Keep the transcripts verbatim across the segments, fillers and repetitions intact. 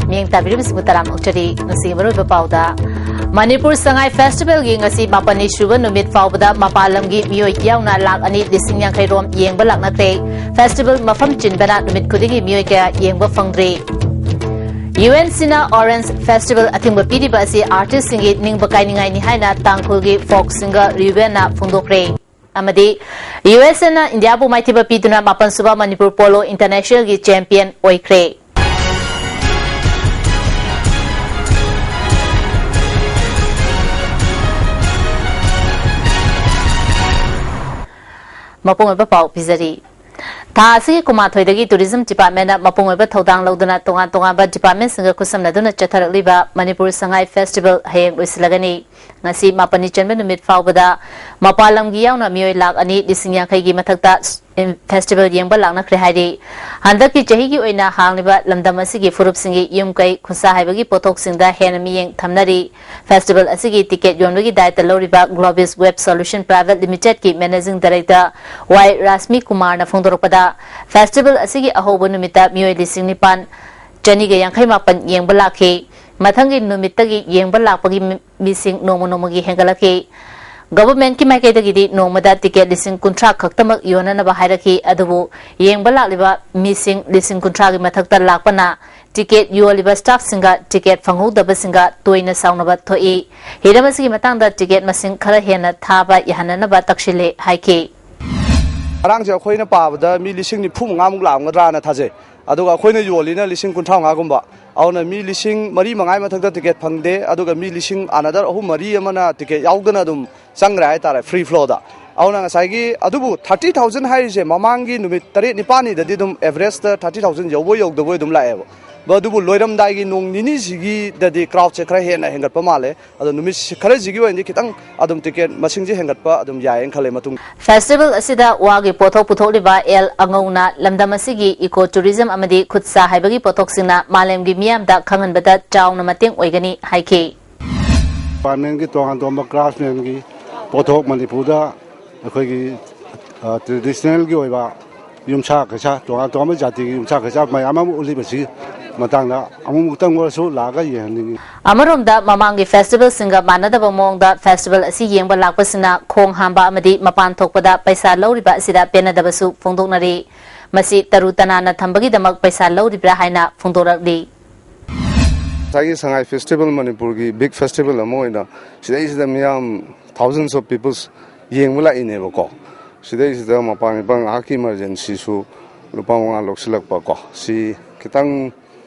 ꯃꯤꯠꯌꯦꯡ ꯇꯥꯕꯤꯔꯤꯕꯁꯤꯕꯨ ꯇꯔꯥꯝꯅ ꯑꯣꯛꯆꯔꯤ꯫ ꯉꯁꯤꯒꯤ ꯃꯔꯨꯑꯣꯏꯕ ꯄꯥꯎꯗ, ꯃꯅꯤꯄꯨꯔ ꯁꯉꯥꯏ ꯐꯦꯁꯇꯤꯚꯦꯜꯒꯤ ꯉꯁꯤ ꯃꯥꯄꯟꯅꯤ ꯁꯨꯕ ꯅꯨꯃꯤꯠ ꯐꯥꯎꯕꯗ ꯃꯄꯥꯟ ꯂꯝꯒꯤ ꯃꯤꯑꯣꯏ ꯌꯥꯎꯅ ꯂꯥꯈ ꯑꯅꯤ ꯂꯤꯁꯤꯡ ꯌꯥꯡꯈꯩ ꯔꯣꯝ ꯌꯦꯡꯕ ꯂꯥꯛꯅꯈ꯭ꯔꯦ꯫ ꯐꯦꯁꯇꯤꯚꯦꯜ ꯃꯐꯝ ꯆꯤꯟꯕꯅ ꯅꯨꯃꯤꯠ ꯈꯨꯗꯤꯡꯒꯤ ꯃꯤꯑꯣꯏ ꯀꯌꯥ ꯌꯦꯡꯕ ꯐꯪꯗ꯭ꯔꯤ꯫ ꯌꯨ ꯑꯦꯟ ꯁꯤꯅ ꯑꯣꯔꯦꯟꯖ ꯐꯦꯁꯇꯤꯚꯦꯜ ꯑꯊꯤꯡꯕ ꯄꯤꯔꯤꯕ ꯑꯁꯤ ꯑꯥꯔꯇꯤꯁꯁꯤꯡꯒꯤ ꯅꯤꯡꯕ ꯀꯥꯏꯅꯤꯡꯉꯥꯏꯅꯤ ꯍꯥꯏꯅ ꯇꯥꯡꯈꯨꯜꯒꯤ ꯐꯣꯛ ꯁꯤꯡꯒꯔ ꯔꯤꯌꯨꯕꯦꯟꯅ ꯐꯣꯡꯗꯣꯛꯈ꯭ꯔꯦ꯫ ꯑꯃꯗꯤ ꯌꯨ ꯑꯦꯁ ꯑꯦꯅ ꯏꯟꯗꯤꯌꯥꯕꯨ ꯃꯥꯏꯊꯤꯕ ꯄꯤꯗꯨꯅ ꯃꯥꯄꯟ ꯁꯨꯕ ꯃꯅꯤꯄꯨꯔ ꯄꯣꯂꯣ ꯏꯟꯇꯔꯅꯦꯁꯅꯦꯜꯒꯤ ꯆꯦꯝꯄꯤꯌꯟ ꯑꯣꯏꯈ꯭ꯔꯦ꯫ ꯃꯄꯨꯡ ꯑꯣꯏꯕ ꯄꯥꯎ ꯄꯤꯖꯔꯤ꯫ ꯊꯥ ꯑꯁꯤꯒꯤ ꯀꯨꯟꯃꯥꯊꯣꯏꯗꯒꯤ ꯇꯨꯔꯤꯖꯝ ꯗꯤꯄꯥꯔꯠꯃꯦꯟꯅ ꯃꯄꯨꯡ ꯑꯣꯏꯕ ꯊꯧꯗꯥꯡ ꯂꯧꯗꯨꯅ ꯇꯣꯉꯥꯟ ꯇꯣꯉꯥꯟꯕ ꯗꯤꯄꯥꯔꯠꯃꯦꯟꯁꯤꯡꯒ ꯈꯨꯠꯁꯝꯅꯗꯨꯅ ꯆꯠꯊꯔꯛꯂꯤꯕ ꯃꯅꯤꯄꯨꯔ ꯁꯉꯥꯏ ꯐꯦꯁꯇꯤꯚꯦꯜ ꯍꯌꯦꯡ ꯂꯣꯏꯁꯤꯜꯂꯒꯅꯤ꯫ ꯉꯁꯤ ꯃꯥꯄꯟꯅꯤ ꯆꯟꯕ ꯅꯨꯃꯤꯠ ꯐꯥꯎꯕꯗ ꯃꯄꯥꯟ ꯂꯝꯒꯤ ꯌꯥꯎꯅ ꯃꯤꯑꯣꯏ ꯂꯥꯈ ꯑꯅꯤ ꯂꯤꯁꯤꯡ ꯌꯥꯡꯈꯩꯒꯤ ꯃꯊꯛꯇ ꯐꯦꯁꯇꯤꯚꯦꯜ ꯌꯦꯡꯕ ꯂꯥꯛꯅꯈ꯭ꯔꯦ ꯍꯥꯏꯔꯤ꯫ ꯍꯟꯗꯛꯀꯤ ꯆꯍꯤꯒꯤ ꯑꯣꯏꯅ ꯍꯥꯡꯂꯤꯕ ꯂꯝꯗꯝ ꯑꯁꯤꯒꯤ ꯐꯨꯔꯨꯞꯁꯤꯡꯒꯤ ꯌꯨꯝ ꯀꯩ, ꯈꯨꯠꯁꯥ ꯍꯩꯕꯒꯤ ꯄꯣꯠꯊꯣꯛꯁꯤꯡꯗ ꯍꯦꯟꯅ ꯃꯤꯠꯌꯦꯡ ꯊꯝꯅꯔꯤ꯫ ꯐꯦꯁꯇꯤꯚꯦꯜ ꯑꯁꯤꯒꯤ ꯇꯤꯀꯦꯠ ꯌꯣꯟꯕꯒꯤ ꯗꯥꯏꯇ ꯂꯧꯔꯤꯕ ꯒ꯭ꯂꯣꯕꯤꯁ ꯋꯦꯕ ꯁꯣꯂꯨꯁꯟ ꯄ꯭ꯔꯥꯏꯚꯦꯠ ꯂꯤꯃꯤꯇꯦꯗꯀꯤ ꯃꯦꯅꯦꯖꯤꯡ ꯗꯥꯏꯔꯦꯛꯇꯔ ꯋꯥꯏ ꯔꯥꯁꯃꯤ ꯀꯨꯃꯥꯔꯅ ꯐꯣꯡꯗꯣꯔꯛꯄꯗ, ꯐꯦꯁꯇꯤꯚꯦꯜ ꯑꯁꯤꯒꯤ ꯑꯍꯧꯕ ꯅꯨꯃꯤꯠꯇ ꯃꯤꯑꯣꯏ ꯂꯤꯁꯤꯡ ꯅꯤꯄꯥꯟ ꯆꯅꯤꯒ ꯌꯥꯡꯈꯩ ꯃꯥꯄꯟ ꯌꯦꯡꯕ ꯂꯥꯛꯈꯤ꯫ ꯃꯊꯪꯒꯤ ꯅꯨꯃꯤꯠꯇꯒꯤ ꯌꯦꯡꯕ ꯂꯥꯛꯄꯒꯤ ꯃꯤ-, ꯃꯤꯁꯤꯡ ꯅꯣꯡꯃ ꯅꯣꯡꯃꯒꯤ ꯍꯦꯟꯒꯠꯂꯛꯈꯤ꯫ ꯒꯚꯔꯟꯃꯦꯟꯠꯀꯤ ꯃꯥꯏꯀꯩꯗꯒꯤꯗꯤ ꯅꯣꯡꯃꯗ ꯇꯤꯀꯦꯠ ꯂꯤꯁꯤꯡ ꯀꯨꯟꯊ꯭ꯔꯥ ꯈꯛꯇꯃꯛ ꯌꯣꯟꯅꯅꯕ ꯍꯥꯏꯔꯛꯈꯤ, ꯑꯗꯨꯕꯨ ꯌꯦꯡꯕ ꯂꯥꯛꯂꯤꯕ ꯃꯤꯁꯤꯡ ꯂꯤꯁꯤꯡ ꯀꯨꯟꯊ꯭ꯔꯥꯒꯤ ꯃꯊꯛꯇ ꯂꯥꯛꯄꯅ ꯇꯤꯀꯦꯠ ꯌꯣꯜꯂꯤꯕ ꯁ꯭ꯇꯥꯐꯁꯤꯡꯒ ꯇꯤꯀꯦꯠ ꯐꯪꯍꯧꯗꯕꯁꯤꯡꯒ ꯇꯣꯏꯅ ꯁꯥꯎꯅꯕ ꯊꯣꯛꯏ꯫ ꯍꯤꯔꯝ ꯑꯁꯤꯒꯤ ꯃꯇꯥꯡꯗ ꯇꯤꯀꯦꯠ ꯃꯁꯤꯡ ꯈꯔ ꯍꯦꯟꯅ ꯊꯥꯕ ꯌꯥꯍꯟꯅꯅꯕ ꯇꯛꯁꯤꯜꯂꯦ ꯍꯥꯏꯈꯤ꯫ ꯉꯔꯥꯡꯁꯦ ꯑꯩꯈꯣꯏꯅ ꯄꯥꯕꯗ ꯃꯤ ꯂꯤꯁꯤꯡ ꯅꯤꯐꯨ ꯃꯉꯥꯃꯨꯛ ꯂꯥꯛꯑꯝꯒꯗ꯭ꯔꯥꯅ ꯊꯥꯖꯩ꯫ ꯑꯗꯨꯒ ꯑꯩꯈꯣꯏꯅ ꯌꯣꯜꯂꯤꯅ ꯂꯤꯁꯤꯡ ꯀꯨꯟꯊ꯭ꯔꯥ ꯃꯉꯥꯒꯨꯝꯕ꯫ ꯑꯗꯨꯅ ꯃꯤ ꯂꯤꯁꯤꯡ ꯃꯔꯤ ꯃꯉꯥꯒꯤ ꯃꯊꯛꯇ ꯇꯤꯀꯦꯠ ꯐꯪꯗꯦ꯫ ꯑꯗꯨꯒ ꯃꯤ ꯂꯤꯁꯤꯡ another ꯑꯍꯨꯝ ꯃꯔꯤ ꯑꯃꯅ ꯇꯤꯀꯦꯠ ꯌꯥꯎꯗꯅ ꯑꯗꯨꯝ ꯆꯪꯈ꯭ꯔꯦ ꯍꯥꯏꯇꯥꯔꯦ, ꯐ꯭ꯔꯤ ꯐ꯭ꯂꯣꯗ꯫ ꯑꯗꯨꯅ ꯉꯁꯥꯏꯒꯤ, ꯑꯗꯨꯕꯨ ꯊꯥꯔꯇꯤ ꯊꯥꯎꯖꯟ ꯍꯥꯏꯔꯤꯁꯦ ꯃꯃꯥꯡꯒꯤ ꯅꯨꯃꯤꯠ ꯇꯔꯦꯠ ꯅꯤꯄꯥꯜꯅꯤꯗꯗꯤ ꯑꯗꯨꯝ ꯑꯦꯚꯔꯦꯖꯇ ꯊꯥꯔꯇꯤ ꯊꯥꯎꯖꯟ ꯌꯧꯕꯣꯏ ꯌꯧꯗꯕꯣꯏ ꯑꯗꯨꯝ ꯂꯥꯛꯑꯦꯕ꯫ ꯑꯗꯨꯕꯨ ꯂꯣꯏꯔꯝꯗꯥꯏꯒꯤ ꯅꯣꯡ ꯅꯤꯅꯤꯁꯤꯒꯤꯗꯗꯤ ꯀ꯭ꯔꯥꯎꯗꯁꯦ ꯈꯔ ꯍꯦꯟꯅ ꯍꯦꯟꯒꯠꯄ ꯃꯥꯜꯂꯦ꯫ ꯑꯗꯣ ꯅꯨꯃꯤꯠ ꯈꯔꯁꯤꯒꯤ ꯑꯣꯏꯅꯗꯤ ꯈꯤꯇꯪ ꯑꯗꯨꯝ ꯇꯤꯀꯦꯠ ꯃꯁꯤꯡꯁꯦ ꯍꯦꯟꯒꯠꯄ ꯑꯗꯨꯝ ꯌꯥꯏꯌꯦꯅ ꯈꯜꯂꯦ ꯃꯇꯨꯡ꯫ ꯐꯦꯁꯇꯤꯚꯦꯜ ꯑꯁꯤꯗ ꯋꯥꯒꯤ ꯄꯣꯠꯊꯣꯛ ꯄꯨꯊꯣꯛꯂꯤꯕ ꯑꯦꯜ ꯑꯉꯧꯅ ꯂꯝꯗꯝ ꯑꯁꯤꯒꯤ ꯏꯀꯣ ꯇꯨꯔꯤꯖꯝ ꯑꯃꯗꯤ ꯈꯨꯠ ꯁꯥ ꯍꯩꯕꯒꯤ ꯄꯣꯠꯊꯣꯛꯁꯤꯡꯅ ꯃꯥꯂꯦꯝꯒꯤ ꯃꯤꯌꯥꯝꯗ ꯈꯪꯍꯟꯕꯗ ꯆꯥꯎꯅ ꯃꯇꯦꯡ ꯑꯣꯏꯒꯅꯤ ꯍꯥꯏꯈꯤ꯫ ꯗꯤꯄꯥꯔꯠꯃꯦꯟꯒꯤ ꯇꯣꯉꯥꯟ ꯇꯣꯉꯥꯟꯕ ꯀ꯭ꯔꯥꯐꯃꯦꯟꯒꯤ ꯄꯣꯠꯊꯣꯛ ꯃꯅꯤꯄꯨꯔꯗ ꯑꯩꯈꯣꯏꯒꯤ, ꯑ, ꯇ꯭ꯔꯦꯗꯤꯁꯅꯦꯜꯒꯤ ꯑꯣꯏꯕ ꯌꯨꯝꯁꯥ ꯀꯩꯁꯥ, ꯇꯣꯉꯥꯟ ꯇꯣꯉꯥꯟꯕ ꯖꯥꯇꯤꯒꯤ ꯌꯨꯝꯁꯥ ꯀꯩꯁꯥ ꯃꯌꯥꯝ ꯑꯃ ꯎꯠꯂꯤꯕꯁꯤ ꯃꯇꯥꯡꯗ ꯑꯃꯨꯛꯃꯨꯛꯇꯪ ꯑꯣꯏꯔꯁꯨ ꯂꯥꯛꯑꯒ ꯌꯦꯡꯍꯟꯅꯤꯡꯉꯤ꯫ ꯑꯃꯔꯣꯝꯗ, ꯃꯃꯥꯡꯒꯤ ꯐꯦꯁꯇꯤꯚꯦꯜꯁꯤꯡꯒ ꯃꯥꯟꯅꯗꯕ ꯃꯑꯣꯡꯗ ꯐꯦꯁꯇꯤꯚꯦꯜ ꯑꯁꯤ ꯌꯦꯡꯕ ꯂꯥꯛꯄꯁꯤꯅ ꯈꯣꯡ ꯍꯥꯝꯕ ꯑꯃꯗꯤ ꯃꯄꯥꯟ ꯊꯣꯛꯄꯗ ꯄꯩꯁꯥ ꯂꯧꯔꯤꯕ ꯑꯁꯤꯗ ꯄꯦꯟꯅꯗꯕꯁꯨ ꯐꯣꯡꯗꯣꯛꯅꯔꯤ꯫ ꯃꯁꯤ ꯇꯔꯨ ꯇꯅꯥꯟꯅ ꯊꯝꯕꯒꯤꯗꯃꯛ ꯄꯩꯁꯥ ꯂꯧꯔꯤꯕ꯭ꯔꯥ ꯍꯥꯏꯅ ꯐꯣꯡꯗꯣꯔꯛꯂꯤ꯫ ꯉꯁꯥꯏꯒꯤ ꯁꯉꯥꯏ ꯐꯦꯁꯇꯤꯚꯦꯜ ꯃꯅꯤꯄꯨꯔꯒꯤ ꯕꯤꯒ ꯐꯦꯁꯇꯤꯚꯦꯜ ꯑꯃ ꯑꯣꯏꯅ ꯁꯤꯗꯩꯁꯤꯗ ꯃꯤꯌꯥꯝ thousands of peoples ꯌꯦꯡꯕ ꯂꯥꯛꯏꯅꯦꯕꯀꯣ꯫ ꯁꯤꯗꯩꯁꯤꯗ ꯃꯄꯥꯟ ꯃꯄꯥꯟ ꯉꯥꯏꯍꯥꯛꯀꯤ ꯏꯃꯥꯔꯖꯦꯟꯁꯤꯁꯨ ꯂꯨꯄꯥ ꯃꯉꯥ ꯂꯧꯁꯤꯜꯂꯛꯄ ꯀꯣ, ꯁꯤ ꯈꯤꯇꯪ,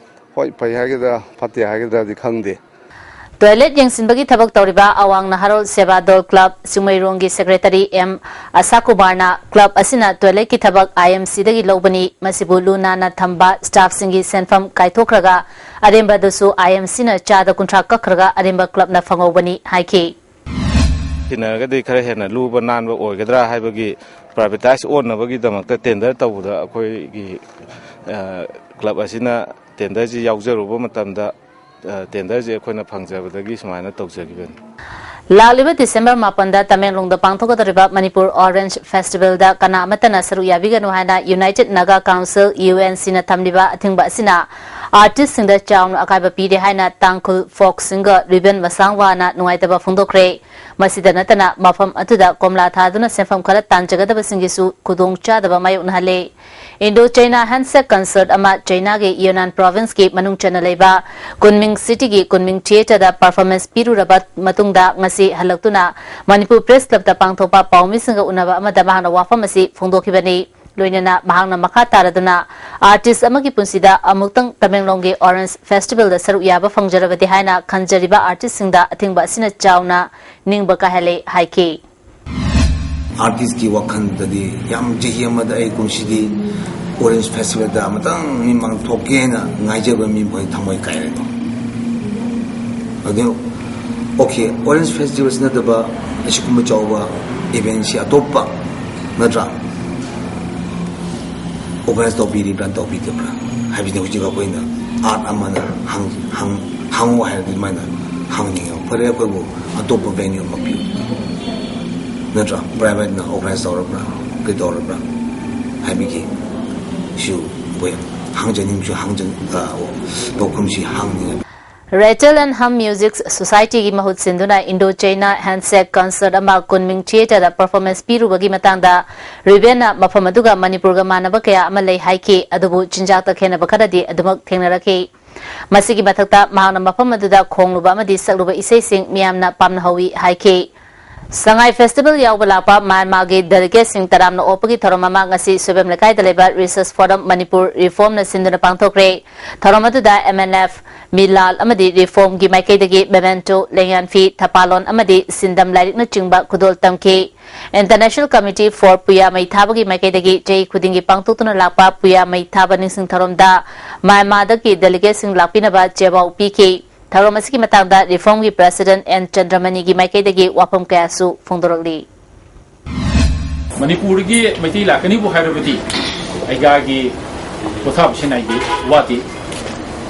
ꯍꯣꯏ, ꯐꯩ ꯍꯥꯏꯒꯗ꯭ꯔꯥ ꯐꯠꯇꯦ ꯍꯥꯏꯒꯗ꯭ꯔꯥꯗꯤ ꯈꯪꯗꯦ꯫ ꯇꯣꯏꯂꯦꯠ ꯌꯦꯡꯁꯤꯟꯕꯒꯤ ꯊꯕꯛ ꯇꯧꯔꯤꯕ ꯑꯋꯥꯡ ꯅꯍꯥꯔꯣꯜ ꯁꯦꯕꯥ ꯗꯣꯜ ꯀ꯭ꯂꯕ ꯆꯤꯡꯃꯩꯔꯣꯡꯒꯤ ꯁꯦꯀ꯭ꯔꯦꯇꯔꯤ ꯑꯦꯝ ꯑꯁꯥꯀꯨꯃꯥꯔꯅ ꯀ꯭ꯂꯕ ꯑꯁꯤꯅ ꯇꯣꯏꯂꯦꯠꯀꯤ ꯊꯕꯛ ꯑꯥꯏ ꯑꯦꯝ ꯁꯤꯗꯒꯤ ꯂꯧꯕꯅꯤ, ꯃꯁꯤꯕꯨ ꯂꯨ ꯅꯥꯟꯅ ꯊꯝꯕ ꯁ꯭ꯇꯥꯐꯁꯤꯡꯒꯤ ꯁꯦꯟꯐꯝ ꯀꯥꯏꯊꯣꯛꯈ꯭ꯔꯒ ꯑꯔꯦꯝꯕ ꯑꯗꯨꯁꯨ ꯑꯥꯏ ꯑꯦꯝ ꯁꯤꯅ ꯆꯥꯗ ꯀꯨꯟꯊ꯭ꯔꯥ ꯀꯛꯈ꯭ꯔꯒ ꯑꯔꯦꯝꯕ ꯀ꯭ꯂꯕꯅ ꯐꯪꯍꯧꯕꯅꯤ ꯍꯥꯏꯈꯤ꯫ ꯊꯤꯅꯔꯒꯗꯤ ꯈꯔ ꯍꯦꯟꯅ ꯂꯨꯕ ꯅꯥꯟꯕ ꯑꯣꯏꯒꯗ꯭ꯔꯥ ꯍꯥꯏꯕꯒꯤ ꯄ꯭ꯔꯥꯏꯚꯦꯇꯥꯏꯁ ꯑꯣꯟꯅꯕꯒꯤꯗꯃꯛꯇ ꯇꯦꯟꯗꯔ ꯇꯧꯕꯗ ꯑꯩꯈꯣꯏꯒꯤ, ꯑ, ꯀ꯭ꯂꯕ ꯑꯁꯤꯅ ꯇꯦꯟꯗꯔꯁꯤ ꯌꯥꯎꯖꯔꯨꯕ ꯃꯇꯝꯗ, ꯑ, ꯇꯦꯟꯗꯔꯁꯤ ꯑꯩꯈꯣꯏꯅ ꯐꯪꯖꯕꯗꯒꯤ ꯁꯨꯃꯥꯏꯅ ꯇꯧꯖꯈꯤꯕꯅꯤ꯫ ꯂꯥꯛꯂꯤꯕ ꯗꯤꯁꯦꯝꯕꯔ ꯃꯥꯄꯟꯗ ꯇꯃꯦꯡꯂꯣꯡꯗ ꯄꯥꯡꯊꯣꯛꯀꯗꯧꯔꯤꯕ ꯃꯅꯤꯄꯨꯔ ꯑꯣꯔꯦꯟꯖ ꯐꯦꯁꯇꯤꯚꯦꯜꯗ ꯀꯅꯥ ꯑꯃꯠꯇꯅ ꯁꯔꯨꯛ ꯌꯥꯕꯤꯒꯅꯨ ꯍꯥꯏꯅ United Naga Council, U N ꯁꯤꯅ ꯊꯝꯂꯤꯕ ꯑꯊꯤꯡꯕ ꯑꯁꯤꯅ ꯑꯥꯔꯇꯤꯁꯁꯤꯡꯗ ꯆꯥꯎꯅ ꯑꯀꯥꯏꯕ ꯄꯤꯔꯦ ꯍꯥꯏꯅ ꯇꯥꯡꯈꯨꯜ ꯐꯣꯛ ꯁꯤꯡꯒꯔ ꯔꯤꯕꯦꯟ ꯃꯁꯥꯡꯋꯥꯅ ꯅꯨꯡꯉꯥꯏꯇꯕ ꯐꯣꯡꯗꯣꯛꯈ꯭ꯔꯦ꯫ ꯃꯁꯤꯗ ꯅꯠꯇꯅ ꯃꯐꯝ ꯑꯗꯨꯗ ꯀꯣꯝꯂꯥ ꯊꯥꯗꯨꯅ ꯁꯦꯟꯐꯝ ꯈꯔ ꯇꯥꯟꯖꯒꯗꯕꯁꯤꯡꯒꯤꯁꯨ ꯈꯨꯗꯣꯡꯆꯥꯗꯕ ꯃꯥꯌꯣꯛꯅꯍꯜꯂꯦ꯫ ꯏꯟꯗꯣ ꯆꯩꯅꯥ ꯍꯦꯟꯁꯦꯛ ꯀꯟꯁꯔꯠ ꯑꯃ ꯆꯩꯅꯥꯒꯤ ꯌꯨꯅꯥꯟ ꯄ꯭ꯔꯣꯚꯤꯟꯁꯀꯤ ꯃꯅꯨꯡ ꯆꯟꯅ ꯂꯩꯕ ꯀꯨꯟꯃꯤꯡ ꯁꯤꯇꯤꯒꯤ ꯀꯨꯟꯃꯤꯡ ꯊꯤꯌꯦꯇꯔꯗ ꯄꯔꯐꯣꯔꯃꯦꯟꯁ ꯄꯤꯔꯨꯔꯕ ꯃꯇꯨꯡꯗ ꯉꯁꯤ ꯍꯜꯂꯛꯇꯨꯅ ꯃꯅꯤꯄꯨꯔ ꯄ꯭ꯔꯦꯁ ꯀ꯭ꯂꯕꯇ ꯄꯥꯡꯊꯣꯛꯄ ꯄꯥꯎꯃꯤꯁꯤꯡꯒ ꯎꯅꯕ ꯑꯃꯗ ꯃꯍꯥꯛꯅ ꯋꯥꯐꯝ ꯑꯁꯤ ꯐꯣꯡꯗꯣꯛꯈꯤꯕꯅꯤ꯫ ꯂꯣꯏꯅꯅ ꯃꯍꯥꯛꯅ ꯃꯈꯥ ꯇꯥꯔꯗꯨꯅ ꯑꯥꯔꯇꯤꯁ ꯑꯃꯒꯤ ꯄꯨꯟꯁꯤꯗ ꯑꯃꯨꯛꯇꯪ ꯇꯃꯦꯡꯂꯣꯡꯒꯤ ꯑꯣꯔꯦꯟꯖ ꯐꯦꯁꯇꯤꯚꯦꯜꯗ ꯁꯔꯨꯛ ꯌꯥꯕ ꯐꯪꯖꯔꯕꯗꯤ ꯍꯥꯏꯅ ꯈꯟꯖꯔꯤꯕ ꯑꯥꯔꯇꯤꯁꯁꯤꯡꯗ ꯑꯊꯤꯡꯕ ꯑꯁꯤꯅ ꯆꯥꯎꯅ ꯅꯤꯡꯕ ꯀꯥꯏꯍꯜꯂꯦ ꯍꯥꯏꯈꯤ꯫ ꯑꯥꯔꯇꯤꯁꯀꯤ ꯋꯥꯈꯜꯗꯗꯤ ꯌꯥꯝ ꯆꯍꯤ ꯑꯃꯗ ꯑꯩ ꯀꯨꯝꯁꯤꯗꯤ ꯑꯣꯔꯦꯟꯖ ꯐꯦꯁꯇꯤꯚꯦꯜꯗ ꯑꯃꯇꯪ ꯃꯤꯃꯥꯡ ꯊꯣꯛꯀꯦ ꯍꯥꯏꯅ ꯉꯥꯏꯖꯕ ꯃꯤ ꯃꯈꯣꯏ ꯊꯃꯣꯏ ꯀꯥꯏꯔꯦꯀꯣ꯫ ꯑꯗꯨ ꯑꯣꯀꯦ, ꯑꯣꯔꯦꯟꯖ ꯐꯦꯁꯇꯤꯚꯦꯜꯁ ꯅꯠꯇꯕ ꯑꯁꯤꯒꯨꯝꯕ ꯆꯥꯎꯕ ꯏꯚꯦꯟꯁꯤ ꯑꯇꯣꯞꯄ ꯅꯠꯇ꯭ꯔꯥ ꯑꯣꯔꯒꯅꯥꯏꯖ ꯇꯧꯕꯤꯔꯤꯕ꯭ꯔꯥ ꯇꯧꯕꯤꯗꯕ꯭ꯔꯥ ꯍꯥꯏꯕꯁꯤꯅ ꯍꯧꯖꯤꯛ ꯑꯩꯈꯣꯏꯅ ꯑꯥꯔꯠ ꯑꯃꯅ ꯍꯪ- ꯍꯪ- ꯍꯪꯉꯨ ꯍꯥꯏꯔꯗꯤ ꯑꯗꯨꯃꯥꯏꯅ ꯍꯪꯅꯤꯡꯉꯦ꯫ ꯐꯔꯦ, ꯑꯩꯈꯣꯏꯕꯨ ꯑꯇꯣꯞꯄ ꯚꯦꯅ꯭ꯌꯨ ꯑꯃ ꯄꯤꯌꯨ ꯅꯠꯇ꯭ꯔꯥ, ꯄ꯭ꯔꯥꯏꯚꯦꯠꯅ ꯑꯣꯔꯒꯅꯥꯏꯖ ꯇꯧꯔꯕ꯭ꯔꯥ ꯀꯩꯗꯧꯔꯕ꯭ꯔꯥ ꯍꯥꯏꯕꯒꯤ ꯏꯁꯨ ꯑꯩꯈꯣꯏ ꯍꯥꯡꯖꯅꯤꯡꯕꯁꯨ ꯍꯥꯡꯖ-, ꯑ, ꯄꯥꯎꯈꯨꯝꯁꯤ ꯍꯥꯡꯅꯤꯡꯉꯦ꯫ Rattle and Hum Music Society ꯒꯤ ꯃꯍꯨꯠ ꯁꯤꯟꯗꯨꯅ Indo China Handshake Concert ꯑꯃ ꯀꯨꯟꯃꯤꯡ Theatre ꯗ performance ꯄꯤꯔꯨꯕꯒꯤ ꯃꯇꯥꯡꯗ ꯔꯤꯕꯦꯟꯅ ꯃꯐꯝ ꯑꯗꯨꯒ ꯃꯅꯤꯄꯨꯔꯒ ꯃꯥꯟꯅꯕ ꯀꯌꯥ ꯑꯃ ꯂꯩ ꯍꯥꯏꯈꯤ, ꯑꯗꯨꯕꯨ ꯆꯤꯟꯖꯥꯛꯇ ꯈꯦꯠꯅꯕ ꯈꯔꯗꯤ ꯑꯗꯨꯃꯛ ꯊꯦꯡꯅꯔꯛꯈꯤ꯫ ꯃꯁꯤꯒꯤ ꯃꯊꯛꯇ ꯃꯍꯥꯛꯅ ꯃꯐꯝ ꯑꯗꯨꯗ ꯈꯣꯡꯂꯨꯕ ꯑꯃꯗꯤ ꯁꯛꯂꯨꯕ ꯏꯁꯩꯁꯤꯡ ꯃꯤꯌꯥꯝꯅ ꯄꯥꯝꯅꯍꯧꯋꯤ ꯍꯥꯏꯈꯤ꯫ ꯁꯉꯥꯏ Festival ꯌꯥꯎꯕ ꯂꯥꯛꯄ ꯃ꯭ꯌꯥꯟꯃꯥꯔꯒꯤ delegates ꯁꯤꯡ ꯇꯔꯥꯝꯅ ꯑꯣꯛꯄꯒꯤ ꯊꯧꯔꯝ ꯑꯃ ꯉꯁꯤ ꯁꯣꯏꯕꯝ ꯂꯩꯀꯥꯏꯗ ꯂꯩꯕ Research Forum Manipur Reform ꯅ ꯁꯤꯟꯗꯨꯅ ꯄꯥꯡꯊꯣꯛꯈ꯭ꯔꯦ꯫ ꯊꯧꯔꯝ ꯑꯗꯨꯗ M N F, ꯃꯤꯂꯥꯜ ꯑꯃꯗꯤ Reform ꯒꯤ ꯃꯥꯏꯀꯩꯗꯒꯤ memento, ꯂꯦꯡꯌꯥꯟꯐꯤ, ꯊꯄꯥꯂꯣꯟ ꯑꯃꯗꯤ ꯁꯤꯟꯗꯝ ꯂꯥꯏꯔꯤꯛꯅꯆꯤꯡꯕ ꯈꯨꯗꯣꯜ ꯇꯝꯈꯤ꯫ International Committee for ꯄꯨꯌꯥ ꯃꯩ ꯊꯥꯕꯒꯤ ꯃꯥꯏꯀꯩꯗꯒꯤ ꯆꯍꯤ ꯈꯨꯗꯤꯡꯒꯤ ꯄꯥꯡꯊꯣꯛꯇꯨꯅ ꯂꯥꯛꯄ ꯄꯨꯌꯥ ꯃꯩ ꯊꯥꯕ ꯅꯤꯡꯁꯤꯡ ꯊꯧꯔꯝꯗ ꯃ꯭ꯌꯥꯟꯃꯥꯔꯗꯒꯤ delegates ꯁꯤꯡ ꯂꯥꯛꯄꯤꯅꯕ ꯆꯦꯕꯥꯎ ꯄꯤꯈꯤ꯫ ꯊꯧꯔꯝ ꯑꯁꯤꯒꯤ ꯃꯇꯥꯡꯗ Reform ꯒꯤ President N ꯆꯟꯗ꯭ꯔꯃꯅꯤꯒꯤ ꯃꯥꯏꯀꯩꯗꯒꯤ ꯋꯥꯐꯝ ꯀꯌꯥꯁꯨ ꯐꯣꯡꯗꯣꯔꯛꯂꯤ꯫ ꯃꯅꯤꯄꯨꯔꯗꯒꯤ ꯃꯩꯇꯩ ꯂꯥꯛꯀꯅꯤꯕꯨ ꯍꯥꯏꯔꯕꯗꯤ ꯑꯩꯒꯥꯒꯤ ꯄꯣꯊꯥꯕꯁꯤ ꯅꯥꯏꯗꯦ, ꯋꯥꯠꯇꯦ꯫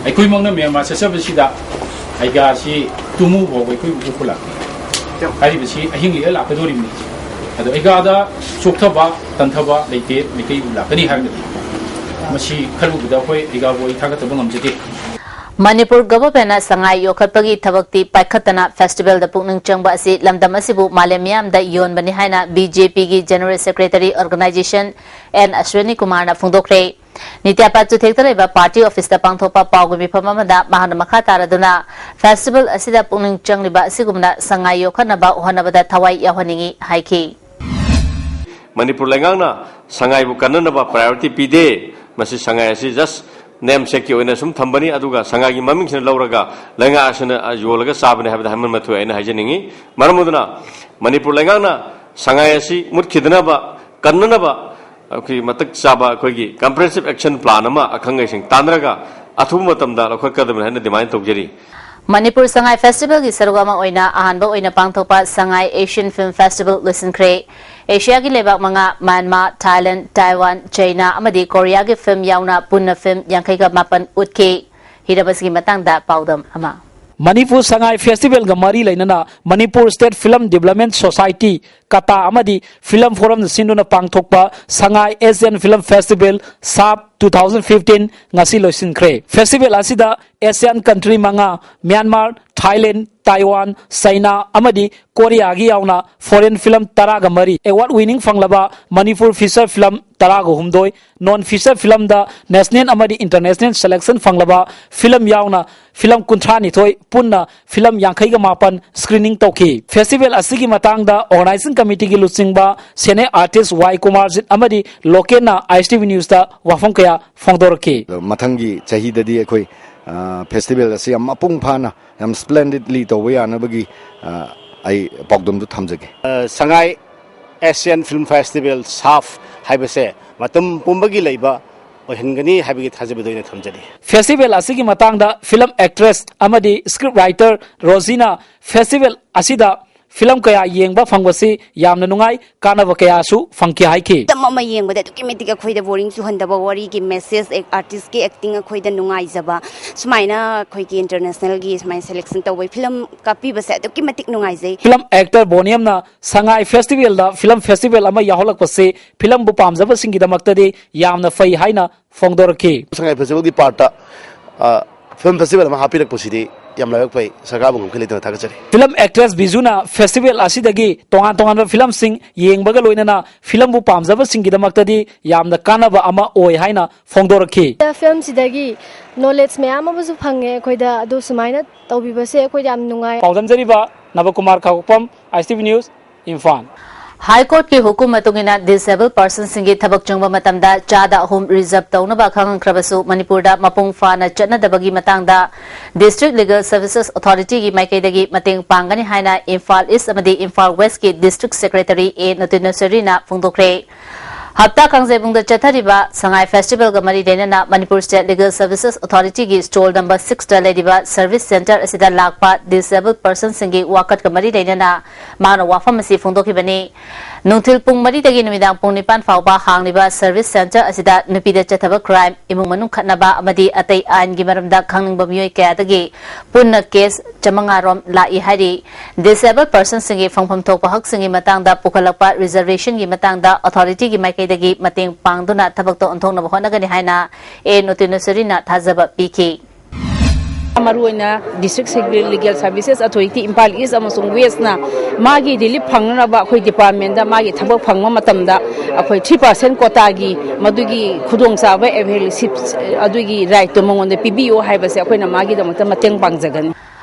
ꯑꯩꯈꯣꯏꯃꯛꯅ ꯃ꯭ꯌꯥꯟꯃꯥꯔ ꯆꯠꯆꯕꯁꯤꯗ ꯑꯩꯒꯥꯁꯤ ꯇꯨꯝꯃꯨ ꯐꯥꯎꯕ ꯑꯩꯈꯣꯏ ꯎꯕ ꯂꯥꯛꯇꯦ꯫ ꯍꯥꯏꯔꯤꯕꯁꯤ ꯑꯍꯤꯡ ꯂꯦꯛꯑ ꯂꯥꯛꯀꯗꯧꯔꯤꯕꯅꯤ꯫ ꯑꯗꯣ ꯑꯩꯒꯥꯗ ꯆꯣꯛꯊꯕ, ꯇꯟꯊꯕ ꯂꯩꯇꯦ꯫ ꯃꯩꯇꯩ ꯂꯥꯛꯀꯅꯤ ꯍꯥꯏꯔꯒꯗꯤ ꯃꯁꯤ ꯈꯜꯂꯨꯕꯗ ꯑꯩꯈꯣꯏ ꯑꯩꯒꯥꯕꯨ ꯑꯩ ꯊꯥꯒꯠꯇꯕ ꯉꯝꯖꯗꯦ꯫ ꯃꯅꯤꯄꯨꯔ Government ꯅ ꯁꯉꯥꯏ ꯌꯣꯛꯈꯠꯄꯒꯤ ꯊꯕꯛꯇꯤ ꯄꯥꯏꯈꯠꯇꯅ festival ꯗ ꯄꯨꯛꯅꯤꯡ ꯆꯪꯕ ꯑꯁꯤ ꯂꯝꯗꯝ ꯑꯁꯤꯕꯨ ꯃꯥꯂꯦꯝ ꯃꯤꯌꯥꯝꯗ ꯌꯣꯟꯕꯅꯤ ꯍꯥꯏꯅ B J P ꯒꯤ General Secretary Organisation N Aswini ꯀꯨꯃꯥꯔꯅ ꯐꯣꯡꯗꯣꯛꯈ꯭ꯔꯦ꯫ ꯅꯤꯇ꯭ꯌ ꯄꯥꯠ ꯆꯨꯊꯦꯛꯇ ꯂꯩꯕ party office ꯇ ꯄꯥꯡꯊꯣꯛꯄ ꯄꯥꯎꯒꯤ ꯃꯤꯐꯝ ꯑꯃꯗ ꯃꯍꯥꯛꯅ ꯃꯈꯥ ꯇꯥꯔꯗꯨꯅ festival ꯑꯁꯤꯗ ꯄꯨꯛꯅꯤꯡ ꯆꯪꯂꯤꯕ ꯑꯁꯤꯒꯨꯝꯅ ꯁꯉꯥꯏ ꯌꯣꯛꯈꯠꯅꯕ ꯍꯣꯠꯅꯕꯗ ꯊꯋꯥꯏ ꯌꯥꯎꯍꯟꯅꯤꯡꯏ ꯍꯥꯏꯈꯤ꯫ ꯃꯅꯤꯄꯨꯔ ꯂꯩꯉꯥꯛꯅ ꯁꯉꯥꯏꯕꯨ ꯀꯟꯅꯅꯕ priority ꯄꯤꯗꯦ꯫ ꯃꯁꯤ ꯁꯉꯥꯏ ꯑꯁꯤ just ꯅꯦꯝꯁꯦꯛꯀꯤ ꯑꯣꯏꯅ ꯁꯨꯝ ꯊꯝꯕꯅꯤ, ꯑꯗꯨꯒ ꯁꯉꯥꯏꯒꯤ ꯃꯃꯤꯡꯁꯤꯅ ꯂꯧꯔꯒ ꯂꯩꯉꯥꯛ ꯑꯁꯤꯅ ꯌꯣꯜꯂꯒ ꯆꯥꯕꯅꯤ ꯍꯥꯏꯕꯗ ꯍꯥꯏꯃꯟꯕ ꯊꯣꯛꯑꯦ ꯍꯥꯏꯅ ꯍꯥꯏꯖꯅꯤꯡꯏ꯫ ꯃꯔꯝ ꯑꯗꯨꯅ ꯃꯅꯤꯄꯨꯔ ꯂꯩꯉꯥꯛꯅ ꯁꯉꯥꯏ ꯑꯁꯤ ꯃꯨꯠꯈꯤꯗꯅꯕ, ꯀꯟꯅꯅꯕ ꯑꯩꯈꯣꯏ ꯃꯇꯤꯛ ꯆꯥꯕ ꯑꯩꯈꯣꯏꯒꯤ comprehensive action plan ꯑꯃ ꯑꯈꯪ ꯑꯍꯩꯁꯤꯡ ꯇꯥꯟꯅꯔꯒ ꯑꯊꯨꯕ ꯃꯇꯝꯗ ꯂꯧꯈꯠꯀꯗꯕꯅꯤ ꯍꯥꯏꯅ demand ꯇꯧꯖꯔꯤ꯫ ꯃꯅꯤꯄꯨꯔ ꯁꯉꯥꯏ festival ꯒꯤ ꯁꯔꯨꯛ ꯑꯃ ꯑꯣꯏꯅ ꯑꯍꯥꯟꯕ ꯑꯣꯏꯅ ꯄꯥꯡꯊꯣꯛꯄ ꯁꯉꯥꯏ Asian Film Festival ꯂꯣꯏꯁꯤꯟꯈ꯭ꯔꯦ꯫ ꯑꯦꯁꯤꯌꯥꯒꯤ ꯂꯩꯕꯥꯛ ꯃꯉꯥ, ꯃ꯭ꯌꯥꯟꯃꯥꯔ, ꯊꯥꯏꯂꯦꯟ, ꯇꯥꯏꯋꯥꯟ, ꯆꯩꯅꯥ ꯑꯃꯗꯤ ꯀꯣꯔꯤꯌꯥꯒꯤ film ꯌꯥꯎꯅ ꯄꯨꯟꯅ film ꯌꯥꯡꯈꯩꯒ ꯃꯥꯄꯟ ꯎꯠꯈꯤ꯫ ꯍꯤꯔꯝ ꯑꯁꯤꯒꯤ ꯃꯇꯥꯡꯗ ꯄꯥꯎꯗꯝ ꯑꯃ꯫ ꯃꯅꯤꯄꯨꯔ ꯁꯉꯥꯏ ꯐꯦꯁꯇꯤꯚꯦꯜꯒ ꯃꯔꯤ ꯂꯩꯅꯅ Manipur state film development society, ꯀꯇꯥ ꯑꯃꯗꯤ ꯐꯤꯂꯝ ꯐꯣꯔꯝꯅ ꯁꯤꯟꯗꯨꯅ ꯄꯥꯡꯊꯣꯛꯄ ꯁꯉꯥꯏ ꯑꯦꯁꯤꯌꯥꯟ ꯐꯤꯂꯝ ꯐꯦꯁꯇꯤꯚꯦꯜ, ꯁꯥꯞ, two thousand fifteen ꯉꯁꯤ ꯂꯣꯏꯁꯤꯟꯈ꯭ꯔꯦ꯫ ꯐꯦꯁꯇꯤꯚꯦꯜ ꯑꯁꯤꯗ ꯑꯦꯁꯤꯌꯥꯟ ꯀꯟꯇ꯭ꯔꯤ ꯃꯉꯥ, ꯃ꯭ꯌꯥꯟꯃꯥꯔ, ꯊꯥꯏꯂꯦꯟ, ꯇꯥꯏꯋꯥꯟ, ꯆꯩꯅꯥ ꯑꯃꯗꯤ ꯀꯣꯔꯤꯌꯥꯒꯤ ꯌꯥꯎꯅ ꯐꯣꯔꯦꯟ ꯐꯤꯂꯝ ꯇꯔꯥꯒ ꯃꯔꯤ, ꯑꯦꯋꯥꯔꯗ ꯋꯤꯅꯤꯡ ꯐꯪꯂꯕ ꯃꯅꯤꯄꯨꯔ ꯐꯤꯆꯔ ꯐꯤꯂꯝ ꯇꯔꯥꯒ ꯍꯨꯝꯗꯣꯏ, ꯅꯣꯟ ꯐꯤꯆꯔ ꯐꯤꯂꯝꯗ ꯅꯦꯁꯅꯦꯜ ꯑꯃꯗꯤ ꯏꯟꯇꯔꯅꯦꯁꯅꯦꯜ ꯁꯦꯂꯦꯛꯁꯟ ꯐꯪꯂꯕ ꯐꯤꯂꯝ ꯌꯥꯎꯅ ꯐꯤꯂꯝ ꯀꯨꯟꯊ꯭ꯔꯥꯅꯤꯊꯣꯏ, ꯄꯨꯟꯅ ꯐꯤꯂꯝ ꯌꯥꯡꯈꯩꯒ ꯃꯥꯄꯟ ꯁ꯭ꯀ꯭ꯔꯤꯅꯤꯡ ꯇꯧꯈꯤ꯫ ꯐꯦꯁꯇꯤꯚꯦꯜ ꯑꯁꯤꯒꯤ ꯃꯇꯥꯡꯗ ꯑꯣꯔꯒꯅꯥꯏꯖꯤꯡ ꯀꯃꯤꯇꯤꯒꯤ ꯂꯨꯆꯤꯡꯕ ꯁꯦꯅꯤꯌꯔ ꯑꯥꯔꯇꯤꯁ ꯋꯥꯏ ꯀꯨꯃꯥꯔꯖꯤꯠ ꯑꯃꯗꯤ ꯂꯣꯀꯦꯟꯅ ꯑꯥꯏ ꯑꯦꯁ ꯇꯤ ꯚꯤ ꯅ꯭ꯌꯨꯁꯇ ꯋꯥꯐꯝ ꯀꯌꯥ ꯐꯣꯡꯗꯣꯔꯛꯈꯤ꯫ ꯃꯊꯪꯒꯤ ꯆꯍꯤꯗꯗꯤ ꯑꯩꯈꯣꯏ, ꯑ, ꯐꯦꯁꯇꯤꯚꯦꯜ ꯑꯁꯤ ꯌꯥꯝ ꯃꯄꯨꯡ ꯐꯥꯅ, ꯌꯥꯝ ꯁ꯭ꯄ꯭ꯂꯦꯟꯗꯤꯗꯂꯤ ꯇꯧꯕ ꯌꯥꯅꯕꯒꯤ, ꯑ, ꯑꯩ ꯄꯥꯎꯗꯝꯗꯨ ꯊꯝꯖꯒꯦ꯫ ꯑ, ꯁꯉꯥꯏ ꯑꯦꯁꯤꯌꯥꯟ ꯐꯤꯜꯝ ꯐꯦꯁꯇꯤꯚꯦꯜ, ꯁꯥꯐ, ꯍꯥꯏꯕꯁꯦ ꯃꯇꯝ ꯄꯨꯝꯕꯒꯤ ꯂꯩꯕ ꯑꯣꯏꯍꯟꯒꯅꯤ ꯍꯥꯏꯕꯒꯤ ꯊꯥꯖꯕꯗꯨ ꯑꯩꯅ ꯊꯝꯖꯔꯤ꯫ ꯐꯦꯁꯇꯤꯚꯦꯜ ꯑꯁꯤꯒꯤ ꯃꯇꯥꯡꯗ ꯐꯤꯂꯝ ꯑꯦꯛꯇ꯭ꯔꯦꯁ ꯑꯃꯗꯤ ꯁ꯭ꯀ꯭ꯔꯤꯞ ꯔꯥꯏꯇꯔ ꯔꯣꯖꯤꯅ ꯐꯦꯁꯇꯤꯚꯦꯜ ꯑꯁꯤꯗ ꯐꯤꯂꯝ ꯀꯌꯥ ꯌꯦꯡꯕ ꯐꯪꯕꯁꯤ ꯌꯥꯝꯅ ꯅꯨꯡꯉꯥꯏ, ꯀꯥꯟꯅꯕ ꯀꯌꯥꯁꯨ ꯐꯪꯈꯤ ꯍꯥꯏꯈꯤ꯫ ꯐꯤꯂꯝ ꯑꯃ ꯌꯦꯡꯕꯗ ꯑꯗꯨꯛꯀꯤ ꯃꯇꯤꯛ ꯑꯩꯈꯣꯏꯗ ꯕꯣꯔꯤꯡ ꯆꯨꯍꯟꯗꯕ, ꯋꯥꯔꯤꯒꯤ ꯃꯦꯁꯦꯖ, ꯑꯦꯛ-, ꯑꯥꯔꯇꯤꯁꯀꯤ ꯑꯦꯛꯇꯤꯡ ꯑꯩꯈꯣꯏꯗ ꯅꯨꯡꯉꯥꯏꯖꯕ, ꯁꯨꯃꯥꯏꯅ ꯑꯩꯈꯣꯏꯒꯤ ꯏꯟꯇꯔꯅꯦꯁꯅꯦꯜꯒꯤ ꯁꯨꯃꯥꯏꯅ ꯁꯦꯂꯦꯛꯁꯟ ꯇꯧꯕꯒꯤ ꯐꯤꯂꯝ ꯀꯥꯞꯄꯤꯕꯁꯦ ꯑꯗꯨꯛꯀꯤ ꯃꯇꯤꯛ ꯅꯨꯡꯉꯥꯏꯖꯩ꯫ ꯐꯤꯂꯝ ꯑꯦꯛꯇꯔ ꯕꯣꯅꯤꯌꯝꯅ ꯁꯉꯥꯏ ꯐꯦꯁꯇꯤꯚꯦꯜꯗ ꯐꯤꯂꯝ ꯐꯦꯁꯇꯤꯚꯦꯜ ꯑꯃ ꯌꯥꯎꯍꯜꯂꯛꯄꯁꯤ ꯐꯤꯂꯝꯕꯨ ꯄꯥꯝꯖꯕꯁꯤꯡꯒꯤꯗꯃꯛꯇꯗꯤ ꯌꯥꯝꯅ ꯐꯩ ꯍꯥꯏꯅ ꯐꯣꯡꯗꯣꯔꯛꯈꯤ꯫ ꯁꯉꯥꯏ ꯐꯦꯁꯇꯤꯚꯦꯜꯒꯤ ꯄꯥꯔꯠꯇ, ꯑ, ꯐꯤꯂꯝ ꯐꯦꯁꯇꯤꯚꯦꯜ ꯑꯃ ꯍꯥꯞꯄꯤꯔꯛꯄꯁꯤꯗꯤ ꯌꯥꯝ ꯂꯥꯏꯕꯛ ꯐꯩ, ꯁꯔꯀꯥꯔꯕꯨ ꯉꯝꯈꯩ ꯂꯩꯇꯅ ꯊꯥꯒꯠꯆꯔꯤ꯫ ꯐꯤꯂꯝ ꯑꯦꯛꯇ꯭ꯔꯦꯁ ꯕꯤꯖꯨꯅ ꯐꯦꯁꯇꯤꯚꯦꯜ ꯑꯁꯤꯗꯒꯤ ꯇꯣꯉꯥꯟ ꯇꯣꯉꯥꯟꯕ ꯐꯤꯂꯝꯁꯤꯡ ꯌꯦꯡꯕꯒ ꯂꯣꯏꯅꯅ ꯐꯤꯂꯝꯕꯨ ꯄꯥꯝꯖꯕꯁꯤꯡꯒꯤꯗꯃꯛꯇꯗꯤ ꯌꯥꯝꯅ ꯀꯥꯟꯅꯕ ꯑꯃ ꯑꯣꯏ ꯍꯥꯏꯅ ꯐꯣꯡꯗꯣꯔꯛꯈꯤ꯫ ꯐꯤꯂꯝꯁꯤꯗꯒꯤ ꯅꯣꯂꯦꯖ ꯃꯌꯥꯝ ꯑꯃꯁꯨ ꯐꯪꯉꯦ ꯑꯩꯈꯣꯏꯗ, ꯑꯗꯨ ꯁꯨꯃꯥꯏꯅ ꯇꯧꯕꯤꯕꯁꯦ ꯑꯩꯈꯣꯏꯗ ꯌꯥꯝ ꯅꯨꯡꯉꯥꯏ꯫ ꯄꯥꯎꯗꯝꯖꯔꯤꯕ ꯅꯕꯀꯨꯃꯥꯔ ꯈꯥꯉꯣꯛꯐꯝ, ꯑꯥꯏ ꯑꯦꯁ ꯇꯤ ꯚꯤ ꯅ꯭ꯌꯨꯁ, ꯏꯝꯐꯥꯜ꯫ ꯍꯥꯏ ꯀꯣꯔꯠꯀꯤ ꯍꯨꯀꯨꯝ ꯃꯇꯨꯡ ꯏꯟꯅ ꯗꯤꯁꯑꯦꯕꯜ ꯄꯔꯁꯟꯁꯤꯡꯒꯤ ꯊꯕꯛ ꯆꯪꯕ ꯃꯇꯝꯗ ꯆꯥꯗ ꯑꯍꯨꯝ ꯔꯤꯖꯔꯕ ꯇꯧꯅꯕ ꯈꯪꯍꯟꯈ꯭ꯔꯕꯁꯨ ꯃꯅꯤꯄꯨꯔꯗ ꯃꯄꯨꯡ ꯐꯥꯅ ꯆꯠꯅꯗꯕꯒꯤ ꯃꯇꯥꯡꯗ ꯗꯤꯁꯇ꯭ꯔꯤꯛ ꯂꯤꯒꯦꯜ ꯁꯔꯚꯤꯁꯦꯁ ꯑꯣꯊꯣꯔꯤꯇꯤꯒꯤ ꯃꯥꯏꯀꯩꯗꯒꯤ ꯃꯇꯦꯡ ꯄꯥꯡꯒꯅꯤ ꯍꯥꯏꯅ ꯏꯝꯐꯥꯜ ꯏꯁ ꯑꯃꯗꯤ ꯏꯝꯐꯥꯜ ꯋꯦꯁꯀꯤ ꯗꯤꯁꯇ꯭ꯔꯤꯛ ꯁꯦꯀ꯭ꯔꯦꯇꯔꯤ ꯑꯦ ꯅꯨꯇꯤꯅꯦꯁꯣꯔꯤꯅ ꯐꯣꯡꯗꯣꯛꯈ꯭ꯔꯦ꯫ ꯍꯞꯇꯥ ꯀꯥꯡꯖꯩꯕꯨꯡꯗ ꯆꯠꯊꯔꯤꯕ ꯁꯉꯥꯏ ꯐꯦꯁꯇꯤꯚꯦꯜꯒ ꯃꯔꯤ ꯂꯩꯅꯅ ꯃꯅꯤꯄꯨꯔ ꯁ꯭ꯇꯦꯠ ꯂꯤꯒꯦꯜ ꯁꯔꯚꯤꯁꯦꯁ ꯑꯣꯊꯣꯔꯤꯇꯤꯒꯤ ꯁ꯭ꯇꯣꯜ ꯅꯝꯕꯔ ꯁꯤꯛꯁꯇ ꯂꯩꯔꯤꯕ ꯁꯔꯚꯤꯁ ꯁꯦꯟꯇꯔ ꯑꯁꯤꯗ ꯂꯥꯛꯄ ꯗꯤꯁꯑꯦꯕꯜ ꯄꯔꯁꯟꯁꯤꯡꯒꯤ ꯋꯥꯀꯠꯀ ꯃꯔꯤ ꯂꯩꯅꯅ ꯃꯥꯅ ꯋꯥꯐꯝ ꯑꯁꯤ ꯐꯣꯡꯗꯣꯛꯈꯤꯕꯅꯤ꯫ ꯅꯨꯡꯊꯤꯜ ꯄꯨꯡ ꯃꯔꯤꯗꯒꯤ ꯅꯨꯃꯤꯗꯥꯡ ꯄꯨꯡ ꯅꯤꯄꯥꯟ ꯐꯥꯎꯕ ꯍꯥꯡꯂꯤꯕ service centre ꯑꯁꯤꯗ ꯅꯨꯄꯤꯗ ꯆꯠꯊꯕ crime, ꯏꯃꯨꯡ ꯃꯅꯨꯡ ꯈꯠꯅꯕ ꯑꯃꯗꯤ ꯑꯇꯩ ꯑꯥꯏꯟꯒꯤ ꯃꯔꯝꯗ ꯈꯪꯅꯤꯡꯕ ꯃꯤꯑꯣꯏ ꯀꯌꯥꯗꯒꯤ ꯄꯨꯟꯅ case ꯆꯥꯃꯉꯥ ꯔꯣꯝ ꯂꯥꯛꯏ ꯍꯥꯏꯔꯤ꯫ Disabled personꯁꯤꯡꯒꯤ ꯐꯪꯐꯝ ꯊꯣꯛꯄ ꯍꯛꯁꯤꯡꯒꯤ ꯃꯇꯥꯡꯗ ꯄꯨꯈꯠꯂꯛꯄ reservationꯒꯤ ꯃꯇꯥꯡꯗ authorityꯒꯤ ꯃꯥꯏꯀꯩꯗꯒꯤ ꯃꯇꯦꯡ ꯄꯥꯡꯗꯨꯅ ꯊꯕꯛꯇ ꯑꯣꯟꯊꯣꯛꯅꯕ ꯍꯣꯠꯅꯒꯅꯤ ꯍꯥꯏꯅ ꯑꯦ ꯅꯣꯇꯤꯅꯦꯁꯔꯤꯅ ꯊꯥꯖꯕ ꯄꯤꯈꯤ꯫ ꯃꯔꯨꯑꯣꯏꯅ District Legal Services Authority Imphal East ꯑꯃꯁꯨꯡ Westꯅ ꯃꯥꯒꯤ relief ꯐꯪꯅꯅꯕ ꯑꯩꯈꯣꯏ departmentꯇ ꯃꯥꯒꯤ ꯊꯕꯛ ꯐꯪꯕ ꯃꯇꯝꯗ ꯑꯩꯈꯣꯏ three percent quotaꯒꯤ ꯃꯗꯨꯒꯤ ꯈꯨꯗꯣꯡꯆꯥꯕ availship ꯑꯗꯨꯒꯤ rightꯇꯣ ꯃꯉꯣꯟꯗ ꯄꯤꯕꯤꯌꯨ ꯍꯥꯏꯕꯁꯦ ꯑꯩꯈꯣꯏꯅ ꯃꯥꯒꯤꯗꯃꯛꯇ ꯃꯇꯦꯡ ꯄꯥꯡꯖꯒꯅꯤ꯫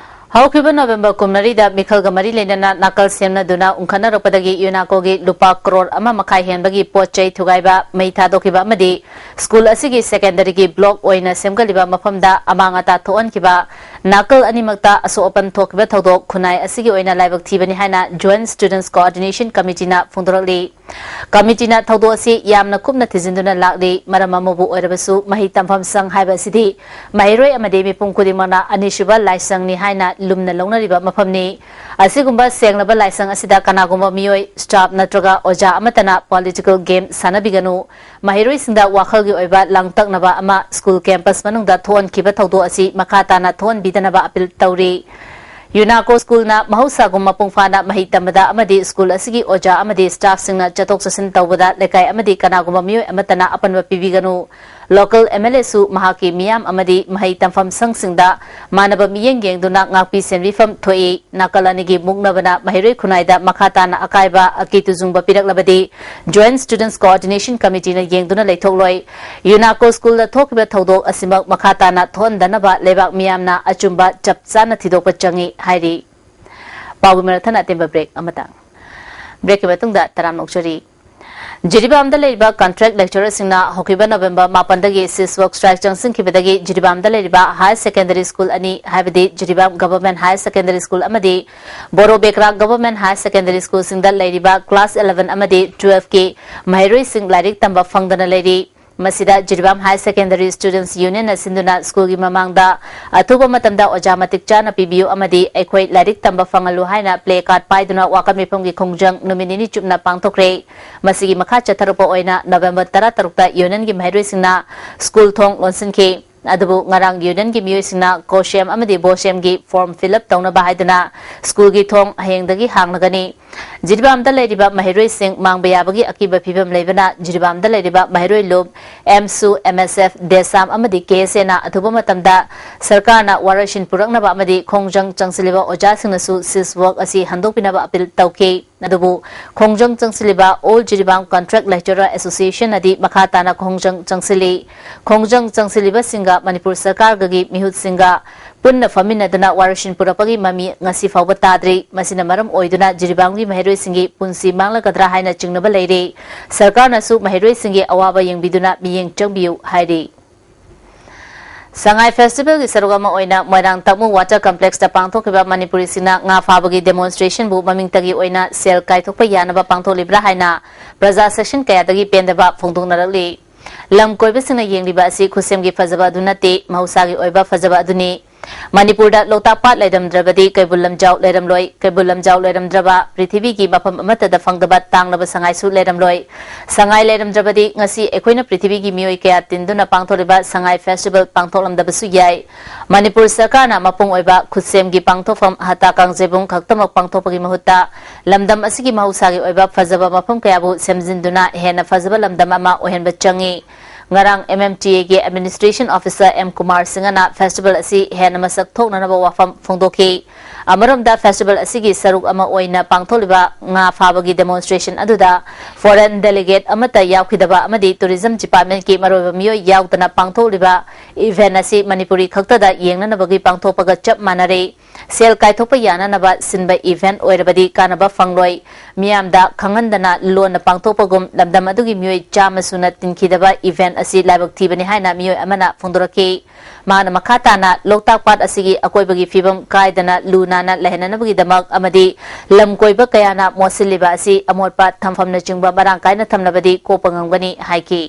ꯍꯧꯈꯤꯕ ꯅꯣꯕꯦꯝꯕꯔ ꯀꯨꯟꯃꯔꯤꯗ ꯃꯤꯈꯜꯒ ꯃꯔꯤ ꯂꯩꯅꯅ ꯅꯥꯀꯜ ꯁꯦꯝꯅꯗꯨꯅ ꯎꯪꯈꯠꯅꯔꯛꯄꯗꯒꯤ UNACOꯒꯤ ꯂꯨꯄꯥ ꯀ꯭ꯔꯣꯔ ꯑꯃ ꯃꯈꯥꯏ ꯍꯦꯟꯕꯒꯤ ꯄꯣꯠ ꯆꯩ ꯊꯨꯒꯥꯏꯕ, ꯃꯩ ꯊꯥꯗꯣꯛꯈꯤꯕ ꯑꯃꯗꯤ ꯁ꯭ꯀꯨꯜ ꯑꯁꯤꯒꯤ secondaryꯒꯤ block ꯑꯣꯏꯅ ꯁꯦꯝꯒꯠꯂꯤꯕ ꯃꯐꯝꯗ ꯑꯃꯥꯡ ꯑꯇꯥ ꯊꯣꯛꯍꯟꯈꯤꯕ, ꯅꯥꯀꯜ ꯑꯅꯤꯃꯛꯇ ꯑꯁꯣꯛ ꯑꯄꯟ ꯊꯣꯛꯈꯤꯕ ꯊꯧꯗꯣꯛ ꯈꯨꯟꯅꯥꯏ ꯑꯁꯤꯒꯤ ꯑꯣꯏꯅ ꯂꯥꯏꯕꯛ ꯊꯤꯕꯅꯤ ꯍꯥꯏꯅ Joint Students Coordination Committeeꯅ ꯐꯣꯡꯗꯣꯔꯛꯂꯤ꯫ Committeeꯅ ꯊꯧꯗꯣꯛ ꯑꯁꯤ ꯌꯥꯝꯅ ꯀꯨꯞꯅ ꯊꯤꯖꯤꯟꯗꯨꯅ ꯂꯥꯛꯂꯤ꯫ ꯃꯔꯝ ꯑꯃꯕꯨ ꯑꯣꯏꯔꯕꯁꯨ, ꯃꯍꯩ ꯇꯝꯐꯝ ꯁꯪ ꯍꯥꯏꯕ ꯑꯁꯤꯗꯤ ꯃꯍꯩꯔꯣꯏ ꯑꯃꯗꯤ ꯃꯤꯄꯨꯝ ꯈꯨꯗꯤꯡꯃꯛꯅ ꯑꯅꯤꯁꯨꯕ ꯂꯥꯏꯁꯪꯅꯤ ꯍꯥꯏꯅ ꯂꯨꯝꯅ ꯂꯧꯅꯔꯤꯕ ꯃꯐꯝꯅꯤ꯫ ꯑꯁꯤꯒꯨꯝꯕ ꯁꯦꯡꯂꯕ ꯂꯥꯏꯁꯪ ꯑꯁꯤꯗ ꯀꯅꯥꯒꯨꯝꯕ ꯃꯤꯑꯣꯏ, staff ꯅꯠꯇ꯭ꯔꯒ ꯑꯣꯖꯥ ꯑꯃꯠꯇꯅ political game ꯁꯥꯟꯅꯕꯤꯒꯅꯨ꯫ ꯃꯍꯩꯔꯣꯏꯁꯤꯡꯗ ꯋꯥꯈꯜꯒꯤ ꯑꯣꯏꯕ ꯂꯥꯡꯇꯛꯅꯕ ꯑꯃ ꯁ꯭ꯀꯨꯜ campus ꯃꯅꯨꯡꯗ ꯊꯣꯛꯍꯟꯈꯤꯕ ꯊꯧꯗꯣꯛ ꯑꯁꯤ ꯃꯈꯥ ꯇꯥꯅ ꯊꯣꯛꯍꯟꯕꯤꯗꯅꯕ appeal ꯇꯧꯔꯤ꯫ UNACO ꯁ꯭ꯀꯨꯜꯅ ꯃꯍꯧꯁꯥꯒꯨꯝ ꯃꯄꯨꯡ ꯐꯥꯅ ꯃꯍꯩ ꯇꯝꯕꯗ ꯑꯃꯗꯤ ꯁ꯭ꯀꯨꯜ ꯑꯁꯤꯒꯤ ꯑꯣꯖꯥ ꯑꯃꯗꯤ staffꯁꯤꯡꯅ ꯆꯠꯊꯣꯛ ꯆꯠꯁꯤꯟ ꯇꯧꯕꯗ ꯂꯩꯀꯥꯏ ꯑꯃꯗꯤ ꯀꯅꯥꯒꯨꯝꯕ ꯃꯤꯑꯣꯏ ꯑꯃꯠꯇꯅ ꯑꯄꯟꯕ ꯄꯤꯕꯤꯒꯅꯨ꯫ Local MLAꯁꯨ ꯃꯍꯥꯛꯀꯤ ꯃꯤꯌꯥꯝ ꯑꯃꯗꯤ ꯃꯍꯩ ꯇꯝꯐꯝ ꯁꯪꯁꯤꯡꯗ ꯃꯥꯟꯅꯕ ꯃꯤꯠꯌꯦꯡ ꯌꯦꯡꯗꯨꯅ ꯉꯥꯛꯄꯤ ꯁꯦꯟꯕꯤꯐꯝ ꯊꯣꯛꯏ꯫ ꯅꯥꯀꯜ ꯑꯅꯤꯒꯤ ꯃꯨꯛꯅꯕꯅ ꯃꯍꯩꯔꯣꯏ ꯈꯨꯟꯅꯥꯏꯗ ꯃꯈꯥ ꯇꯥꯅ ꯑꯀꯥꯏꯕ ꯑꯀꯤ ꯇꯨꯖꯨꯡꯕ ꯄꯤꯔꯛꯂꯕꯗꯤ Joint Students Coordination Committeeꯅ ꯌꯦꯡꯗꯨꯅ ꯂꯩꯊꯣꯛꯂꯣꯏ꯫ UNACO ꯁ꯭ꯀꯨꯜꯗ ꯊꯣꯛꯈꯤꯕ ꯊꯧꯗꯣꯛ ꯑꯁꯤꯃꯛ ꯃꯈꯥ ꯇꯥꯅ ꯊꯣꯛꯍꯟꯗꯅꯕ ꯂꯩꯕꯥꯛ ꯃꯤꯌꯥꯝꯅ ꯑꯆꯨꯝꯕ ꯆꯞ ꯆꯥꯅ ꯊꯤꯗꯣꯛꯄ ꯆꯪꯏ ꯍꯥꯏꯔꯤ꯫ ꯄꯥꯎꯒꯤ ꯃꯔꯛ ꯊꯠꯅ ꯑꯇꯦꯟꯕ break ꯑꯃꯇꯪ꯫ Breakꯀꯤ ꯃꯇꯨꯡꯗ ꯇꯔꯥꯝꯅ ꯑꯣꯛꯆꯔꯤ꯫ ꯖꯤꯔꯤꯕꯥꯝꯗ ꯂꯩꯔꯤꯕ contract lecturerꯁꯤꯡꯅ ꯍꯧꯈꯤꯕ ꯅꯕꯦꯝꯕꯔ ꯃꯥꯄꯟꯗꯒꯤ cease work strike ꯆꯪꯁꯤꯟꯈꯤꯕꯗꯒꯤ ꯖꯤꯔꯤꯕꯥꯝꯗ ꯂꯩꯔꯤꯕ higher secondary school ꯑꯅꯤ, ꯍꯥꯏꯕꯗꯤ Jiribam Government Higher Secondary School ꯑꯃꯗꯤ ꯕꯣꯔꯣ ꯕꯦꯀ꯭ꯔꯥ Government Higher Secondary Schoolꯁꯤꯡꯗ ꯂꯩꯔꯤꯕ class eleven ꯑꯃꯗꯤ twelveꯀꯤ ꯃꯍꯩꯔꯣꯏꯁꯤꯡ ꯂꯥꯏꯔꯤꯛ ꯇꯝꯕ ꯐꯪꯗꯅ ꯂꯩꯔꯤ꯫ ꯃꯁꯤꯗ Jiribam Higher Secondary Students Union ꯅ ꯁꯤꯟꯗꯨꯅ ꯁ꯭ꯀꯨꯜꯒꯤ ꯃꯃꯥꯡꯗ ꯑꯊꯨꯕ ꯃꯇꯝꯗ ꯑꯣꯖꯥ ꯃꯇꯤꯛ ꯆꯥꯅ ꯄꯤꯕꯤꯌꯨ ꯑꯃꯗꯤ ꯑꯩꯈꯣꯏ ꯂꯥꯏꯔꯤꯛ ꯇꯝꯕ ꯐꯪꯍꯜꯂꯨ ꯍꯥꯏꯅ play card ꯄꯥꯏꯗꯨꯅ ꯋꯥꯀꯠ ꯃꯤꯐꯝꯒꯤ ꯈꯣꯡꯖꯪ ꯅꯨꯃꯤꯠ ꯅꯤꯅꯤ ꯆꯨꯞꯅ ꯄꯥꯡꯊꯣꯛꯈ꯭ꯔꯦ꯫ ꯃꯁꯤꯒꯤ ꯃꯈꯥ ꯆꯠꯊꯔꯛꯄ ꯑꯣꯏꯅ November ꯇꯔꯥ ꯇꯔꯨꯛꯇ Union ꯒꯤ ꯃꯍꯩꯔꯣꯏꯁꯤꯡꯅ ꯁ꯭ꯀꯨꯜ ꯊꯣꯡ ꯂꯣꯟꯁꯤꯟꯈꯤ꯫ ꯑꯗꯨꯕꯨ ꯉꯔꯥꯡ Union ꯒꯤ ꯃꯤꯑꯣꯏꯁꯤꯡꯅ COHAM ꯑꯃꯗꯤ BOHAM ꯒꯤ form fill up ꯇꯧꯅꯕ ꯍꯥꯏꯗꯨꯅ ꯁ꯭ꯀꯨꯜꯒꯤ ꯊꯣꯡ ꯍꯌꯦꯡꯗꯒꯤ ꯍꯥꯡꯂꯒꯅꯤ꯫ ꯖꯤꯔꯤꯕꯥꯝꯗ ꯂꯩꯔꯤꯕ ꯃꯍꯩꯔꯣꯏꯁꯤꯡ ꯃꯥꯡꯕ ꯌꯥꯕꯒꯤ ꯑꯀꯤꯕ ꯐꯤꯕꯝ ꯂꯩꯕꯅ ꯖꯤꯔꯤꯕꯥꯝꯗ ꯂꯩꯔꯤꯕ ꯃꯍꯩꯔꯣꯏ ꯂꯨꯞ, ꯑꯦꯝꯁꯨ, MSF, DESAM ꯑꯃꯗꯤ KSA ꯅ ꯑꯊꯨꯕ ꯃꯇꯝꯗ ꯁꯔꯀꯥꯔꯅ ꯋꯥꯔꯣꯏꯁꯤꯟ ꯄꯨꯔꯛꯅꯕ ꯑꯃꯗꯤ ꯈꯣꯡꯖꯪ ꯆꯪꯁꯤꯜꯂꯤꯕ ꯑꯣꯖꯥꯁꯤꯡꯅꯁꯨ cease work ꯑꯁꯤ ꯍꯟꯗꯣꯛꯄꯤꯅꯕ appeal ꯇꯧꯈꯤ꯫ ꯑꯗꯨꯕꯨ ꯈꯣꯡꯖꯪ ꯆꯪꯁꯤꯜꯂꯤꯕ All Jiribam Contract Lecturer Association ꯅꯗꯤ ꯃꯈꯥ ꯇꯥꯅ ꯈꯣꯡꯖꯪ ꯆꯪꯁꯤꯜꯂꯤ꯫ ꯈꯣꯡꯖꯪ ꯆꯪꯁꯤꯜꯂꯤꯕꯁꯤꯡꯒ ꯃꯅꯤꯄꯨꯔ ꯁꯔꯀꯥꯔꯒꯤ ꯃꯤꯍꯨꯠꯁꯤꯡꯒ ꯄꯨꯟꯅ ꯐꯝꯃꯤꯟꯅꯗꯨꯅ ꯋꯥꯔꯣꯏꯁꯤꯟ ꯄꯨꯔꯛꯄꯒꯤ ꯃꯃꯤ ꯉꯁꯤ ꯐꯥꯎꯕ ꯇꯥꯗ꯭ꯔꯤ꯫ ꯃꯁꯤꯅ ꯃꯔꯝ ꯑꯣꯏꯗꯨꯅ ꯖꯤꯔꯤꯕꯥꯝꯒꯤ ꯃꯍꯩꯔꯣꯏꯁꯤꯡꯒꯤ ꯄꯨꯟꯁꯤ ꯃꯥꯡꯂꯒꯗ꯭ꯔꯥ ꯍꯥꯏꯅ ꯆꯤꯡꯅꯕ ꯂꯩꯔꯤ꯫ ꯁꯔꯀꯥꯔꯅꯁꯨ ꯃꯍꯩꯔꯣꯏꯁꯤꯡꯒꯤ ꯑꯋꯥꯕ ꯌꯦꯡꯕꯤꯗꯨꯅ ꯃꯤꯠꯌꯦꯡ ꯆꯪꯕꯤꯌꯨ ꯍꯥꯏꯔꯤ꯫ ꯁꯉꯥꯏ Festival ꯒꯤ ꯁꯔꯨꯛ ꯑꯃ ꯑꯣꯏꯅ ꯃꯣꯏꯔꯥꯡ ꯇꯥꯃꯨ Water Complex ꯇ ꯄꯥꯡꯊꯣꯛꯈꯤꯕ ꯃꯅꯤꯄꯨꯔꯤꯁꯤꯡꯅ ꯉꯥ ꯐꯥꯕꯒꯤ demonstration ꯕꯨ ꯃꯃꯤꯡꯇꯒꯤ ꯑꯣꯏꯅ ꯁꯦꯜ ꯀꯥꯏꯊꯣꯛꯄ ꯌꯥꯅꯕ ꯄꯥꯡꯊꯣꯛꯂꯤꯕ꯭ꯔꯥ ꯍꯥꯏꯅ ꯄ꯭ꯔꯖꯥ section ꯀꯌꯥꯗꯒꯤ ꯄꯦꯟꯗꯕ ꯐꯣꯡꯗꯣꯛꯅꯔꯛꯂꯤ꯫ ꯂꯝ ꯀꯣꯏꯕꯁꯤꯡꯅ ꯌꯦꯡꯂꯤꯕ ꯑꯁꯤ ꯈꯨꯠꯁꯦꯝꯒꯤ ꯐꯖꯕ ꯑꯗꯨ ꯅꯠꯇꯦ, ꯃꯍꯧꯁꯥꯒꯤ ꯑꯣꯏꯕ ꯐꯖꯕ ꯑꯗꯨꯅꯤ꯫ ꯃꯅꯤꯄꯨꯔꯗ ꯂꯣꯛꯇꯥꯛ ꯄꯥꯠ ꯂꯩꯔꯝꯗ꯭ꯔꯕꯗꯤ ꯀꯩꯕꯨꯜ ꯂꯝꯖꯥꯎ ꯂꯩꯔꯝꯂꯣꯏ, ꯀꯩꯕꯨꯜ ꯂꯝꯖꯥꯎ ꯂꯩꯔꯝꯗ꯭ꯔꯕ ꯄ꯭ꯔꯤꯊꯤꯕꯤꯒꯤ ꯃꯐꯝ ꯑꯃꯠꯇꯗ ꯐꯪꯗꯕ ꯇꯥꯡꯂꯕ ꯁꯉꯥꯏꯁꯨ ꯂꯩꯔꯝꯂꯣꯏ꯫ ꯁꯉꯥꯏ ꯂꯩꯔꯝꯗ꯭ꯔꯕꯗꯤ ꯉꯁꯤ ꯑꯩꯈꯣꯏꯅ ꯄ꯭ꯔꯤꯊꯤꯕꯤꯒꯤ ꯃꯤꯑꯣꯏ ꯀꯌꯥ ꯇꯤꯟꯗꯨꯅ ꯄꯥꯡꯊꯣꯛꯂꯤꯕ ꯁꯉꯥꯏ Festival ꯄꯥꯡꯊꯣꯛꯂꯝꯗꯕꯁꯨ ꯌꯥꯏ꯫ ꯃꯅꯤꯄꯨꯔ ꯁꯔꯀꯥꯔꯅ ꯃꯄꯨꯡ ꯑꯣꯏꯕ ꯈꯨꯠꯁꯦꯝꯒꯤ ꯄꯥꯡꯊꯣꯛꯐꯝ ꯍꯇꯥ ꯀꯥꯡꯖꯩꯕꯨꯡ ꯈꯛꯇꯃꯛ ꯄꯥꯡꯊꯣꯛꯄꯒꯤ ꯃꯍꯨꯠꯇ ꯂꯝꯗꯝ ꯑꯁꯤꯒꯤ ꯃꯍꯧꯁꯥꯒꯤ ꯑꯣꯏꯕ ꯐꯖꯕ ꯃꯐꯝ ꯀꯌꯥꯕꯨ ꯁꯦꯝꯖꯤꯟꯗꯨꯅ ꯍꯦꯟꯅ ꯐꯖꯕ ꯂꯝꯗꯝ ꯑꯃ ꯑꯣꯏꯍꯟꯕ ꯆꯪꯏ꯫ ꯉꯔꯥꯡ MMTA ꯒꯤ Administration Officer ꯑꯦꯝ ꯀꯨꯃꯥꯔ ꯁꯤꯡꯍꯅ festival ꯑꯁꯤ ꯍꯦꯟꯅ ꯃꯁꯛ ꯊꯣꯛꯅꯅꯕ ꯋꯥꯐꯝ ꯐꯣꯡꯗꯣꯛꯈꯤ꯫ ꯑꯃꯔꯣꯝꯗ festival ꯑꯁꯤꯒꯤ ꯁꯔꯨꯛ ꯑꯃ ꯑꯣꯏꯅ ꯄꯥꯡꯊꯣꯛꯂꯤꯕ ꯉꯥ ꯐꯥꯕꯒꯤ demonstration ꯑꯗꯨꯗ foreign delegate ꯑꯃꯠꯇ ꯌꯥꯎꯈꯤꯗꯕ ꯑꯃꯗꯤ Tourism Department ꯀꯤ ꯃꯔꯨꯑꯣꯏꯕ ꯃꯤꯑꯣꯏ ꯌꯥꯎꯗꯅ ꯄꯥꯡꯊꯣꯛꯂꯤꯕ event ꯑꯁꯤ ꯃꯅꯤꯄꯨꯔꯤ ꯈꯛꯇꯗ ꯌꯦꯡꯅꯅꯕꯒꯤ ꯄꯥꯡꯊꯣꯛꯄꯒ ꯆꯞ ꯃꯥꯟꯅꯔꯦ꯫ ꯁꯦꯜ ꯀꯥꯏꯊꯣꯛꯄ ꯌꯥꯅꯅꯕ ꯁꯤꯟꯕ event ꯑꯣꯏꯔꯕꯗꯤ ꯀꯥꯟꯅꯕ ꯐꯪꯂꯣꯏ꯫ ꯃꯤꯌꯥꯝꯗ ꯈꯪꯍꯟꯗꯅ ꯂꯣꯟꯅ ꯄꯥꯡꯊꯣꯛꯄꯒꯨꯝ ꯂꯝꯗꯝ ꯑꯗꯨꯒꯤ ꯃꯤꯑꯣꯏ ꯆꯥꯝꯃ ꯁꯨꯅ ꯇꯤꯟꯈꯤꯗꯕ event ꯑꯁꯤ ꯂꯥꯏꯕꯛ ꯊꯤꯕꯅꯤ ꯍꯥꯏꯅ ꯃꯤꯑꯣꯏ ꯑꯃꯅ ꯐꯣꯡꯗꯣꯔꯛꯈꯤ꯫ ꯃꯥꯅ ꯃꯈꯥ ꯇꯥꯅ ꯂꯣꯛꯇꯥꯛ ꯄꯥꯠ ꯑꯁꯤꯒꯤ ꯑꯀꯣꯏꯕꯒꯤ ꯐꯤꯕꯝ ꯀꯥꯏꯗꯅ ꯂꯨ ꯅꯥꯟꯅ ꯂꯩꯍꯟꯅꯅꯕꯒꯤꯗꯃꯛ ꯑꯃꯗꯤ ꯂꯝ ꯀꯣꯏꯕ ꯀꯌꯥꯅ ꯃꯣꯠꯁꯤꯜꯂꯤꯕ ꯑꯁꯤ ꯑꯃꯣꯠꯄ ꯊꯝꯐꯝꯅꯆꯤꯡꯕ ꯃꯔꯥꯡ ꯀꯥꯏꯅ ꯊꯝꯂꯕꯗꯤ ꯀꯣꯛꯄ ꯉꯝꯒꯅꯤ ꯍꯥꯏꯈꯤ꯫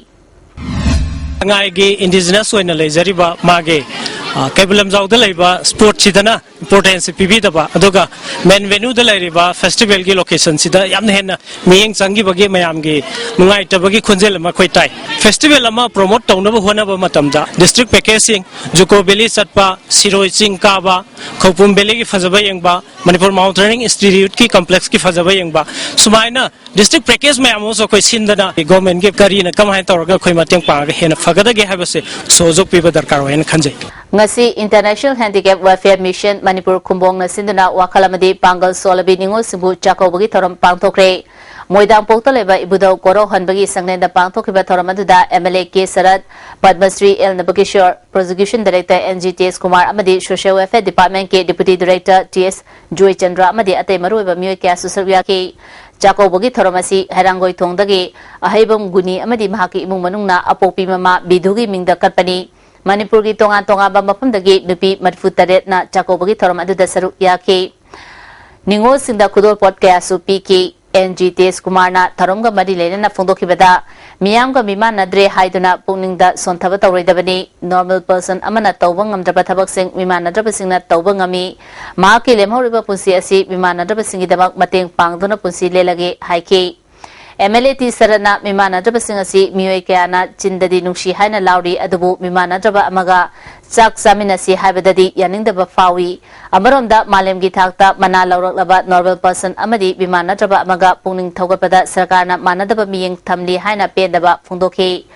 ꯁꯉꯥꯏꯒꯤ ꯏꯟꯗꯤꯖꯤꯅꯁ ꯑꯣꯏꯅ ꯂꯩꯖꯔꯤꯕ ꯃꯥꯒꯤ, ꯑ, ꯀꯩꯕꯨꯜ ꯂꯝꯖꯥꯎꯗ ꯂꯩꯕ ꯁ꯭ꯄꯣꯔꯠꯁꯤꯗꯅ ꯏꯝꯄꯣꯔꯇꯦꯟꯁ ꯄꯤꯕꯤꯗꯕ, ꯑꯗꯨꯒ ꯃꯦꯟ ꯚꯦꯅ꯭ꯌꯨꯗ ꯂꯩꯔꯤꯕ ꯐꯦꯁꯇꯤꯚꯦꯜꯒꯤ ꯂꯣꯀꯦꯁꯟꯁꯤꯗ ꯌꯥꯝꯅ ꯍꯦꯟꯅ ꯃꯤꯠꯌꯦꯡ ꯆꯪꯈꯤꯕꯒꯤ ꯃꯌꯥꯝꯒꯤ ꯅꯨꯡꯉꯥꯏꯇꯕꯒꯤ ꯈꯣꯟꯖꯦꯜ ꯑꯃ ꯑꯩꯈꯣꯏ ꯇꯥꯏ꯫ ꯐꯦꯁꯇꯤꯚꯦꯜ ꯑꯃ ꯄ꯭ꯔꯣꯃꯣꯠ ꯇꯧꯅꯕ ꯍꯣꯠꯅꯕ ꯃꯇꯝꯗ ꯗꯤꯁꯇ꯭ꯔꯤꯛ ꯄꯦꯀꯦꯖꯁꯤꯡ, ꯖꯨꯀꯣ ꯚꯦꯂꯤ ꯆꯠꯄ, ꯁꯤꯔꯣꯏ ꯆꯤꯡ ꯀꯥꯕ, ꯈꯧꯄꯨꯝ ꯚꯦꯂꯤꯒꯤ ꯐꯖꯕ ꯌꯦꯡꯕ, ꯃꯅꯤꯄꯨꯔ ꯃꯥꯎꯟꯇꯦꯅꯤꯡ ꯏꯟꯁꯇꯤꯇ꯭ꯌꯨꯠꯀꯤ ꯀꯝꯄ꯭ꯂꯦꯛꯁꯀꯤ ꯐꯖꯕ ꯌꯦꯡꯕ, ꯁꯨꯃꯥꯏꯅ ꯗꯤꯁꯇ꯭ꯔꯤꯛ ꯄꯦꯀꯦꯖ ꯃꯌꯥꯝ ꯑꯃꯁꯨ ꯑꯩꯈꯣꯏ ꯁꯤꯟꯗꯅ ꯒꯣꯔꯃꯦꯟꯒꯤ ꯀꯔꯤꯅ ꯀꯃꯥꯏꯅ ꯇꯧꯔꯒ ꯑꯩꯈꯣꯏ ꯃꯇꯦꯡ ꯄꯥꯡꯉꯒ ꯍꯦꯟꯅ ꯐꯒꯗꯒꯦ ꯍꯥꯏꯕꯁꯦ ꯁꯣꯖꯣꯛ ꯄꯤꯕ ꯗꯔꯀꯥꯔ ꯑꯣꯏ ꯍꯥꯏꯅ ꯈꯟꯖꯩ꯫ ꯉꯁꯤ International Handicap Welfare Mission Manipur ꯈꯨꯝꯕꯣꯡꯅ ꯁꯤꯟꯗꯨꯅ ꯋꯥꯈꯜ ꯑꯃꯗꯤ ꯄꯥꯡꯒꯜ ꯁꯣꯜꯂꯕꯤ ꯅꯤꯉꯣꯜꯁꯤꯡꯕꯨ ꯆꯥꯛꯀꯧꯕꯒꯤ ꯊꯧꯔꯝ ꯄꯥꯡꯊꯣꯛꯈ꯭ꯔꯦ꯫ ꯃꯣꯏꯗꯥꯡꯄꯣꯛꯇ ꯂꯩꯕ ꯏꯕꯨꯙꯧ ꯀꯣꯔꯧꯍꯟꯕꯒꯤ ꯁꯪꯂꯦꯟꯗ ꯄꯥꯡꯊꯣꯛꯈꯤꯕ ꯊꯧꯔꯝ ꯑꯗꯨꯗ MLA K Sarat, Padmashri L Nabakishore, Prosecution Director N G Tejkumar ꯑꯃꯗꯤ Social Welfare Departmentꯀꯤ Deputy Director T S Joychandra ꯑꯃꯗꯤ ꯑꯇꯩ ꯃꯔꯨꯑꯣꯏꯕ ꯃꯤꯑꯣꯏ ꯀꯌꯥꯁꯨ ꯁꯔꯨꯛ ꯌꯥꯈꯤ꯫ ꯆꯥꯛꯀꯧꯕꯒꯤ ꯊꯧꯔꯝ ꯑꯁꯤ ꯍꯩꯔꯥꯡꯒꯣꯏꯊꯣꯡꯗꯒꯤ ꯑꯍꯩꯕꯝ ꯒꯨꯅꯤ ꯑꯃꯗꯤ ꯃꯍꯥꯛꯀꯤ ꯏꯃꯨꯡ ꯃꯅꯨꯡꯅ ꯑꯄꯣꯛꯄꯤ ꯃꯃꯥ ꯕꯤꯙꯨꯒꯤ ꯃꯤꯡꯗ ꯀꯠꯄꯅꯤ꯫ ꯃꯅꯤꯄꯨꯔꯒꯤ ꯇꯣꯉꯥꯟ ꯇꯣꯉꯥꯟꯕ ꯃꯐꯝꯗꯒꯤ ꯅꯨꯄꯤ ꯃꯔꯤꯐꯨ ꯇꯔꯦꯠꯅ ꯆꯥꯛꯀꯧꯕꯒꯤ ꯊꯧꯔꯝ ꯑꯗꯨꯗ ꯁꯔꯨꯛ ꯌꯥꯈꯤ꯫ ꯅꯤꯉꯣꯜꯁꯤꯡꯗ ꯈꯨꯗꯣꯜꯄꯣꯠ ꯀꯌꯥꯁꯨ ꯄꯤꯈꯤ꯫ N G ꯇꯦꯖꯀꯨꯃꯥꯔꯅ ꯊꯧꯔꯝꯒ ꯃꯔꯤ ꯂꯩꯅꯅ ꯐꯣꯡꯗꯣꯛꯈꯤꯕꯗ, ꯃꯤꯌꯥꯝꯒ ꯃꯤꯃꯥꯟꯅꯗ꯭ꯔꯦ ꯍꯥꯏꯗꯨꯅ ꯄꯨꯛꯅꯤꯡꯗ ꯁꯣꯟꯊꯕ ꯇꯧꯔꯣꯏꯗꯕꯅꯤ꯫ Normal person ꯑꯃꯅ ꯇꯧꯕ ꯉꯝꯗ꯭ꯔꯕ ꯊꯕꯛꯁꯤꯡ ꯃꯤꯃꯥꯟꯅꯗ꯭ꯔꯕꯁꯤꯡꯅ ꯇꯧꯕ ꯉꯝꯃꯤ꯫ ꯃꯍꯥꯛꯀꯤ ꯂꯦꯝꯍꯧꯔꯤꯕ ꯄꯨꯟꯁꯤ ꯑꯁꯤ ꯃꯤꯃꯥꯟꯅꯗ꯭ꯔꯕꯁꯤꯡꯒꯤꯗꯃꯛ ꯃꯇꯦꯡ ꯄꯥꯡꯗꯨꯅ ꯄꯨꯟꯁꯤ ꯂꯦꯜꯂꯒꯦ ꯍꯥꯏꯈꯤ꯫ MLA ꯇꯤ ꯁꯔꯠꯅ ꯃꯤꯃꯥꯟꯅꯗ꯭ꯔꯕꯁꯤꯡ ꯑꯁꯤ ꯃꯤꯑꯣꯏ ꯀꯌꯥꯅ ꯆꯤꯟꯗꯗꯤ ꯅꯨꯡꯁꯤ ꯍꯥꯏꯅ ꯂꯥꯎꯔꯤ, ꯑꯗꯨꯕꯨ ꯃꯤꯃꯥꯟꯅꯗ꯭ꯔꯕ ꯑꯃꯒ ꯆꯥꯛ ꯆꯥꯃꯤꯟꯅꯁꯤ ꯍꯥꯏꯕꯗꯗꯤ ꯌꯥꯅꯤꯡꯗꯕ ꯐꯥꯎꯏ꯫ ꯑꯃꯔꯣꯝꯗ ꯃꯥꯂꯦꯝꯒꯤ ꯊꯥꯛꯇ ꯃꯅꯥ ꯂꯧꯔꯛꯂꯕ normal person ꯑꯃꯗꯤ ꯃꯤꯃꯥꯟꯅꯗ꯭ꯔꯕ ꯑꯃꯒ ꯄꯨꯛꯅꯤꯡ ꯊꯧꯒꯠꯄꯗ ꯁꯔꯀꯥꯔꯅ ꯃꯥꯟꯅꯗꯕ ꯃꯤꯠꯌꯦꯡ ꯊꯝꯂꯤ ꯍꯥꯏꯅ ꯄꯦꯟꯗꯕ ꯐꯣꯡꯗꯣꯛꯈꯤ꯫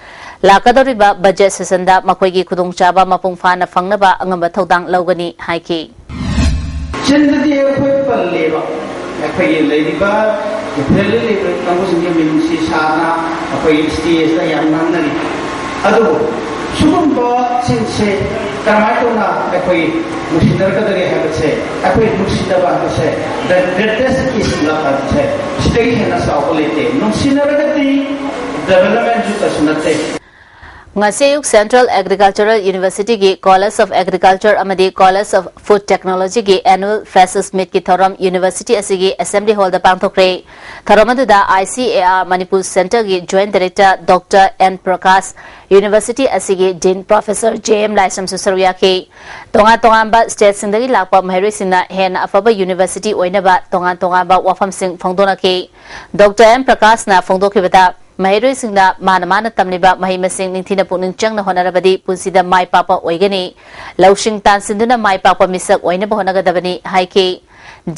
ꯂꯥꯛꯀꯗꯧꯔꯤꯕ ꯕꯖꯦꯠ ꯁꯦꯁꯟꯗ ꯃꯈꯣꯏꯒꯤ ꯈꯨꯗꯣꯡꯆꯥꯕ ꯃꯄꯨꯡ ꯐꯥꯅ ꯐꯪꯅꯕ ꯑꯉꯝꯕ ꯊꯧꯗꯥꯡ ꯂꯧꯒꯅꯤ ꯍꯥꯏꯈꯤ꯫ ꯆꯤꯟꯗꯗꯤ ꯑꯩꯈꯣꯏ ꯄꯜꯂꯦꯕ, ꯑꯩꯈꯣꯏꯒꯤ ꯂꯩꯔꯤꯕ ꯀꯦꯄꯤꯇꯦꯜꯗ ꯂꯩꯕ ꯀꯥꯡꯕꯨꯁꯤꯡꯒꯤ ꯃꯤꯅꯨꯡꯁꯤ ꯁꯥꯗꯅ ꯑꯩꯈꯣꯏꯒꯤ ꯁ꯭ꯇꯦꯖꯇ ꯌꯥꯝ ꯉꯥꯡꯅꯔꯤ꯫ ꯑꯗꯨꯕꯨ ꯁꯤꯒꯨꯝꯕꯁꯤꯡꯁꯦ ꯀꯔꯝꯍꯥꯏꯅ ꯇꯧꯅ ꯑꯩꯈꯣꯏ ꯅꯨꯡꯁꯤꯅꯔꯛꯀꯗꯒꯦ ꯍꯥꯏꯕꯁꯦ, ꯑꯩꯈꯣꯏ ꯅꯨꯡꯁꯤꯅꯕ ꯍꯥꯏꯕꯁꯦ the greatest is love ꯍꯥꯏꯕꯁꯦ, ꯁꯤꯗꯒꯤ ꯍꯦꯟꯅ ꯆꯥꯎꯕ ꯂꯩꯇꯦ꯫ ꯅꯨꯡꯁꯤꯅꯔꯒꯗꯤ ꯗꯦꯕꯂꯞꯃꯦꯟꯁꯨ ꯀꯩꯁꯨ ꯅꯠꯇꯦ꯫ ꯉꯁꯤ ꯑꯌꯨꯛ Central Agricultural University ꯒꯤ College of Agriculture ꯑꯃꯗꯤ College of Food Technology ꯒꯤ Annual Freshers Meet ꯀꯤ ꯊꯧꯔꯝ University ꯑꯁꯤꯒꯤ Assembly Hall ꯗ ꯄꯥꯡꯊꯣꯛꯈ꯭ꯔꯦ꯫ ꯊꯧꯔꯝ ꯑꯗꯨꯗ I C A R Manipur Center ꯒꯤ Joint Director Doctor N Prakash, University ꯑꯁꯤꯒꯤ Dean Professor J M ꯂꯥꯏꯁ꯭ꯔꯝꯁꯨ ꯁꯔꯨꯛ ꯌꯥꯈꯤ꯫ ꯇꯣꯉꯥꯟ ꯇꯣꯉꯥꯟꯕ state ꯁꯤꯡꯗꯒꯤ ꯂꯥꯛꯄ ꯃꯍꯩꯔꯣꯏꯁꯤꯡꯅ ꯍꯦꯟꯅ ꯑꯐꯕ university ꯑꯣꯏꯅꯕ ꯇꯣꯉꯥꯟ ꯇꯣꯉꯥꯟꯕ ꯋꯥꯐꯝꯁꯤꯡ ꯐꯣꯡꯗꯣꯛꯅꯈꯤ꯫ Doctor N Prakash ꯅ ꯐꯣꯡꯗꯣꯛꯈꯤꯕꯗ, ꯃꯍꯩꯔꯣꯏꯁꯤꯡꯅ ꯃꯥꯅ ꯃꯥꯅ ꯇꯝꯂꯤꯕ ꯃꯍꯩ ꯃꯁꯤꯡ ꯅꯤꯡꯊꯤꯅ ꯄꯨꯛꯅꯤꯡ ꯆꯪꯅ ꯍꯣꯠꯅꯔꯕꯗꯤ ꯄꯨꯟꯁꯤꯗ ꯃꯥꯏ ꯄꯥꯛꯄ ꯑꯣꯏꯒꯅꯤ꯫ ꯂꯧꯁꯤꯡ ꯇꯥꯟꯁꯤꯟꯗꯨꯅ ꯃꯥꯏ ꯄꯥꯛꯄ ꯃꯤꯁꯛ ꯑꯣꯏꯅꯕ ꯍꯣꯠꯅꯒꯗꯕꯅꯤ ꯍꯥꯏꯈꯤ꯫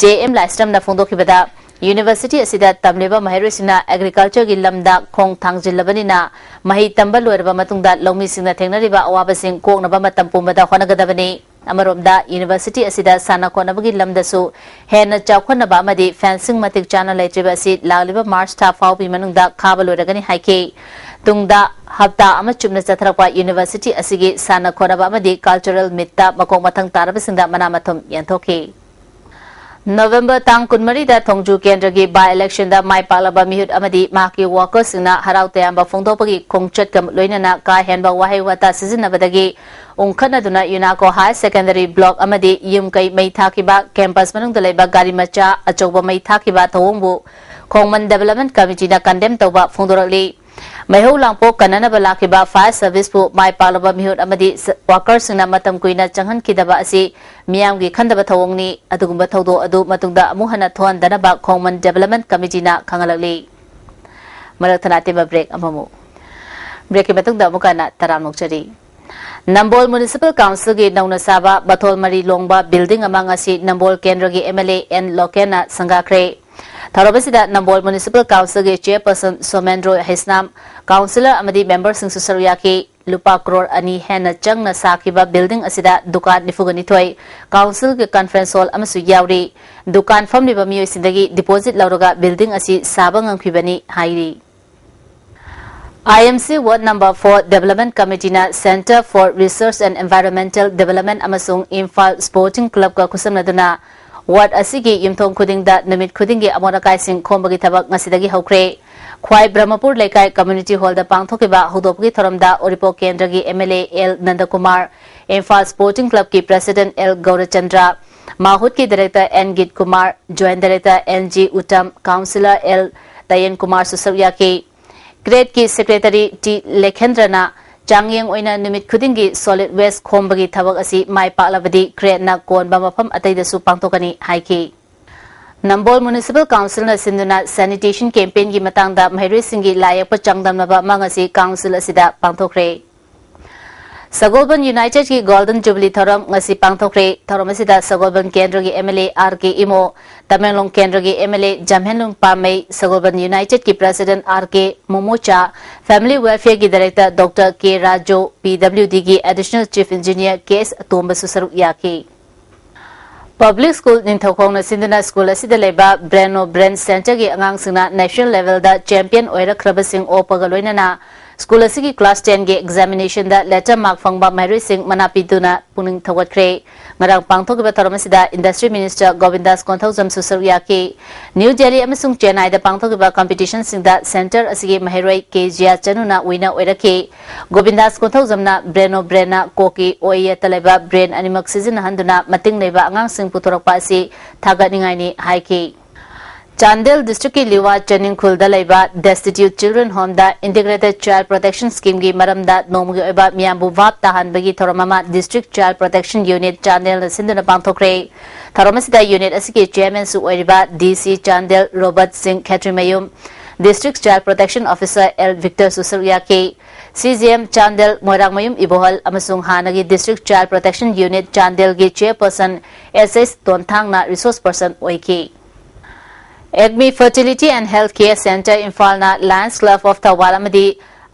J M ꯂꯥꯏꯁ꯭ꯔꯝꯅ ꯐꯣꯡꯗꯣꯛꯈꯤꯕꯗ, University ꯑꯁꯤꯗ ꯇꯝꯂꯤꯕ ꯃꯍꯩꯔꯣꯏꯁꯤꯡꯅ Agriculture ꯒꯤ ꯂꯝꯗ ꯈꯣꯡ ꯊꯥꯡꯖꯤꯜꯂꯕꯅꯤꯅ, ꯃꯍꯩ ꯇꯝꯕ ꯂꯣꯏꯔꯕ ꯃꯇꯨꯡꯗ ꯂꯧꯃꯤꯁꯤꯡꯅ ꯊꯦꯡꯅꯔꯤꯕ ꯑꯋꯥꯕꯁꯤꯡ ꯀꯣꯛꯅꯕ ꯃꯇꯝ ꯄꯨꯝꯕꯗ ꯍꯣꯠꯅꯒꯗꯕꯅꯤ꯫ ꯑꯃꯔꯣꯝꯗ, University ꯑꯁꯤꯗ ꯁꯥꯟꯅ ꯈꯣꯠꯅꯕꯒꯤ ꯂꯝꯗꯁꯨ ꯍꯦꯟꯅ ꯆꯥꯎꯈꯠꯅꯕ ꯑꯃꯗꯤ fencing ꯃꯇꯤꯛ ꯆꯥꯅ ꯂꯩꯇ꯭ꯔꯤꯕ ꯑꯁꯤ ꯂꯥꯛꯂꯤꯕ March ꯊꯥ ꯐꯥꯎꯕꯒꯤ ꯃꯅꯨꯡꯗ ꯈꯥꯕ ꯂꯣꯏꯔꯒꯅꯤ ꯍꯥꯏꯈꯤ꯫ ꯇꯨꯡꯗ ꯍꯞꯇꯥ ꯑꯃ ꯆꯨꯞꯅ ꯆꯠꯊꯔꯛꯄ University ꯑꯁꯤꯒꯤ ꯁꯥꯟꯅ ꯈꯣꯠꯅꯕ ꯑꯃꯗꯤ cultural meet ꯇ ꯃꯀꯣꯛ ꯃꯊꯪ ꯇꯥꯔꯕꯁꯤꯡꯗ ꯃꯅꯥ ꯃꯊꯨꯝ ꯌꯦꯟꯊꯣꯛꯈꯤ꯫ November ꯇꯥꯡ ꯀꯨꯟꯃꯔꯤꯗ ꯊꯣꯡꯖꯨ ꯀꯦꯟꯗ꯭ꯔꯒꯤ by election ꯗ ꯃꯥꯏ ꯄꯥꯛꯂꯕ ꯃꯤꯍꯨꯠ ꯑꯃꯗꯤ ꯃꯍꯥꯛꯀꯤ workers ꯁꯤꯡꯅ ꯍꯔꯥꯎ ꯇꯌꯥꯝꯕ ꯐꯣꯡꯗꯣꯛꯄꯒꯤ ꯈꯣꯡꯆꯠꯀ ꯂꯣꯏꯅꯅ ꯀꯥ ꯍꯦꯟꯕ ꯋꯥꯍꯩ ꯋꯥꯇꯥ ꯁꯤꯖꯤꯟꯅꯕꯗꯒꯤ ꯎꯪꯈꯠꯅꯗꯨꯅ UNACO Higher Secondary Block ꯑꯃꯗꯤ ꯌꯨꯝ ꯀꯩ ꯃꯩ ꯊꯥꯈꯤꯕ, campus ꯃꯅꯨꯡꯗ ꯂꯩꯕ ꯒꯥꯔꯤ ꯃꯆꯥ ꯑꯆꯧꯕ ꯃꯩ ꯊꯥꯈꯤꯕ ꯊꯧꯑꯣꯡꯕꯨ ꯈꯣꯡꯃꯟ Development Committee ꯅ condemn ꯇꯧꯕ ꯐꯣꯡꯗꯣꯔꯛꯂꯤ꯫ ꯃꯩꯍꯧ ꯂꯥꯡꯄꯣꯛ ꯀꯟꯅꯅꯕ ꯂꯥꯛꯈꯤꯕ fire service ꯄꯨ ꯃꯥꯏ ꯄꯥꯛꯂꯕ ꯃꯤꯍꯨꯠ ꯑꯃꯗꯤ ꯁ-, worker ꯁꯤꯡꯅ ꯃꯇꯝ ꯀꯨꯏꯅ ꯆꯪꯍꯟꯈꯤꯗꯕ ꯑꯁꯤ ꯃꯤꯌꯥꯝꯒꯤ ꯈꯟꯗꯕ ꯊꯧꯑꯣꯡꯅꯤ꯫ ꯑꯗꯨꯒꯨꯝꯕ ꯊꯧꯗꯣꯛ ꯑꯗꯨ ꯃꯇꯨꯡꯗ ꯑꯃꯨꯛ ꯍꯟꯅ ꯊꯣꯛꯍꯟꯗꯅꯕ ꯈꯣꯡꯃꯟ Development Committee ꯅ ꯈꯪꯍꯜꯂꯛꯂꯤ꯫ ꯃꯔꯛ ꯊꯠꯅ ꯑꯇꯦꯟꯕ break ꯑꯃꯃꯨꯛ꯫ Break ꯀꯤ ꯃꯇꯨꯡꯗ ꯑꯃꯨꯛ ꯍꯟꯅ ꯇꯔꯥꯝꯅ ꯑꯣꯛꯆꯔꯤ꯫ ꯅꯝꯕꯣꯜ Municipal Council ꯒꯤ ꯅꯧꯅ ꯁꯥꯕ ꯃꯊꯣꯜ ꯃꯔꯤ ꯂꯣꯡꯕ building ꯑꯃ ꯉꯁꯤ ꯅꯝꯕꯣꯜ ꯀꯦꯟꯗ꯭ꯔꯒꯤ M L A N ꯂꯣꯀꯦꯟꯅ ꯁꯪꯒꯥꯈ꯭ꯔꯦ꯫ ꯊꯧꯔꯝ ꯑꯁꯤꯗ ꯅꯝꯕꯣꯜ Municipal Council ꯒꯤ Chairperson ꯁꯣꯃꯦꯟꯗ꯭ꯔꯣ ꯍꯩꯁꯅꯥꯝ, Councillor ꯑꯃꯗꯤ member ꯁꯤꯡꯁꯨ ꯁꯔꯨꯛ ꯌꯥꯈꯤ꯫ ꯂꯨꯄꯥ ꯀ꯭ꯔꯣꯔ ꯑꯅꯤ ꯍꯦꯟꯅ ꯆꯪꯅ ꯁꯥꯈꯤꯕ building ꯑꯁꯤꯗ ꯗꯨꯀꯥꯟ ꯅꯤꯐꯨꯒ ꯅꯤꯊꯣꯏ, Council ꯒꯤ conference hall ꯑꯃꯁꯨ ꯌꯥꯎꯔꯤ꯫ ꯗꯨꯀꯥꯟ ꯐꯝꯂꯤꯕ ꯃꯤꯑꯣꯏꯁꯤꯡꯗꯒꯤ deposit ꯂꯧꯔꯒ building ꯑꯁꯤ ꯁꯥꯕ ꯉꯝꯈꯤꯕꯅꯤ ꯍꯥꯏꯔꯤ꯫ I M C Ward number four Development Committee ꯅ Centre for Research and Environmental Development ꯑꯃꯁꯨꯡ ꯏꯝꯐꯥꯜ Sporting Club ꯀ ꯈꯨꯠꯁꯝꯅꯗꯨꯅ ward ꯑꯁꯤꯒꯤ ꯌꯨꯝꯊꯣꯡ ꯈꯨꯗꯤꯡꯗ ꯅꯨꯃꯤꯠ ꯈꯨꯗꯤꯡꯒꯤ ꯑꯃꯣꯠ ꯑꯀꯥꯏꯁꯤꯡ ꯈꯣꯝꯕꯒꯤ ꯊꯕꯛ ꯉꯁꯤꯗꯒꯤ ꯍꯧꯈ꯭ꯔꯦ꯫ ꯈ꯭ꯋꯥꯏ ꯕ꯭ꯔꯍꯃꯄꯨꯔ ꯂꯩꯀꯥꯏ ꯀꯝꯃ꯭ꯌꯨꯅꯤꯇꯤ ꯍꯣꯜꯗ ꯄꯥꯡꯊꯣꯛꯈꯤꯕ ꯍꯧꯗꯣꯛꯄꯒꯤ ꯊꯧꯔꯝꯗ ꯎꯔꯤꯄꯣꯛ ꯀꯦꯟꯗ꯭ꯔꯒꯤ M L A L Nandakumar, Imphal sporting ꯀ꯭ꯂꯕꯀꯤ ꯄ꯭ꯔꯦꯁꯤꯗꯦꯟꯠ ꯑꯦꯜ ꯒꯧꯔꯆꯟꯗ꯭ꯔ, ꯃꯥꯍꯨꯠꯀꯤ director N Geet Kumar, joint director N G Uttam, councillor L Tayen ꯀꯨꯃꯥꯔꯁꯨ ꯁꯔꯨꯛ ꯌꯥꯈꯤ꯫ ꯀ꯭ꯔꯦꯠꯀꯤ ꯁꯦꯀ꯭ꯔꯦꯇꯔꯤ ꯇꯤ ꯂꯦꯈꯦꯟꯗ꯭ꯔꯅ ꯆꯥꯡꯌꯦꯡ ꯑꯣꯏꯅ ꯅꯨꯃꯤꯠ ꯈꯨꯗꯤꯡꯒꯤ ꯁꯣꯂꯤꯗ ꯋꯦꯁ ꯈꯣꯝꯕꯒꯤ ꯊꯕꯛ ꯑꯁꯤ ꯃꯥꯏ ꯄꯥꯛꯂꯕꯗꯤ ꯀ꯭ꯔꯦꯠꯅ ꯀꯣꯟꯕ ꯃꯐꯝ ꯑꯇꯩꯗꯁꯨ ꯄꯥꯡꯊꯣꯛꯀꯅꯤ ꯍꯥꯏꯈꯤ꯫ ꯅꯝꯕꯣꯜ ꯃ꯭ꯌꯨꯅꯤꯁꯤꯄꯥꯜ ꯀꯥꯎꯟꯁꯤꯜꯅ ꯁꯤꯟꯗꯨꯅ ꯁꯦꯅꯤꯇꯦꯁꯟ ꯀꯦꯝꯄꯦꯟꯒꯤ ꯃꯇꯥꯡꯗ ꯃꯍꯩꯔꯣꯏꯁꯤꯡꯒꯤ ꯂꯥꯏ ꯌꯦꯛꯄ ꯆꯥꯡꯗꯝꯅꯕ ꯑꯃ ꯉꯁꯤ ꯀꯥꯎꯟꯁꯤꯜ ꯑꯁꯤꯗ ꯄꯥꯡꯊꯣꯛꯈ꯭ꯔꯦ꯫ ꯁꯒꯣꯜꯕꯟ ꯌꯨꯅꯥꯏꯇꯦꯗꯀꯤ ꯒꯣꯜꯗꯟ ꯖꯨꯕꯤꯂꯤ ꯊꯧꯔꯝ ꯉꯁꯤ ꯄꯥꯡꯊꯣꯛꯈ꯭ꯔꯦ꯫ ꯊꯧꯔꯝ ꯑꯁꯤꯗ ꯁꯒꯣꯜꯕꯟ ꯀꯦꯟꯗ꯭ꯔꯒꯤ M L A R K Imo, Tamenglong ꯀꯦꯟꯗ꯭ꯔꯒꯤ M L A Jamhenlung Panmei, Sagolband ꯌꯨꯅꯥꯏꯇꯦꯗꯀꯤ president R K Momocha, family ꯋꯦꯜꯐꯤꯌꯔꯒꯤ director doctor K Raju, P W ꯗꯤꯒꯤ additional chief engineer K S ꯑꯇꯣꯝꯕꯁꯨ ꯁꯔꯨꯛ ꯌꯥꯈꯤ꯫ ꯄꯕ꯭ꯂꯤꯛ ꯁ꯭ꯀꯨꯜ ꯅꯤꯡꯊꯧꯈꯣꯡꯅ ꯁꯤꯟꯗꯨꯅ ꯁ꯭ꯀꯨꯜ ꯑꯁꯤꯗ ꯂꯩꯕ ꯕ꯭ꯔꯦꯟ ꯑꯣꯐ ꯕ꯭ꯔꯦꯟ ꯁꯦꯟꯇꯔꯒꯤ ꯑꯉꯥꯡꯁꯤꯡꯅ ꯅꯦꯁꯅꯦꯜ ꯂꯦꯚꯦꯜꯗ ꯆꯦꯝꯄꯤꯌꯟ ꯑꯣꯏꯔꯛꯈ꯭ꯔꯕꯁꯤꯡ ꯑꯣꯛꯄꯒ ꯂꯣꯏꯅꯅ ꯁ꯭ꯀꯨꯜ ꯑꯁꯤꯒꯤ ꯀ꯭ꯂꯥꯁ ꯇꯦꯟꯒꯤ ꯑꯦꯛꯖꯥꯃꯤꯅꯦꯁꯟꯗ ꯂꯦꯇꯔ ꯃꯥꯔꯛ ꯐꯪꯕ ꯃꯍꯩꯔꯣꯏꯁꯤꯡ ꯃꯅꯥ ꯄꯤꯗꯨꯅ ꯄꯨꯛꯅꯤꯡ ꯊꯧꯒꯠꯈ꯭ꯔꯦ꯫ ꯉꯔꯥꯡ ꯄꯥꯡꯊꯣꯛꯈꯤꯕ ꯊꯧꯔꯝ ꯑꯁꯤꯗ ꯏꯟꯗꯁꯇ꯭ꯔꯤ ꯃꯤꯅꯤꯁꯇꯔ ꯒꯣꯕꯤꯟꯗꯥꯁ ꯀꯣꯟꯊꯧꯖꯝꯁꯨ ꯁꯔꯨꯛ ꯌꯥꯈꯤ꯫ ꯅ꯭ꯌꯨ ꯗꯦꯜꯂꯤ ꯑꯃꯁꯨꯡ ꯆꯦꯟꯅꯥꯏꯗ ꯄꯥꯡꯊꯣꯛꯈꯤꯕ ꯀꯝꯄꯤꯇꯤꯁꯟꯁꯤꯡꯗ ꯁꯦꯟꯇꯔ ꯑꯁꯤꯒꯤ ꯃꯍꯩꯔꯣꯏ ꯀꯦ ꯖꯤꯌꯥ ꯆꯅꯨꯅ ꯋꯤꯅꯔ ꯑꯣꯏꯔꯛꯈꯤ꯫ ꯒꯣꯕꯤꯟꯗꯥꯁ ꯀꯣꯟꯊꯧꯖꯝꯅ ꯕ꯭ꯔꯦꯟ ꯑꯣꯐ ꯕ꯭ꯔꯦꯟꯅ ꯀꯣꯛꯀꯤ ꯑꯣꯏ ꯌꯦꯠꯇ ꯂꯩꯕ ꯕ꯭ꯔꯦꯟ ꯑꯅꯤꯃꯛ ꯁꯤꯖꯤꯟꯅꯍꯟꯗꯨꯅ ꯃꯇꯤꯡ ꯂꯩꯕ ꯑꯉꯥꯡꯁꯤꯡ ꯄꯨꯊꯣꯔꯛꯄ ꯑꯁꯤ ꯊꯥꯒꯠꯅꯤꯡꯉꯥꯏꯅꯤ ꯍꯥꯏꯈꯤ꯫ ꯆꯥꯟꯗꯦꯜ ꯗꯤꯁꯇ꯭ꯔꯤꯛꯀꯤ ꯂꯤꯋꯥ ꯆꯅꯤꯡꯈꯨꯜꯗ ꯂꯩꯕ ꯗꯦꯁꯇꯤꯇ꯭ꯌꯨꯠ ꯆꯤꯜꯗ꯭ꯔꯦꯟ ꯍꯣꯝꯗ ꯏꯟꯇꯤꯒ꯭ꯔꯦꯇꯦꯗ ꯆꯥꯏꯜ ꯄ꯭ꯔꯣꯇꯦꯛꯁꯟ ꯁ꯭ꯀꯤꯝꯒꯤ ꯃꯔꯝꯗ ꯅꯣꯡꯃꯒꯤ ꯑꯣꯏꯕ ꯃꯤꯌꯥꯝꯕꯨ ꯚꯥꯞ ꯇꯥꯍꯟꯕꯒꯤ ꯊꯧꯔꯝ ꯑꯃ ꯗꯤꯁꯇ꯭ꯔꯤꯛ ꯆꯥꯏꯜ ꯄ꯭ꯔꯣꯇꯦꯛꯁꯟ ꯌꯨꯅꯤꯠ ꯆꯥꯟꯗꯦꯜꯅ ꯁꯤꯟꯗꯨꯅ ꯄꯥꯡꯊꯣꯛꯈ꯭ꯔꯦ꯫ ꯊꯧꯔꯝ ꯑꯁꯤꯗ ꯌꯨꯅꯤꯠ ꯑꯁꯤꯒꯤ ꯆꯤꯌꯔꯃꯦꯟꯁꯨ ꯑꯣꯏꯔꯤꯕ ꯗꯤ ꯁꯤ Chandel Robert Singh Khetrimayum, district child protection officer L ꯚꯤꯛꯇꯔꯁꯨ ꯁꯔꯨꯛ ꯌꯥꯈꯤ꯫ C J M Chandel Moirangmayum Ibohal ꯑꯃꯁꯨꯡ ꯍꯥꯟꯅꯒꯤ ꯗꯤꯁꯇ꯭ꯔꯤꯛ ꯆꯥꯏꯜ ꯄ꯭ꯔꯣꯇꯦꯛꯁꯟ ꯌꯨꯅꯤꯠ ꯆꯥꯟꯗꯦꯜꯒꯤ ꯆꯤꯌꯔꯄꯔꯁꯟ ꯑꯦꯁ ꯑꯦꯁ ꯇꯣꯟꯊꯥꯡꯅ ꯔꯤꯁꯣꯔꯁ ꯄꯔꯁꯟ ꯑꯣꯏꯈꯤ꯫ ꯑꯦꯛꯃꯤ fertility and health care centre ꯏꯝꯐꯥꯜꯅ ꯂꯥꯌꯟꯁ ꯀ꯭ꯂꯕ ꯑꯣꯐ ꯊꯧꯕꯥꯜ ꯑꯃꯗꯤ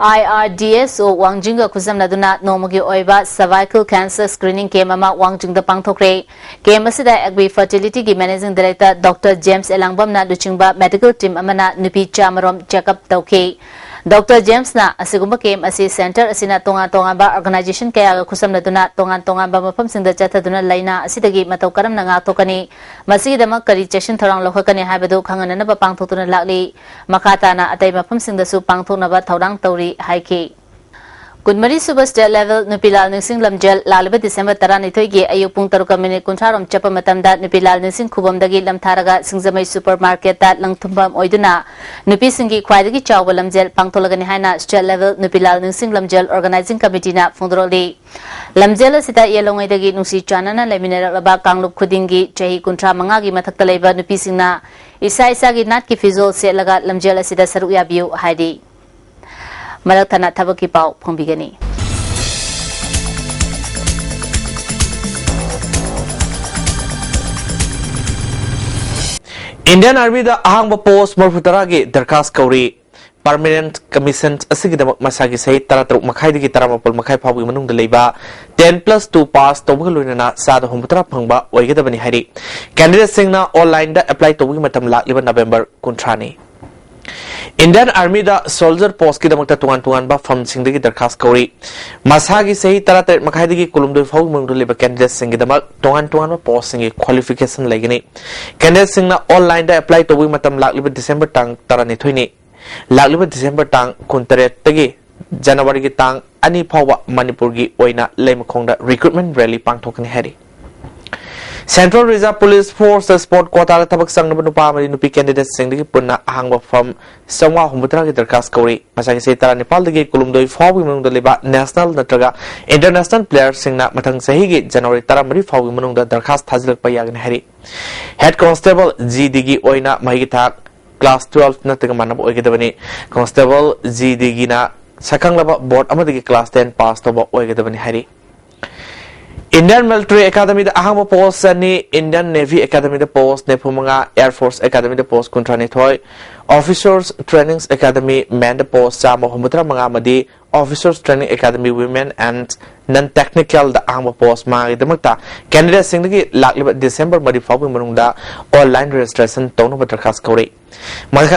ꯑꯥꯏ ꯑꯥꯔ ꯗꯤ ꯑꯦꯁ ꯑꯣ ꯋꯥꯡꯖꯤꯡꯒ ꯈꯨꯠꯁꯝꯅꯗꯨꯅ ꯅꯣꯡꯃꯒꯤ ꯑꯣꯏꯕ ꯁꯔꯚꯥꯏꯀꯜ ꯀꯦꯟꯁꯔ ꯁ꯭ꯀ꯭ꯔꯤꯅꯤꯡ ꯀꯦꯝꯞ ꯑꯃ ꯋꯥꯡꯖꯤꯡꯗ ꯄꯥꯡꯊꯣꯛꯈ꯭ꯔꯦ꯫ ꯀꯦꯝꯞ ꯑꯁꯤꯗ ꯑꯦꯛꯃꯤ ꯐꯔꯇꯤꯂꯤꯇꯤꯒꯤ ꯃꯦꯅꯦꯖꯤꯡ ꯗꯥꯏꯔꯦꯛꯇꯔ ꯗꯣꯛꯇꯔ ꯖꯦꯝꯁ ꯑꯦꯂꯥꯡꯕꯝꯅ ꯂꯨꯆꯤꯡꯕ ꯃꯦꯗꯤꯀꯦꯜ ꯇꯤꯝ ꯑꯃꯅ ꯅꯨꯄꯤ ꯆꯥꯃꯔꯣꯝ ꯆꯦꯛꯑꯞ ꯇꯧꯈꯤ꯫ ꯗꯣꯛꯇꯔ ꯖꯦꯝꯁꯅ ꯑꯁꯤꯒꯨꯝꯕ ꯀꯦꯝꯞ ꯑꯁꯤ ꯁꯦꯟꯇꯔ ꯑꯁꯤꯅ ꯇꯣꯉꯥꯟ ꯇꯣꯉꯥꯟꯕ ꯑꯣꯔꯒꯅꯥꯏꯖꯦꯁꯟ ꯀꯌꯥꯒ ꯈꯨꯠꯁꯝꯅꯗꯨꯅ ꯇꯣꯉꯥꯟ ꯇꯣꯉꯥꯟꯕ ꯃꯐꯝꯁꯤꯡꯗ ꯆꯠꯊꯗꯨꯅ ꯂꯥꯏꯅꯥ ꯑꯁꯤꯗꯒꯤ ꯃꯇꯧ ꯀꯔꯝꯅ ꯉꯥꯛꯊꯣꯛꯀꯅꯤ, ꯃꯁꯤꯒꯤꯗꯃꯛ ꯀꯔꯤ ꯆꯦꯛꯁꯤꯟ ꯊꯧꯔꯥꯡ ꯂꯧꯈꯠꯀꯅꯤ ꯍꯥꯏꯕꯗꯨ ꯈꯪꯍꯟꯅꯅꯕ ꯄꯥꯡꯊꯣꯛꯇꯨꯅ ꯂꯥꯛꯂꯤ꯫ ꯃꯈꯥ ꯇꯥꯅ ꯑꯇꯩ ꯃꯐꯝꯁꯤꯡꯗꯁꯨ ꯄꯥꯡꯊꯣꯛꯅꯕ ꯊꯧꯔꯥꯡ ꯇꯧꯔꯤ ꯍꯥꯏꯈꯤ꯫ ꯀꯨꯟꯃꯔꯤ ꯁꯨꯕ ꯁ꯭ꯇꯦꯠ ꯂꯦꯚꯦꯜ ꯅꯨꯄꯤ ꯂꯥꯜ ꯅꯤꯡꯁꯤꯡ ꯂꯝꯖꯦꯜ ꯂꯥꯛꯂꯤꯕ ꯗꯤꯁꯦꯝꯕꯔ ꯇꯔꯥꯅꯤꯊꯣꯏꯒꯤ ꯑꯌꯨꯛ ꯄꯨꯡ ꯇꯔꯨꯛꯀ ꯃꯤꯅꯤꯠ ꯀꯨꯟꯊ꯭ꯔꯥ ꯔꯣꯝ ꯆꯠꯄ ꯃꯇꯝꯗ ꯅꯨꯄꯤ ꯂꯥꯜ ꯅꯤꯡꯁꯤꯡ ꯈꯨꯕꯝꯗꯒꯤ ꯂꯝꯊꯥꯔꯒ ꯁꯤꯡꯖꯃꯩ ꯁꯨꯄꯔ ꯃꯥꯔꯀꯦꯠꯇ ꯂꯪꯊꯨꯝꯐꯝ ꯑꯣꯏꯗꯨꯅ ꯅꯨꯄꯤꯁꯤꯡꯒꯤ ꯈ꯭ꯋꯥꯏꯗꯒꯤ ꯆꯥꯎꯕ ꯂꯝꯖꯦꯜ ꯄꯥꯡꯊꯣꯛꯂꯒꯅꯤ ꯍꯥꯏꯅ ꯁ꯭ꯇꯦꯠ ꯂꯦꯚꯦꯜ ꯅꯨꯄꯤ ꯂꯥꯜ ꯅꯤꯡꯁꯤꯡ ꯂꯝꯖꯦꯜ ꯑꯣꯔꯒꯅꯥꯏꯖꯤꯡ ꯀꯃꯤꯇꯤꯅ ꯐꯣꯡꯗꯣꯔꯛꯂꯤ꯫ ꯂꯝꯖꯦꯜ ꯑꯁꯤꯗ ꯌꯦꯜꯍꯧꯉꯩꯗꯒꯤ ꯅꯨꯡꯁꯤ ꯆꯥꯟꯅꯅ ꯂꯩꯃꯤꯟꯅꯔꯛꯂꯕ ꯀꯥꯡꯂꯨꯞ ꯈꯨꯗꯤꯡꯒꯤ ꯆꯍꯤ ꯀꯨꯟꯊ꯭ꯔꯥ ꯃꯉꯥꯒꯤ ꯃꯊꯛꯇ ꯂꯩꯕ ꯅꯨꯄꯤꯁꯤꯡꯅ ꯏꯁꯥ ꯏꯁꯥꯒꯤ ꯅꯥꯠꯀꯤ ꯐꯤꯖꯣꯜ ꯁꯦꯠꯂꯒ ꯂꯝꯖꯦꯜ ꯑꯁꯤꯗ ꯁꯔꯨꯛ ꯌꯥꯕꯤꯌꯨ ꯍꯥꯏꯔꯤ꯫ ꯃꯔꯛ ꯊꯠꯅ ꯊꯕꯛꯀꯤ ꯄꯥꯎ ꯐꯣꯡꯕꯤꯒꯅꯤ꯫ ꯏꯟꯗꯤꯌꯟ ꯑꯥꯔꯃꯤꯗ ꯑꯍꯥꯡꯕ ꯄꯣꯁ ꯃꯔꯤꯐꯨ ꯇꯔꯥꯒꯤ ꯗꯔꯈꯥꯁ ꯀꯧꯔꯤ꯫ ꯄꯔꯃꯅꯦꯟꯠ ꯀꯃꯤꯁꯟ ꯑꯁꯤꯒꯤꯗꯃꯛ ꯃꯁꯥꯒꯤ ꯆꯍꯤ ꯇꯔꯥꯇꯔꯨꯛ ꯃꯈꯥꯏꯗꯒꯤ ꯇꯔꯥꯃꯥꯄꯜ ꯃꯈꯥꯏ ꯐꯥꯎꯕꯒꯤ ꯃꯅꯨꯡꯗ ꯂꯩꯕ ꯇꯦꯟ ꯄ꯭ꯂꯁ ꯇꯨ ꯄꯥꯁ ꯇꯧꯕꯒ ꯂꯣꯏꯅꯅ ꯆꯥꯗ ꯍꯨꯝꯐꯨꯇꯔꯥ ꯐꯪꯕ ꯑꯣꯏꯒꯗꯕꯅꯤ ꯍꯥꯏꯔꯤ꯫ ꯀꯦꯟꯗꯤꯗꯦꯠꯁꯤꯡꯅ ꯑꯣꯟꯂꯥꯏꯟꯗ ꯑꯦꯄ꯭ꯂꯥꯏ ꯇꯧꯕꯒꯤ ꯃꯇꯝ ꯂꯥꯛꯂꯤꯕ ꯅꯕꯦꯝꯕꯔ ꯀꯨꯟꯊ꯭ꯔꯥꯅꯤ꯫ ꯏꯟꯗꯤꯌꯟ ꯑꯥꯔꯃꯤꯗ ꯁꯣꯜꯖꯔ ꯄꯣꯁꯀꯤꯗꯃꯛꯇ ꯇꯣꯉꯥꯟ ꯇꯣꯉꯥꯟꯕ ꯐꯝꯁꯤꯡꯗꯒꯤ ꯗꯔꯈꯥꯁ ꯀꯧꯔꯤ꯫ ꯃꯁꯥꯒꯤ ꯆꯍꯤ ꯇꯔꯥꯇꯔꯦꯠ ꯃꯈꯥꯏꯗꯒꯤ ꯀꯨꯟꯍꯨꯝꯗꯣꯏ ꯐꯥꯎꯒꯤ ꯃꯅꯨꯡꯗ ꯂꯩꯕ ꯀꯦꯟꯗꯤꯗꯦꯠꯁꯤꯡꯒꯤꯗꯃꯛ ꯇꯣꯉꯥꯟ ꯇꯣꯉꯥꯟꯕ ꯄꯣꯁꯁꯤꯡꯒꯤ ꯀ꯭ꯋꯥꯂꯤꯐꯤꯀꯦꯁꯟ ꯂꯩꯒꯅꯤ꯫ ꯀꯦꯟꯗꯤꯗꯦꯠꯁꯤꯡꯅ ꯑꯣꯟꯂꯥꯏꯟꯗ ꯑꯦꯄ꯭ꯂꯥꯏ ꯇꯧꯕꯒꯤ ꯃꯇꯝ ꯂꯥꯛꯂꯤꯕ ꯗꯤꯁꯦꯝꯕꯔ ꯇꯥꯡ ꯇꯔꯥꯅꯤꯊꯣꯏꯅꯤ꯫ ꯂꯥꯛꯂꯤꯕ ꯗꯤꯁꯦꯝꯕꯔ ꯇꯥꯡ ꯀꯨꯟꯇꯔꯦꯠꯇꯒꯤ ꯖꯅꯋꯥꯔꯤꯒꯤ ꯇꯥꯡ ꯑꯅꯤ ꯐꯥꯎꯕ ꯃꯅꯤꯄꯨꯔꯒꯤ ꯑꯣꯏꯅ ꯂꯩꯃꯈꯣꯡꯗ ꯔꯤꯀ꯭ꯔꯨꯠꯃꯦꯟ ꯔꯦꯂꯤ ꯄꯥꯡꯊꯣꯛꯀꯅꯤ ꯍꯥꯏꯔꯤ꯫ ꯁꯦꯟꯇ꯭ꯔꯦꯜ ꯔꯤꯖꯥꯔꯚ ꯄꯨꯂꯤꯁ ꯐꯣꯔꯁꯇ ꯁ꯭ꯄꯣꯔꯠ ꯀ꯭ꯋꯥꯇꯥꯗ ꯊꯕꯛ ꯆꯪꯅꯕ ꯅꯨꯄꯥ ꯑꯃꯗꯤ ꯅꯨꯄꯤ ꯀꯦꯟꯗꯤꯗꯦꯠꯁꯤꯡꯗꯒꯤ ꯄꯨꯟꯅ ꯑꯍꯥꯡꯕ ꯐꯝ ꯆꯥꯝꯃꯉꯥ ꯍꯨꯝꯐꯨꯇꯔꯥꯒꯤ ꯗꯔꯈꯥꯁ ꯀꯧꯔꯤ꯫ ꯃꯁꯥꯒꯤ ꯆꯍꯤ ꯇꯔꯥꯅꯤꯄꯥꯜꯗꯒꯤ ꯀꯨꯟꯍꯨꯝꯗꯣꯏ ꯐꯥꯎꯕꯒꯤ ꯃꯅꯨꯡꯗ ꯂꯩꯕ ꯅꯦꯁꯅꯦꯜ ꯅꯠꯇ꯭ꯔꯒ ꯏꯟꯇꯔꯅꯦꯁꯅꯦꯜ ꯄ꯭ꯂꯦꯌꯔꯁꯤꯡꯅ ꯃꯊꯪ ꯆꯍꯤꯒꯤ ꯖꯅꯋꯥꯔꯤ ꯇꯔꯥꯃꯔꯤ ꯐꯥꯎꯒꯤ ꯃꯅꯨꯡꯗ ꯗꯔꯈꯥꯁ ꯊꯥꯖꯤꯜꯂꯛꯄ ꯌꯥꯒꯅꯤ ꯍꯥꯏꯔꯤ꯫ ꯍꯦꯗ ꯀꯣꯟꯁꯇꯦꯕꯜ ꯖꯤꯗꯤꯒꯤ ꯑꯣꯏꯅ ꯃꯍꯩꯒꯤ ꯊꯥꯛ ꯀ꯭ꯂꯥꯁ ꯇꯨꯋꯦꯜꯐ ꯅꯠꯇ꯭ꯔꯒ ꯃꯥꯟꯅꯕ ꯑꯣꯏꯒꯗꯕꯅꯤ꯫ ꯀꯣꯟꯁꯇꯦꯕꯜ ꯖꯤꯗꯤꯒꯤꯅ ꯁꯛꯈꯪꯂꯕ ꯕꯣꯔꯗ ꯑꯃꯗꯒꯤ ꯀ꯭ꯂꯥꯁ ꯇꯦꯟ ꯄꯥꯁ ꯇꯧꯕ ꯑꯣꯏꯒꯗꯕꯅꯤ ꯍꯥꯏꯔꯤ꯫ ꯏꯟꯗꯤꯌꯟ ꯃꯤꯂꯤꯇꯔꯤ ꯑꯦꯀꯥꯗꯃꯤꯗ ꯑꯍꯥꯡꯕ ꯄꯣꯁ ꯑꯅꯤ, ꯏꯟꯗꯤꯌꯟ ꯅꯦꯚꯤ ꯑꯦꯀꯥꯗꯃꯤꯗ ꯄꯣꯁ ꯅꯤꯐꯨ ꯃꯉꯥ, ꯑꯦꯌꯔ ꯐꯣꯔꯁ ꯑꯦꯀꯥꯗꯃꯤꯗ ꯄꯣꯁ ꯀꯨꯟꯊ꯭ꯔꯥꯅꯤꯊꯣꯏ, Officers Training Academy menꯗ post ꯆꯥꯝꯃ ꯍꯨꯝꯐꯨꯇꯔꯥ ꯃꯉꯥ ꯑꯃꯗꯤ Officers Training Academy Women and Non-Technical ꯗ ꯑꯍꯥꯡꯕ post ꯃꯉꯥꯒꯤꯗꯃꯛꯇ candidateꯁꯤꯡꯗꯒꯤ ꯂꯥꯛꯂꯤꯕ December ꯃꯔꯤ ꯐꯥꯎꯕꯒꯤ ꯃꯅꯨꯡꯗ online registration ꯇꯧꯅꯕ ꯗꯔꯈꯥꯁ ꯀꯧꯔꯛꯏ꯫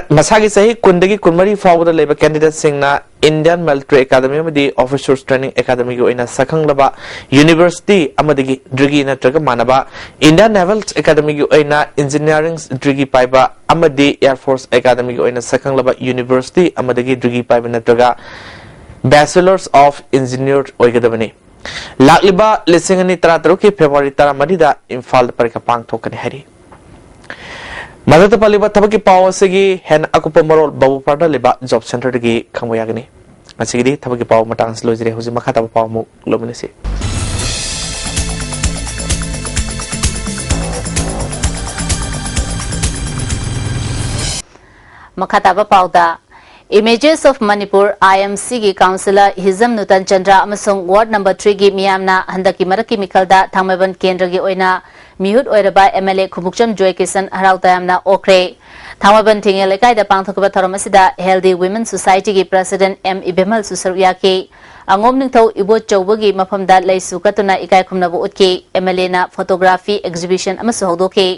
ꯃꯁꯥꯒꯤ ꯆꯍꯤ ꯀꯨꯟꯗꯒꯤ ꯀꯨꯟꯃꯔꯤ ꯐꯥꯎꯕꯗ ꯂꯩꯕ candidateꯁꯤꯡꯅ Indian Military Academy ꯑꯃꯗꯤ Officers Training Academyꯒꯤ ꯑꯣꯏꯅ ꯁꯛꯈꯪꯂꯕ university ꯑꯃꯗꯒꯤ degree ꯅꯠꯇ꯭ꯔꯒ ꯃꯥꯟꯅꯕ, Indian Naval Academyꯒꯤ ꯑꯣꯏꯅ engineering degree ꯄꯥꯏꯕ ꯑꯃꯗꯤ Air Force Academyꯒꯤ ꯑꯣꯏꯅ ꯁꯛꯈꯪꯂꯕ university ꯑꯃꯗꯒꯤ degree ꯄꯥꯏꯕ ꯅꯠꯇ꯭ꯔꯒ Bachelors of Engineer ꯑꯣꯏꯒꯗꯕꯅꯤ꯫ ꯂꯥꯛꯂꯤꯕ ꯂꯤꯁꯤꯡ ꯑꯅꯤ ꯇꯔꯥꯇꯔꯨꯛꯀꯤ February ꯇꯔꯥꯃꯔꯤꯗ ꯏꯝꯐꯥꯜꯗ ꯄꯔꯤꯈꯥ ꯄꯥꯡꯊꯣꯛꯀꯅꯤ ꯍꯥꯏꯔꯤ꯫ ꯃꯊꯛꯇ ꯄꯜꯂꯤꯕ ꯊꯕꯛꯀꯤ ꯄꯥꯎ ꯑꯁꯤꯒꯤ ꯍꯦꯟꯅ ꯑꯀꯨꯞꯄ ꯃꯔꯣꯜ ꯕꯥꯕꯨꯄꯥꯔꯗ ꯂꯩꯕ Job Centreꯗꯒꯤ ꯈꯪꯕ ꯌꯥꯒꯅꯤ꯫ ꯉꯁꯤꯒꯤꯗꯤ ꯊꯕꯛꯀꯤ ꯄꯥꯎ ꯃꯇꯥꯡ ꯑꯁꯤ ꯂꯣꯏꯖꯔꯦ꯫ ꯍꯧꯖꯤꯛ ꯃꯈꯥ ꯇꯥꯕ ꯄꯥꯎ ꯑꯃꯨꯛ ꯂꯧꯃꯤꯟꯅꯁꯤ꯫ ꯃꯈꯥ ꯇꯥꯕ ꯄꯥꯎꯗ, Images of Manipur, IMCꯒꯤ councillor ꯍꯤꯖꯝ ꯅꯨꯇꯟ ꯆꯟꯗ꯭ꯔ ꯑꯃꯁꯨꯡ ward number threeꯒꯤ ꯃꯤꯌꯥꯝꯅ ꯍꯟꯗꯛꯀꯤ ꯃꯔꯛꯀꯤ ꯃꯤꯈꯜꯗ ꯊꯥꯡꯃꯩꯕꯟ ꯀꯦꯟꯗ꯭ꯔꯒꯤ ꯑꯣꯏꯅ ꯃꯤꯍꯨꯠ ꯑꯣꯏꯔꯕ MLA ꯈꯨꯃꯨꯛꯆꯝ ꯖꯣꯏꯀꯤꯁꯟ ꯍꯔꯥꯎ ꯇꯌꯥꯝꯅ ꯑꯣꯛꯈ꯭ꯔꯦ꯫ ꯊꯥꯡꯃꯩꯕꯟ ꯊꯤꯡꯉꯦꯜ ꯂꯩꯀꯥꯏꯗ ꯄꯥꯡꯊꯣꯛꯈꯤꯕ ꯊꯧꯔꯝ ꯑꯁꯤꯗ Healthy Women Societyꯒꯤ president M ꯏꯕꯦꯝꯍꯜꯁꯨ ꯁꯔꯨꯛ ꯌꯥꯈꯤ꯫ ꯑꯉꯣꯝ ꯅꯤꯡꯊꯧ ꯏꯕꯣꯆꯧꯕꯒꯤ ꯃꯐꯝꯗ ꯂꯩꯁꯨ ꯀꯠꯇꯨꯅ ꯏꯀꯥꯏ ꯈꯨꯝꯅꯕ ꯎꯠꯈꯤ꯫ MLAꯅ photography exhibition ꯑꯃꯁꯨ ꯍꯧꯗꯣꯛꯈꯤ꯫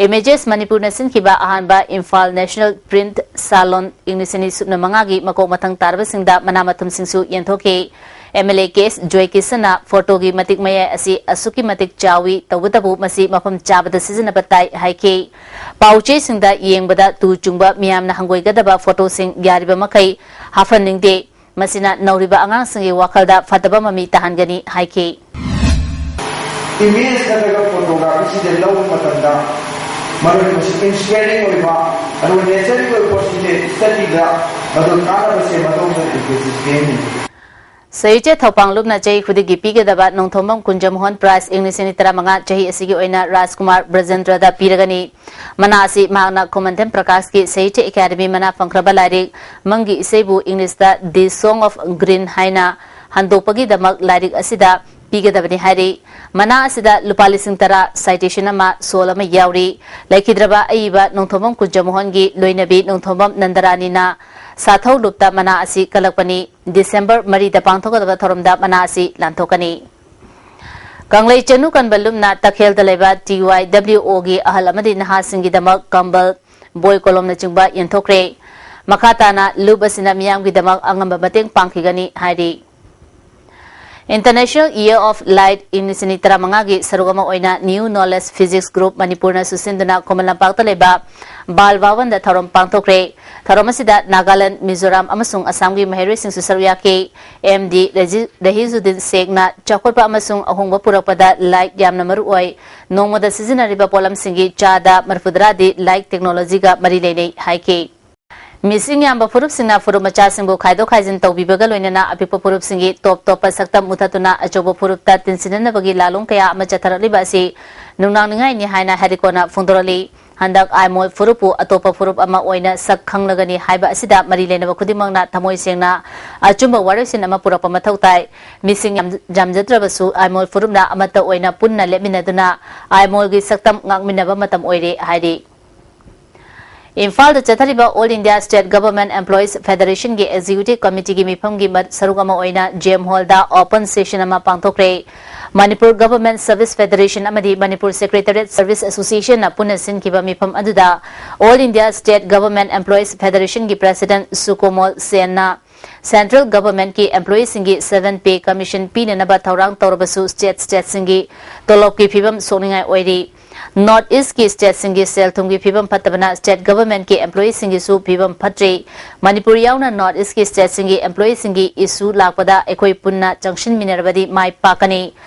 Images Manipurꯅ ꯁꯤꯟꯈꯤꯕ ꯑꯍꯥꯟꯕ Imphal National Print Salon ꯏꯪ ꯂꯤꯁꯤꯡ ꯑꯅꯤ ꯁꯨꯞꯅ ꯃꯉꯥꯒꯤ ꯃꯀꯣꯛ ꯃꯊꯪ ꯇꯥꯔꯕꯁꯤꯡꯗ ꯃꯅꯥ ꯃꯊꯨꯝꯁꯤꯡꯁꯨ ꯌꯦꯟꯊꯣꯛꯈꯤ꯫ MLA ꯀꯦ ꯑꯦꯁ ꯖꯣꯏꯀꯤꯁꯟꯅ photoꯒꯤ ꯃꯇꯤꯛ ꯃꯌꯥꯏ ꯑꯁꯤ ꯑꯁꯨꯛꯀꯤ ꯃꯇꯤꯛ ꯆꯥꯎꯏ, ꯇꯧꯕꯇꯕꯨ ꯃꯁꯤ ꯃꯐꯝ ꯆꯥꯕꯗ ꯁꯤꯖꯤꯟꯅꯕ ꯇꯥꯏ ꯍꯥꯏꯈꯤ꯫ ꯄꯥꯎ ꯆꯦꯁꯤꯡꯗ ꯌꯦꯡꯕꯗ ꯇꯨ ꯆꯨꯡꯕ ꯃꯤꯌꯥꯝꯅ ꯍꯪꯒꯣꯏꯒꯗꯕ photoꯁꯤꯡ ꯌꯥꯔꯤꯕ ꯃꯈꯩ ꯍꯥꯞꯍꯟꯅꯤꯡꯗꯦ꯫ ꯃꯁꯤꯅ ꯅꯧꯔꯤꯕ ꯑꯉꯥꯡꯁꯤꯡꯒꯤ ꯋꯥꯈꯜꯗ ꯐꯠꯇꯕ ꯃꯃꯤ ꯇꯥꯍꯟꯒꯅꯤ ꯍꯥꯏꯈꯤ꯫ Image ꯅꯠꯇ꯭ꯔꯒ photographyꯁꯤꯗ ꯂꯧꯕ ꯃꯇꯝꯗ ꯃꯔꯨꯑꯣꯏꯅ ꯃꯁꯤ inspiring ꯑꯣꯏꯕ, ꯑꯗꯨꯒ natural ꯑꯣꯏꯕ ꯄꯣꯠꯁꯤꯡꯁꯦ studyꯗ ꯃꯗꯨ ꯀꯥꯟꯅꯕꯁꯦ ꯃꯇꯧ ꯇꯧꯗꯅ advertise ꯄꯤꯍꯟꯅꯤꯡꯉꯤ꯫ ꯁꯍꯤꯇ꯭ꯌ ꯊꯧꯄꯥꯡꯂꯨꯞꯅ ꯆꯍꯤ ꯈꯨꯗꯤꯡꯒꯤ ꯄꯤꯒꯗꯕ ꯅꯣꯡꯊꯣꯝꯕꯝ ꯀꯨꯟꯖꯃꯣꯍꯟ prize ꯏꯪ ꯂꯤꯁꯤꯡ ꯑꯅꯤ ꯇꯔꯥꯃꯉꯥ ꯆꯍꯤ ꯑꯁꯤꯒꯤ ꯑꯣꯏꯅ ꯔꯥꯖꯀꯨꯃꯥꯔ ꯕ꯭ꯔꯖꯦꯟꯗ꯭ꯔꯗ ꯄꯤꯔꯒꯅꯤ꯫ ꯃꯅꯥ ꯑꯁꯤ ꯃꯍꯥꯛꯅ ꯈꯨꯃꯟꯊꯦꯝ ꯄ꯭ꯔꯀꯥꯁꯀꯤ ꯁꯍꯤꯇ꯭ꯌ ꯑꯦꯀꯥꯗꯃꯤ ꯃꯅꯥ ꯐꯪꯈ꯭ꯔꯕ ꯂꯥꯏꯔꯤꯛ ꯃꯪꯒꯤ ꯏꯁꯩꯕꯨ Englishꯇ The Song of Green ꯍꯥꯏꯅ ꯍꯟꯗꯣꯛꯄꯒꯤꯗꯃꯛ ꯂꯥꯏꯔꯤꯛ ꯑꯁꯤꯗ ꯄꯤꯒꯗꯕꯅꯤ ꯍꯥꯏꯔꯤ꯫ ꯃꯅꯥ ꯑꯁꯤꯗ ꯂꯨꯄꯥ ꯂꯤꯁꯤꯡ ꯇꯔꯥ, citation ꯑꯃ, ꯁꯣꯜ ꯑꯃ ꯌꯥꯎꯔꯤ꯫ ꯂꯩꯈꯤꯗ꯭ꯔꯕ ꯑꯏꯕ ꯅꯣꯡꯊꯣꯝꯕꯝ ꯀꯨꯟꯖꯃꯣꯍꯟꯒꯤ ꯂꯣꯏꯅꯕꯤ ꯅꯣꯡꯊꯣꯝꯕꯝ ꯅꯟꯗꯔꯥꯅꯤꯅ ꯁꯥꯊꯧ ꯂꯨꯞꯇ ꯃꯅꯥ ꯑꯁꯤ ꯀꯜꯂꯛꯄꯅꯤ꯫ ꯗꯤꯁꯦꯝꯕꯔ ꯃꯔꯤꯗ ꯄꯥꯡꯊꯣꯛꯀꯗꯕ ꯊꯧꯔꯝꯗ ꯃꯅꯥ ꯑꯁꯤ ꯂꯥꯟꯊꯣꯛꯀꯅꯤ꯫ ꯀꯪꯂꯩ ꯆꯅꯨ ꯀꯟꯕ ꯂꯨꯞꯅ ꯇꯈꯦꯜꯗ ꯂꯩꯕ T Y W O ꯒꯤ ꯑꯍꯜ ꯑꯃꯗꯤ ꯅꯍꯥꯁꯤꯡꯒꯤꯗꯃꯛ ꯀꯝꯕꯜ, ꯕꯣꯏ ꯀꯣꯂꯣꯝꯅꯆꯤꯡꯕ ꯌꯦꯟꯊꯣꯛꯈ꯭ꯔꯦ꯫ ꯃꯈꯥ ꯇꯥꯅ ꯂꯨꯞ ꯑꯁꯤꯅ ꯃꯤꯌꯥꯝꯒꯤꯗꯃꯛ ꯑꯉꯝꯕ ꯃꯇꯦꯡ ꯄꯥꯡꯈꯤꯒꯅꯤ ꯍꯥꯏꯔꯤ꯫ International Year of Light ꯏꯪ ꯂꯤꯁꯤꯡ ꯑꯅꯤ ꯇꯔꯥꯃꯉꯥꯒꯤ ꯁꯔꯨꯛ ꯑꯃ ꯑꯣꯏꯅ New Knowledge Physics Group ꯃꯅꯤꯄꯨꯔꯅ ꯁꯨꯁꯤꯟꯗꯨꯅ ꯈꯨꯃꯟ ꯂꯝꯄꯥꯛꯇ ꯂꯩꯕ ꯕꯥꯜ ꯚꯋꯟꯗ ꯊꯧꯔꯝ ꯄꯥꯡꯊꯣꯛꯈ꯭ꯔꯦ꯫ ꯊꯧꯔꯝ ꯑꯁꯤꯗ ꯅꯥꯒꯥꯂꯦꯟ, ꯃꯤꯖꯣꯔꯥꯝ ꯑꯃꯁꯨꯡ ꯑꯁꯥꯝꯒꯤ ꯃꯍꯩꯔꯣꯏꯁꯤꯡꯁꯨ ꯁꯔꯨꯛ ꯌꯥꯈꯤ꯫ M D ꯔꯦꯖꯤ-, ꯔꯍꯤꯖꯨꯗꯤꯟ ꯁꯦꯈꯅ ꯆꯥꯎꯈꯠꯄ ꯑꯃꯁꯨꯡ ꯑꯍꯣꯡꯕ ꯄꯨꯔꯛꯄꯗ light ꯌꯥꯝꯅ ꯃꯔꯨ ꯑꯣꯏ꯫ ꯅꯣꯡꯃꯗ ꯁꯤꯖꯤꯟꯅꯔꯤꯕ ꯄꯣꯠꯂꯝꯁꯤꯡꯒꯤ ꯆꯥꯗ ꯃꯔꯤꯐꯨꯇꯔꯥꯗꯤ light technology ꯒ ꯃꯔꯤ ꯂꯩꯅꯩ ꯍꯥꯏꯈꯤ꯫ ꯃꯤꯁꯤꯡ ꯌꯥꯝꯕ ꯐꯨꯔꯨꯞꯁꯤꯡꯅ ꯐꯨꯔꯨꯞ ꯃꯆꯥꯁꯤꯡꯕꯨ ꯈꯥꯏꯗꯣꯛ ꯈꯥꯏꯖꯤꯟ ꯇꯧꯕꯤꯕꯒ ꯂꯣꯏꯅꯅ ꯑꯄꯤꯛꯄ ꯐꯨꯔꯨꯞꯁꯤꯡꯒꯤ ꯇꯣꯞ ꯇꯣꯞꯄ ꯁꯛꯇꯝ ꯃꯨꯊꯠꯇꯨꯅ ꯑꯆꯧꯕ ꯐꯨꯔꯨꯞꯇ ꯇꯤꯟꯁꯤꯟꯅꯅꯕꯒꯤ ꯂꯥꯂꯣꯡ ꯀꯌꯥ ꯑꯃ ꯆꯠꯊꯔꯛꯂꯤꯕ ꯑꯁꯤ ꯅꯨꯡꯅꯥꯡꯅꯤꯡꯉꯥꯏꯅꯤ ꯍꯥꯏꯅ ꯍꯦꯔꯤꯀꯣꯅ ꯐꯣꯡꯗꯣꯔꯛꯂꯤ꯫ ꯍꯟꯗꯛ ꯑꯥꯏꯃꯣꯜ ꯐꯨꯔꯨꯞꯄꯨ ꯑꯇꯣꯞꯄ ꯐꯨꯔꯨꯞ ꯑꯃ ꯑꯣꯏꯅ ꯁꯛ ꯈꯪꯂꯒꯅꯤ ꯍꯥꯏꯕ ꯑꯁꯤꯗ ꯃꯔꯤ ꯂꯩꯅꯕ ꯈꯨꯗꯤꯡꯃꯛꯅ ꯊꯃꯣꯏ ꯁꯦꯡꯅ ꯑꯆꯨꯝꯕ ꯋꯥꯔꯣꯏꯁꯤꯟ ꯑꯃ ꯄꯨꯔꯛꯄ ꯃꯊꯧ ꯇꯥꯏ꯫ ꯃꯤꯁꯤꯡ ꯌꯥꯝ-, ꯌꯥꯝꯖꯗ꯭ꯔꯕꯁꯨ ꯑꯥꯏꯃꯣꯜ ꯐꯨꯔꯨꯞꯅ ꯑꯃꯠꯇ ꯑꯣꯏꯅ ꯄꯨꯟꯅ ꯂꯦꯞꯃꯤꯟꯅꯗꯨꯅ ꯑꯥꯏꯃꯣꯜꯒꯤ ꯁꯛꯇꯝ ꯉꯥꯛꯃꯤꯟꯅꯕ ꯃꯇꯝ ꯑꯣꯏꯔꯦ ꯍꯥꯏꯔꯤ꯫ ꯏꯝꯐꯥꯜꯗ ꯆꯠꯊꯔꯤꯕ All India State Government Employees Federation ꯒꯤ Executive Committee ꯒꯤ ꯃꯤꯐꯝꯒꯤ ꯃ-, ꯁꯔꯨꯛ ꯑꯃ ꯑꯣꯏꯅ J M Hall ꯗ open session ꯑꯃ ꯄꯥꯡꯊꯣꯛꯈ꯭ꯔꯦ꯫ ꯃꯅꯤꯄꯨꯔ Government Service Federation ꯑꯃꯗꯤ ꯃꯅꯤꯄꯨꯔ Secretariat Service Association ꯅ ꯄꯨꯟꯅ ꯁꯤꯟꯈꯤꯕ ꯃꯤꯐꯝ ꯑꯗꯨꯗ All India State Government Employees Federation ꯒꯤ President ꯁꯨꯀꯣꯃꯣꯜ ꯁꯦꯟꯅ Central Government ꯀꯤ employee ꯁꯤꯡꯒꯤ seven Pay Commission ꯄꯤꯅꯅꯕ ꯊꯧꯔꯥꯡ ꯇꯧꯔꯕꯁꯨ state, state ꯁꯤꯡꯒꯤ ꯇꯣꯂꯣꯞꯀꯤ ꯐꯤꯕꯝ ꯁꯣꯛꯅꯤꯡꯉꯥꯏ ꯑꯣꯏꯔꯤ꯫ North East ꯀꯤ state ꯁꯤꯡꯒꯤ ꯁꯦꯜ ꯊꯨꯝꯒꯤ ꯐꯤꯕꯝ ꯐꯠꯇꯕꯅ state government ꯀꯤ employee ꯁꯤꯡꯒꯤꯁꯨ ꯐꯤꯕꯝ ꯐꯠꯇ꯭ꯔꯤ꯫ ꯃꯅꯤꯄꯨꯔ ꯌꯥꯎꯅ North East ꯀꯤ state ꯁꯤꯡꯒꯤ employee ꯁꯤꯡꯒꯤ issue ꯂꯥꯛꯄꯗ ꯑꯩꯈꯣꯏ ꯄꯨꯟꯅ ꯆꯪꯁꯤꯟꯃꯤꯟꯅꯔꯕꯗꯤ ꯃꯥꯏ ꯄꯥꯛꯀꯅꯤ꯫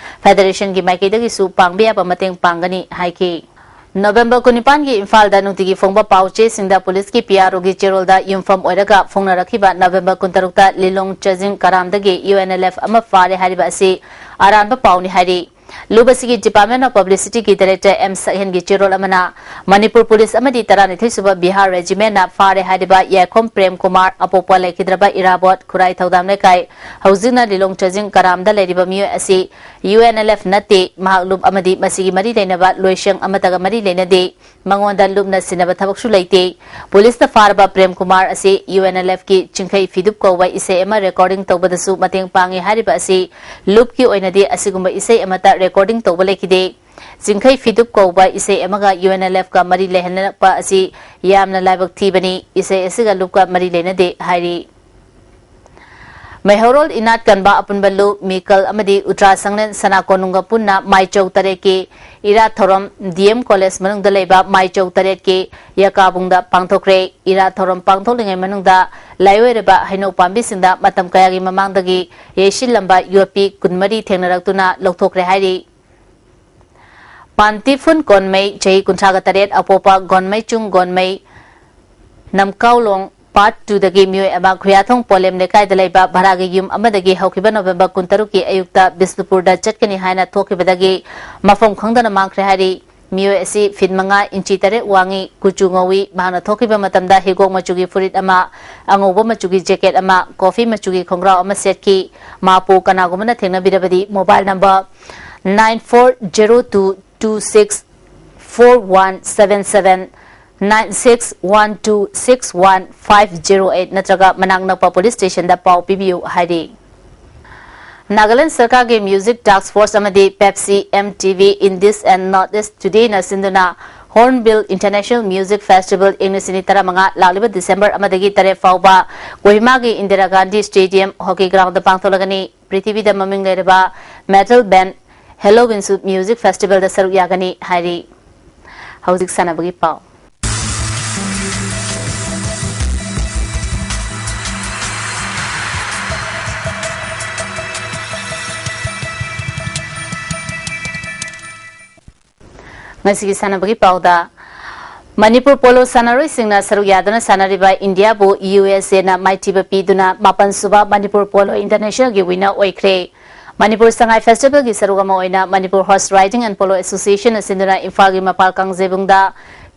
Federation ꯒꯤ ꯃꯥꯏꯀꯩꯗꯒꯤꯁꯨ ꯄꯥꯡꯕ ꯌꯥꯕ ꯃꯇꯦꯡ ꯄꯥꯡꯒꯅꯤ ꯍꯥꯏꯈꯤ꯫ November ꯀꯨꯟꯅꯤꯄꯥꯟꯒꯤ ꯏꯝꯐꯥꯜꯗ ꯅꯨꯡꯇꯤꯒꯤ ꯐꯣꯡꯕ ꯄꯥꯎ ꯆꯦꯁꯤꯡꯗ ꯄꯨꯂꯤꯁꯀꯤ P R O ꯒꯤ ꯆꯦꯔꯣꯜꯗ ꯌꯨꯝꯐꯝ ꯑꯣꯏꯔꯒ ꯐꯣꯡꯅꯔꯛꯈꯤꯕ November ꯀꯨꯟꯇꯔꯨꯛꯇ ꯂꯤꯂꯣꯡ ꯆꯥꯖꯤꯡ ꯀꯔꯥꯝꯗꯒꯤ U N L F ꯑꯃ ꯐꯥꯔꯦ ꯍꯥꯏꯔꯤꯕ ꯑꯁꯤ ꯑꯔꯥꯟꯕ ꯄꯥꯎꯅꯤ ꯍꯥꯏꯔꯤ꯫ ꯂꯨꯞ ꯑꯁꯤꯒꯤ Department of Publicityꯒꯤ Director ꯑꯦꯝ ꯁꯛꯍꯦꯟꯒꯤ ꯆꯦꯔꯣꯜ ꯑꯃꯅ ꯃꯅꯤꯄꯨꯔ ꯄꯨꯂꯤꯁ ꯑꯃꯗꯤ ꯇꯔꯥꯅꯤꯊꯣꯏ ꯁꯨꯕ ꯕꯤꯍꯥꯔ ꯔꯦꯖꯤꯃꯦꯟꯅ ꯐꯥꯔꯦ ꯍꯥꯏꯔꯤꯕ ꯌꯥꯏꯈꯣꯝ ꯄ꯭ꯔꯦꯝ ꯀꯨꯃꯥꯔ, ꯑꯄꯣꯛꯄ ꯂꯩꯈꯤꯗ꯭ꯔꯕ ꯏꯔꯥꯕꯣꯠ, ꯈꯨꯔꯥꯏ ꯊꯧꯗꯥꯝ ꯂꯩꯀꯥꯏ, ꯍꯧꯖꯤꯛꯅ ꯂꯤꯂꯣꯡ ꯆꯥꯖꯤꯡ ꯀꯔꯥꯝꯗ ꯂꯩꯔꯤꯕ ꯃꯤꯑꯣꯏ ꯑꯁꯤ ꯌꯨ ꯑꯦꯟ ꯑꯦꯜ ꯑꯦꯐ ꯅꯠꯇꯦ, ꯃꯍꯥꯛ ꯂꯨꯞ ꯑꯃꯗꯤ ꯃꯁꯤꯒꯤ ꯃꯔꯤ ꯂꯩꯅꯕ ꯂꯣꯏꯁꯪ ꯑꯃꯠꯇꯒ ꯃꯔꯤ ꯂꯩꯅꯗꯦ, ꯃꯉꯣꯟꯗ ꯂꯨꯞꯅ ꯁꯤꯟꯅꯕ ꯊꯕꯛꯁꯨ ꯂꯩꯇꯦ꯫ ꯄꯨꯂꯤꯁꯅ ꯐꯥꯔꯕ ꯄ꯭ꯔꯦꯝ ꯀꯨꯃꯥꯔ ꯑꯁꯤ ꯌꯨ ꯑꯦꯟ ꯑꯦꯜ ꯑꯦꯐꯀꯤ ꯆꯤꯡꯈꯩ ꯐꯤꯗꯨꯞ ꯀꯧꯕ ꯏꯁꯩ ꯑꯃ ꯔꯦꯀꯣꯔꯗꯤꯡ ꯇꯧꯕꯗꯁꯨ ꯃꯇꯦꯡ ꯄꯥꯡꯉꯤ ꯍꯥꯏꯔꯤꯕ ꯑꯁꯤ ꯂꯨꯞꯀꯤ ꯑꯣꯏꯅꯗꯤ ꯑꯁꯤꯒꯨꯝꯕ ꯏꯁꯩ ꯑꯃꯠꯇ ꯔꯦꯀꯣꯔꯗꯤꯡ ꯇꯧꯕ ꯂꯩꯈꯤꯗꯦ꯫ ꯆꯤꯡꯈꯩ ꯐꯤꯗꯨꯞ ꯀꯧꯕ ꯏꯁꯩ ꯑꯃꯒ ꯌꯨ ꯑꯦꯟ ꯑꯦꯜ ꯑꯦꯐꯀ ꯃꯔꯤ ꯂꯩꯍꯟꯅꯔꯛꯄ ꯑꯁꯤ ꯌꯥꯝꯅ ꯂꯥꯏꯕꯛ ꯊꯤꯕꯅꯤ꯫ ꯏꯁꯩ ꯑꯁꯤꯒ ꯂꯨꯞꯀ ꯃꯔꯤ ꯂꯩꯅꯗꯦ ꯍꯥꯏꯔꯤ꯫ ꯃꯩꯍꯧꯔꯣꯜ ꯏꯅꯥꯠ ꯀꯟꯕ ꯑꯄꯨꯟꯕ ꯂꯨꯞ, ꯃꯤꯀꯜ ꯑꯃꯗꯤ ꯎꯇ꯭ꯔꯥ ꯁꯪꯂꯦꯟ ꯁꯅꯥ ꯀꯣꯅꯨꯡꯒ ꯄꯨꯟꯅ ꯃꯥꯏꯆꯧ ꯇꯔꯦꯠꯀꯤ ꯏꯔꯥꯠ ꯊꯧꯔꯝ ꯗꯤ ꯑꯦꯝ ꯀꯣꯂꯦꯖ ꯃꯅꯨꯡꯗ ꯂꯩꯕ ꯃꯥꯏꯆꯧ ꯇꯔꯦꯠꯀꯤ ꯌꯀꯥꯕꯨꯡꯗ ꯄꯥꯡꯊꯣꯛꯈ꯭ꯔꯦ꯫ ꯏꯔꯥꯠ ꯊꯧꯔꯝ ꯄꯥꯡꯊꯣꯛꯂꯤꯉꯩ ꯃꯅꯨꯡꯗ ꯂꯥꯏꯑꯣꯏꯔꯕ ꯍꯩꯅꯧ ꯄꯥꯝꯕꯤꯁꯤꯡꯗ ꯃꯇꯝ ꯀꯌꯥꯒꯤ ꯃꯃꯥꯡꯗꯒꯤ ꯌꯩꯁꯤꯜꯂꯝꯕ ꯌꯣꯠꯄꯤ ꯀꯨꯟꯃꯔꯤ ꯊꯦꯡꯅꯔꯛꯇꯨꯅ ꯂꯧꯊꯣꯛꯈ꯭ꯔꯦ ꯍꯥꯏꯔꯤ꯫ ꯄꯥꯟꯇꯤꯐꯨꯟ ꯒꯣꯟꯃꯩ, ꯆꯍꯤ ꯀꯨꯟꯊ꯭ꯔꯥꯒ ꯇꯔꯦꯠ, ꯑꯄꯣꯛꯄ ꯒꯣꯟꯃꯩꯆꯨꯡ ꯒꯣꯟꯃꯩ, ꯅꯝꯀꯥꯎꯂꯣꯡ ꯄꯥꯔꯠ ꯇꯨꯗꯒꯤ ꯃꯤꯑꯣꯏ ꯑꯃ ꯈꯨꯌꯥꯊꯣꯡ ꯄꯣꯂꯦꯝ ꯂꯩꯀꯥꯏꯗ ꯂꯩꯕ ꯚꯔꯥꯒꯤ ꯌꯨꯝ ꯑꯃꯗꯒꯤ ꯍꯧꯈꯤꯕ ꯅꯣꯕꯦꯝꯕꯔ ꯀꯨꯟꯇꯔꯨꯛꯀꯤ ꯑꯌꯨꯛꯇ ꯕꯤꯁꯅꯨꯄꯨꯔꯗ ꯆꯠꯀꯅꯤ ꯍꯥꯏꯅ ꯊꯣꯛꯈꯤꯕꯗꯒꯤ ꯃꯐꯝ ꯈꯪꯗꯅ ꯃꯥꯡꯈ꯭ꯔꯦ ꯍꯥꯏꯔꯤ꯫ ꯃꯤꯑꯣꯏ ꯑꯁꯤ ꯐꯤꯠ ꯃꯉꯥ, ꯏꯟꯆꯤ ꯇꯔꯦꯠ ꯋꯥꯡꯉꯤ, ꯀꯨꯆꯨ ꯉꯧꯏ꯫ ꯃꯍꯥꯛꯅ ꯊꯣꯛꯈꯤꯕ ꯃꯇꯝꯗ ꯍꯤꯒꯣꯛ ꯃꯆꯨꯒꯤ ꯐꯨꯔꯤꯠ ꯑꯃ, ꯑꯉꯧꯕ ꯃꯆꯨꯒꯤ ꯖꯦꯀꯦꯠ ꯑꯃ, ꯀꯣꯐꯤ ꯃꯆꯨꯒꯤ ꯈꯣꯡꯒ꯭ꯔꯥꯎ ꯑꯃ ꯁꯦꯠꯈꯤ꯫ ꯃꯍꯥꯛꯄꯨ ꯀꯅꯥꯒꯨꯝꯕꯅ ꯊꯦꯡꯅꯕꯤꯔꯕꯗꯤ mobile number nine four zero two two six four one seven seven, nine six one two six one five zero eight ꯅꯠꯇ꯭ꯔꯒ ꯃꯅꯥꯛ ꯅꯛꯄ ꯄꯨꯂꯤꯁ ꯁ꯭ꯇꯦꯁꯟꯗ ꯄꯥꯎ ꯄꯤꯕꯤꯌꯨ ꯍꯥꯏꯔꯤ꯫ ꯅꯥꯒꯥꯂꯦꯟꯗ ꯁꯔꯀꯥꯔꯒꯤ ꯃ꯭ꯌꯨꯖꯤꯛ ꯇꯥꯁꯛ ꯐꯣꯔꯁ ꯑꯃꯗꯤ Pepsi, M T V, In This and Not This Today ꯅ ꯁꯤꯟꯗꯨꯅ Hornbill International Music Festival ꯏꯪ ꯂꯤꯁꯤꯡ ꯑꯅꯤ ꯇꯔꯥꯃꯉꯥ ꯂꯥꯛꯂꯤꯕ ꯗꯤꯁꯦꯝꯕꯔ ꯑꯃꯗꯒꯤ ꯇꯔꯦꯠ ꯐꯥꯎꯕ ꯀꯣꯍꯤꯃꯥꯒꯤ Indira Gandhi stadium hockey ground ꯄꯥꯡꯊꯣꯛꯂꯒꯅꯤ꯫ ꯄ꯭ꯔꯤꯊꯤꯕꯤꯗ ꯃꯃꯤꯡ ꯂꯩꯔꯕ ꯃꯦꯇꯜ ꯕꯦꯟꯗ ꯍꯦꯂꯣꯋꯤꯟꯁꯨ ꯃ꯭ꯌꯨꯖꯤꯛ ꯐꯦꯁꯇꯤꯚꯦꯜꯗ ꯁꯔꯨꯛ ꯌꯥꯒꯅꯤ ꯍꯥꯏꯔꯤ꯫ ꯍꯧꯖꯤꯛ ꯁꯥꯟꯅꯕꯒꯤ ꯄꯥꯎ꯫ ꯉꯁꯤꯒꯤ ꯁꯥꯟꯅꯕꯒꯤ ꯄꯥꯎꯗ, ꯃꯅꯤꯄꯨꯔ ꯄꯣꯂꯣ ꯁꯥꯟꯅꯔꯣꯏꯁꯤꯡꯅ ꯁꯔꯨꯛ ꯌꯥꯗꯨꯅ ꯁꯥꯟꯅꯔꯤꯕ ꯏꯟꯗꯤꯌꯥꯕꯨ ꯌꯨ ꯑꯦꯁ ꯑꯦꯅ ꯃꯥꯏꯊꯤꯕ ꯄꯤꯗꯨꯅ ꯃꯥꯄꯟ ꯁꯨꯕ ꯃꯅꯤꯄꯨꯔ ꯄꯣꯂꯣ ꯏꯟꯇꯔꯅꯦꯁꯅꯦꯜꯒꯤ ꯋꯤꯟꯅꯔ ꯑꯣꯏꯈ꯭ꯔꯦ꯫ ꯃꯅꯤꯄꯨꯔ ꯁꯉꯥꯏ ꯐꯦꯁꯇꯤꯚꯦꯜꯒꯤ ꯁꯔꯨꯛ ꯑꯃ ꯑꯣꯏꯅ Manipur horse riding and polo ꯑꯦꯁꯣꯁꯤꯌꯦꯁꯟꯅ ꯁꯤꯟꯗꯨꯅ ꯏꯝꯐꯥꯜꯒꯤ ꯃꯄꯥꯜ ꯀꯥꯡꯖꯩꯕꯨꯡꯗ